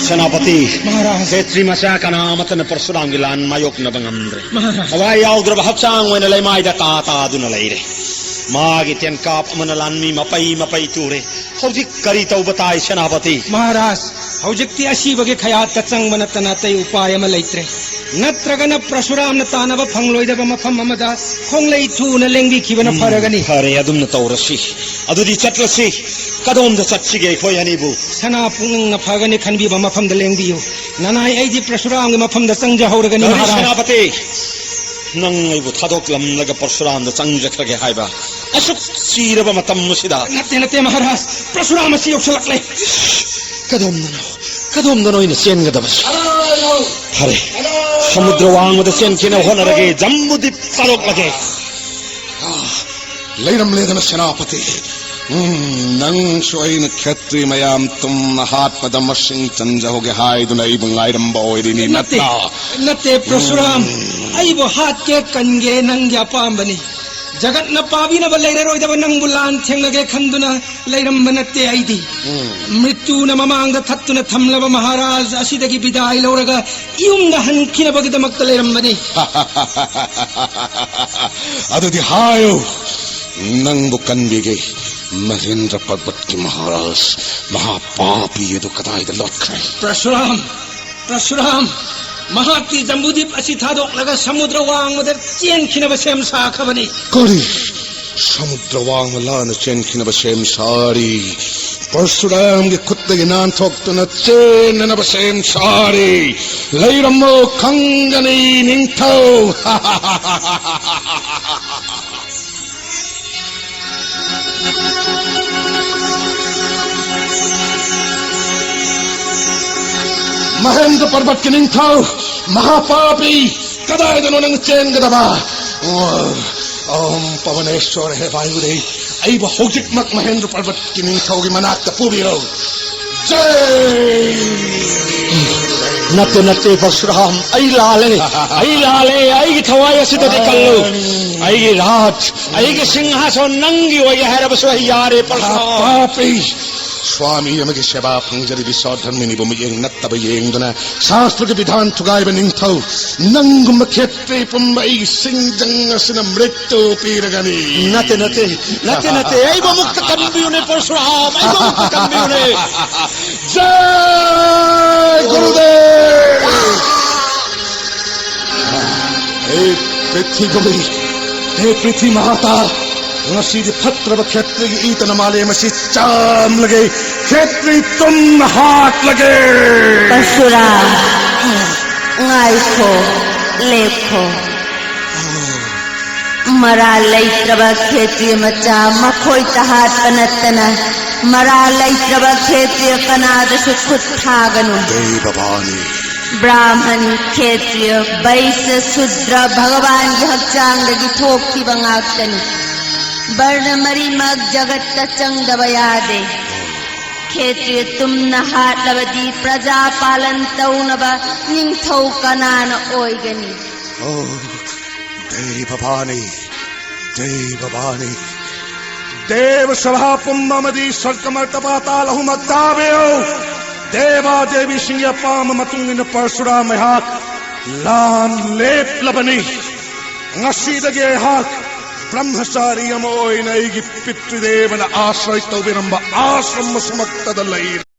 ꯁꯦꯅꯥꯄꯇꯤ, ꯃꯍꯥꯔꯥꯖ꯫ ꯈꯦꯇ꯭ꯔꯤ ꯃꯆꯥ ꯀꯅꯥ ꯑꯃꯠꯇꯅ ꯄꯔꯁꯨꯔꯥꯝꯒꯤ ꯂꯥꯟ ꯃꯥꯌꯣꯛꯅꯕ ꯉꯝꯗ꯭ꯔꯦ꯫ ꯃꯍꯥꯔꯥꯖ꯫ ꯊꯋꯥꯏ ꯌꯥꯎꯗ꯭ꯔꯕ ꯍꯛꯆꯥꯡ ꯑꯣꯏꯅ ꯂꯩꯃꯥꯏꯗ ꯇꯥ ꯇꯥꯗꯨꯅ ꯂꯩꯔꯦ꯫ ꯃꯥꯒꯤ ꯇꯦꯟꯀꯥꯞ ꯑꯃꯅ ꯂꯥꯟꯃꯤ ꯃꯄꯩ ꯃꯄꯩ ꯇꯨꯔꯦ꯫ ꯍꯧꯖꯤꯛ ꯀꯔꯤ ꯇꯧꯕ ꯇꯥꯏ, ꯁꯦꯅꯥꯄꯇꯤ? ꯃꯍꯥꯔꯥꯖ, ꯍꯧꯖꯤꯛꯇꯤ ꯑꯁꯤꯕꯒꯤ ꯈꯌꯥꯠꯇ ꯆꯪꯕ ꯅꯠꯇꯅ ꯑꯇꯩ ꯎꯄꯥꯏ ꯑꯃ ꯂꯩꯇ꯭ꯔꯦ꯫ ꯅꯠꯇ꯭ꯔꯒꯅ ꯄ꯭ꯔꯁꯨꯔꯥꯝꯅ ꯇꯥꯟꯅꯕ ꯐꯪꯂꯣꯏꯗꯕ ꯃꯐꯝ ꯑꯃꯗ ꯈꯣꯡꯂꯩ ꯊꯨꯅ ꯂꯦꯡꯕꯤꯈꯤꯕꯅ ꯎꯝ, ꯐꯔꯒꯅꯤ꯫ ꯐꯔꯦ, ꯑꯗꯨꯝꯅ ꯇꯧꯔꯁꯤ꯫ ꯑꯗꯨꯗꯤ ꯆꯠꯂꯁꯤ꯫ ꯀꯗꯣꯝꯗ ꯆꯠꯁꯤꯒꯦ ꯑꯩꯈꯣꯏ ꯑꯅꯤꯕꯨ? ꯁꯅꯥ ꯄꯨꯡꯅ ꯐꯒꯅꯤ ꯈꯟꯕꯤꯕ ꯃꯐꯝꯗ ꯂꯦꯡꯕꯤꯌꯨ꯫ ꯅꯅꯥꯏ ꯑꯩꯗꯤ ꯄ꯭ꯔꯁꯨꯔꯥꯝꯒꯤ ꯃꯐꯝꯗ ꯆꯪꯖꯍꯧꯔꯒꯅꯤ, ꯀꯔꯤ ꯃꯍꯥꯔꯥꯖ꯫ ꯁꯦꯅꯥꯄꯇꯤ? ꯅꯪ ꯑꯩꯕꯨ ꯊꯥꯗꯣꯛꯂꯝꯂꯒ ꯄꯔꯁꯨꯔꯥꯝꯗ ꯆꯪꯖꯈ꯭ꯔꯒꯦ ꯍꯥꯏꯕ? ꯑꯁꯨꯛ ꯆꯤꯔꯕ ꯃꯇꯝ ꯑꯁꯤꯗ? ꯅꯠꯇꯦ, ꯅꯠꯇꯦ, ꯃꯍꯥꯔꯥꯖ, ꯄꯔꯁꯨꯔꯥꯝ ꯑꯁꯤ ꯌꯧꯁꯤꯜꯂꯛꯂꯦ꯫ ꯀꯗꯣꯝꯗꯅꯣ, ꯀꯗꯣꯝꯗꯅꯣ ꯑꯩꯅ ꯆꯦꯟꯒꯗꯕꯁꯤ? ꯐꯔꯦ, ꯁꯃꯨꯗ꯭ꯔ ꯋꯥꯡꯃꯗ ꯆꯦꯟꯈꯤꯅꯕ ꯍꯣꯠꯅꯔꯒꯦ, ꯖꯝꯕꯨꯗꯤꯞ ꯊꯥꯗꯣꯛꯂꯒꯦ꯫ ꯑꯥ, ꯂꯩꯔꯝꯂꯦꯗꯅ ꯁꯦꯅꯥꯄꯇꯤ꯫ ꯎꯝ, ꯅꯪꯁꯨ ꯑꯩꯅ ꯈꯦꯇ꯭ꯔꯤ ꯃꯌꯥꯝ ꯇꯨꯝꯅ ꯍꯥꯠꯄꯗ ꯃꯁꯤꯡ ꯆꯟꯖꯍꯧꯒꯦ ꯍꯥꯏꯗꯨꯅ ꯑꯩꯕꯨ ꯉꯥꯏꯔꯝꯕ ꯑꯣꯏꯔꯤꯅꯤ ꯅꯠꯇꯦ, ꯅꯠꯇ꯭ꯔꯥ? ꯅꯠꯇꯦ, ꯄ꯭ꯔꯁꯨꯔꯥꯝ꯫ ꯎꯝ꯫ ꯑꯩꯕꯨ ꯍꯥꯠꯀꯦ ꯀꯟꯒꯦ ꯅꯪꯒꯤ ꯑꯄꯥꯝꯕꯅꯤ꯫ ꯖꯒꯠꯅ ꯄꯥꯕꯤꯅꯕ ꯂꯩꯔꯔꯣꯏꯗꯕ ꯅꯪꯕꯨ ꯂꯥꯟ ꯊꯦꯡꯅꯒꯦ ꯈꯟꯗꯨꯅ ꯂꯩꯔꯝꯕ ꯅꯠꯇꯦ ꯑꯩꯗꯤ꯫ ꯎꯝ꯫ ꯃ꯭ꯔꯤꯇꯨꯅ ꯃꯃꯥꯡꯗ ꯊꯠꯇꯨꯅ ꯊꯝꯂꯕ ꯃꯍꯥꯔꯥꯖ ꯑꯁꯤꯗꯒꯤ ꯕꯤꯗꯥꯏ ꯂꯧꯔꯒ ꯌꯨꯝꯗ ꯍꯟꯈꯤꯅꯕꯒꯤꯗꯃꯛꯇ ꯂꯩꯔꯝꯕꯅꯤ꯫ ꯑꯗꯨꯗꯤ ꯍꯥꯏꯌꯨ, ꯅꯪꯕꯨ ꯀꯟꯕꯤꯒꯦ꯫ ꯃꯍꯦꯟꯗ꯭ꯔ ꯄꯔꯕꯠꯀꯤ ꯃꯍꯥꯔꯥꯖ ꯃꯍꯥꯄꯥꯄꯤ ꯑꯗꯨ ꯀꯗꯥꯏꯗ ꯂꯣꯠꯈ꯭ꯔꯦ? ꯄ꯭ꯔꯁꯨꯔꯥꯝ, ꯄ꯭ꯔꯁꯨꯔꯥꯝ, ꯃꯍꯥꯛꯇꯤ ꯖꯝꯕꯨꯗꯤꯞ ꯑꯁꯤ ꯊꯥꯗꯣꯛꯂꯒ ꯁꯃꯨꯗ꯭ꯔ ꯋꯥꯡꯃꯗ ꯆꯦꯟꯈꯤꯅꯕ ꯁꯦꯝ ꯁꯥꯈ꯭ꯔꯕꯅꯤ꯫ ꯀꯔꯤ? ꯁꯃꯨꯗ꯭ꯔ ꯋꯥꯡꯃ ꯂꯥꯟꯅ ꯆꯦꯟꯈꯤꯅꯕ ꯁꯦꯝ ꯁꯥꯔꯤ? ꯄꯔꯁꯨꯔꯥꯝꯒꯤ ꯈꯨꯠꯇꯒꯤ ꯅꯥꯟꯊꯣꯛꯇꯨꯅ ꯆꯦꯟꯅꯅꯕ ꯁꯦꯝ ꯁꯥꯔꯤ? ꯂꯩꯔꯝꯃꯣ, ꯈꯪꯒꯅꯤ ꯅꯤꯡꯊꯧ꯫ ꯃꯍꯦꯟꯗ꯭ꯔ ꯄꯔꯕꯠꯀꯤ ꯅꯤꯡꯊꯧ, ꯃꯍꯥꯄꯥꯄꯤ, ꯀꯗꯥꯏꯗꯅꯣ ꯅꯪ ꯆꯦꯟꯒꯗꯕ? ꯑꯣ, ꯑꯣꯝ ꯄꯕꯅꯦꯁ꯭ꯋꯔ ꯍꯦ ꯚꯥꯌꯨꯗꯦ, ꯑꯩꯕꯨ ꯍꯧꯖꯤꯛꯃꯛ ꯃꯍꯦꯟꯗ꯭ꯔ ꯄꯔꯕꯠꯀꯤ ꯅꯤꯡꯊꯧꯒꯤ ꯃꯅꯥꯛꯇ ꯄꯨꯕꯤꯔꯣ꯫ ꯅꯠꯇꯦ, ꯅꯠꯇꯦ, ꯄꯔꯁꯨꯔꯥꯝ, ꯑꯩ ꯂꯥꯜꯂꯦ, ꯑꯩ ꯂꯥꯜꯂꯦ꯫ ꯑꯩꯒꯤ ꯊꯋꯥꯏ ꯑꯁꯤꯗꯗꯤ ꯀꯜꯂꯨ꯫ ꯑꯩꯒꯤ ꯔꯥꯖ, ꯑꯩꯒꯤ ꯁꯤꯡꯍꯥꯁꯟ ꯅꯪꯒꯤ ꯑꯣꯏꯒꯦ ꯍꯥꯏꯔꯕꯁꯨ ꯑꯩ ꯌꯥꯔꯦ, ꯄꯔꯁꯨꯔꯥꯝ꯫ ꯄꯥꯄꯤ! ꯁ꯭ꯋꯥꯃꯤ ꯑꯃꯒꯤ ꯁꯦꯕꯥ ꯐꯪꯖꯔꯤꯕꯤ ꯁꯣꯙꯔꯃꯅꯤꯕꯨ ꯃꯤꯠꯌꯦꯡ ꯅꯠꯇꯕ ꯌꯦꯡꯗꯨꯅ, ꯁꯥꯁꯇ꯭ꯔꯒꯤ ꯕꯤꯙꯥꯟ ꯊꯨꯒꯥꯏꯕ ꯅꯤꯡꯊꯧ, ꯅꯪꯒꯨꯝꯕ ꯈꯦꯇ꯭ꯔꯤ ꯄꯨꯝꯕ ꯑꯩꯒꯤ ꯁꯤꯡꯖꯪ ꯑꯁꯤꯅ ꯃ꯭ꯔꯤꯠ ꯇꯨ ꯄꯤꯔꯒꯅꯤ꯫ ꯅꯠꯇꯦ, ꯅꯠꯇꯦ, ꯅꯠꯇꯦ, ꯅꯠꯇꯦ, ꯑꯩꯕꯨ ꯑꯃꯨꯛꯇ ꯀꯟꯕꯤꯌꯨꯅꯦ, ꯄꯔꯁꯨꯔꯥꯝ, ꯑꯩꯕꯨ ꯑꯃꯨꯛꯇ ꯀꯟꯕꯤꯌꯨꯅꯦ꯫ ꯖꯥꯏ ꯒꯨꯔꯨꯗꯦꯕ! ꯍꯦ ꯄ꯭ꯔꯤꯊꯤꯕꯤ, ꯍꯦ ꯄ꯭ꯔꯤꯊꯤ ꯃꯥꯇꯥ, ꯉꯁꯤꯗꯤ ꯐꯠꯇ꯭ꯔꯕ ꯈꯦꯇ꯭ꯔꯤꯒꯤ ꯏꯇꯅ ꯃꯥꯂꯦꯝ ꯑꯁꯤ ꯆꯥꯝꯂꯒꯦ, ꯈꯦꯇ꯭ꯔꯤ ꯇꯨꯝꯅ ꯍꯥꯠꯂꯒꯦ꯫ ꯄꯔꯁꯨꯔꯥꯝ, ꯉꯥꯏꯈꯣ, ꯂꯦꯞꯈꯣ꯫ ꯃꯔꯥꯜ ꯂꯩꯇ꯭ꯔꯕ ꯈꯦꯇ꯭ꯔꯤ ꯃꯆꯥ ꯃꯈꯣꯏꯇ ꯍꯥꯠꯄ ꯅꯠꯇꯅ, ꯃꯔꯥꯜ ꯂꯩꯇ꯭ꯔꯕ ꯈꯦꯇ꯭ꯔꯤ ꯀꯅꯥꯗꯁꯨ ꯈꯨꯠ ꯊꯥꯒꯅꯨ꯫ ꯗꯦꯕ ꯚꯕꯥꯅꯤ꯫ ꯕ꯭ꯔꯥꯍꯃꯟ, ꯈꯦꯇ꯭ꯔꯤꯌ, ꯕꯩꯁ꯭ꯌ, ꯁꯨꯗ꯭ꯔ ꯚꯒꯋꯥꯟꯒꯤ ꯍꯛꯆꯥꯡꯗꯒꯤ ꯊꯣꯛꯈꯤꯕ ꯉꯥꯛꯇꯅꯤ꯫ ꯕꯔꯅ ꯃꯔꯤꯃꯛ ꯖꯒꯠꯇ ꯆꯪꯗꯕ ꯌꯥꯗꯦ꯫ ꯈꯦꯇ꯭ꯔꯤꯌ ꯇꯨꯝꯅ ꯍꯥꯠꯂꯕꯗꯤ ꯄ꯭ꯔꯖꯥ ꯄꯥꯂꯟ ꯇꯧꯅꯕ ꯅꯤꯡꯊꯧ ꯀꯅꯥꯅ ꯑꯣꯏꯒꯅꯤ? ꯑꯣ, ꯗꯦꯕ ꯚꯕꯥꯅꯤ, ꯗꯦꯕ ꯚꯕꯥꯅꯤ꯫ ꯗꯦꯕ ꯁꯚꯥ ꯄꯨꯝꯕ ꯑꯃꯗꯤ ꯁꯔꯒ ꯃꯔꯇ ꯄꯥꯇꯥꯜ ꯑꯍꯨꯝꯃꯛ ꯇꯥꯕꯤꯌꯨ꯫ ꯗꯦꯕꯥ ꯗꯦꯕꯤꯁꯤꯡꯒꯤ ꯑꯄꯥꯝꯕ ꯃꯇꯨꯡ ꯏꯟꯅ ꯄꯔꯁꯨꯔꯥꯝ ꯑꯩꯍꯥꯛ ꯂꯥꯟ ꯂꯦꯞꯂꯕꯅꯤ꯫ ꯉꯁꯤꯗꯒꯤ ꯑꯩꯍꯥꯛ ꯕ꯭ꯔꯍ꯭ꯃꯆꯥꯔꯤ ꯑꯃ ꯑꯣꯏꯅ ꯑꯩꯒꯤ ꯄꯤꯇ꯭ꯔꯤꯗꯦꯕꯅ ꯑꯥꯁ꯭ꯔꯌ ꯇꯧꯕꯤꯔꯝꯕ ꯑꯥꯁ꯭ꯔꯝ ꯑꯁꯤꯃꯛꯇꯗ ꯂꯩꯔꯦ꯫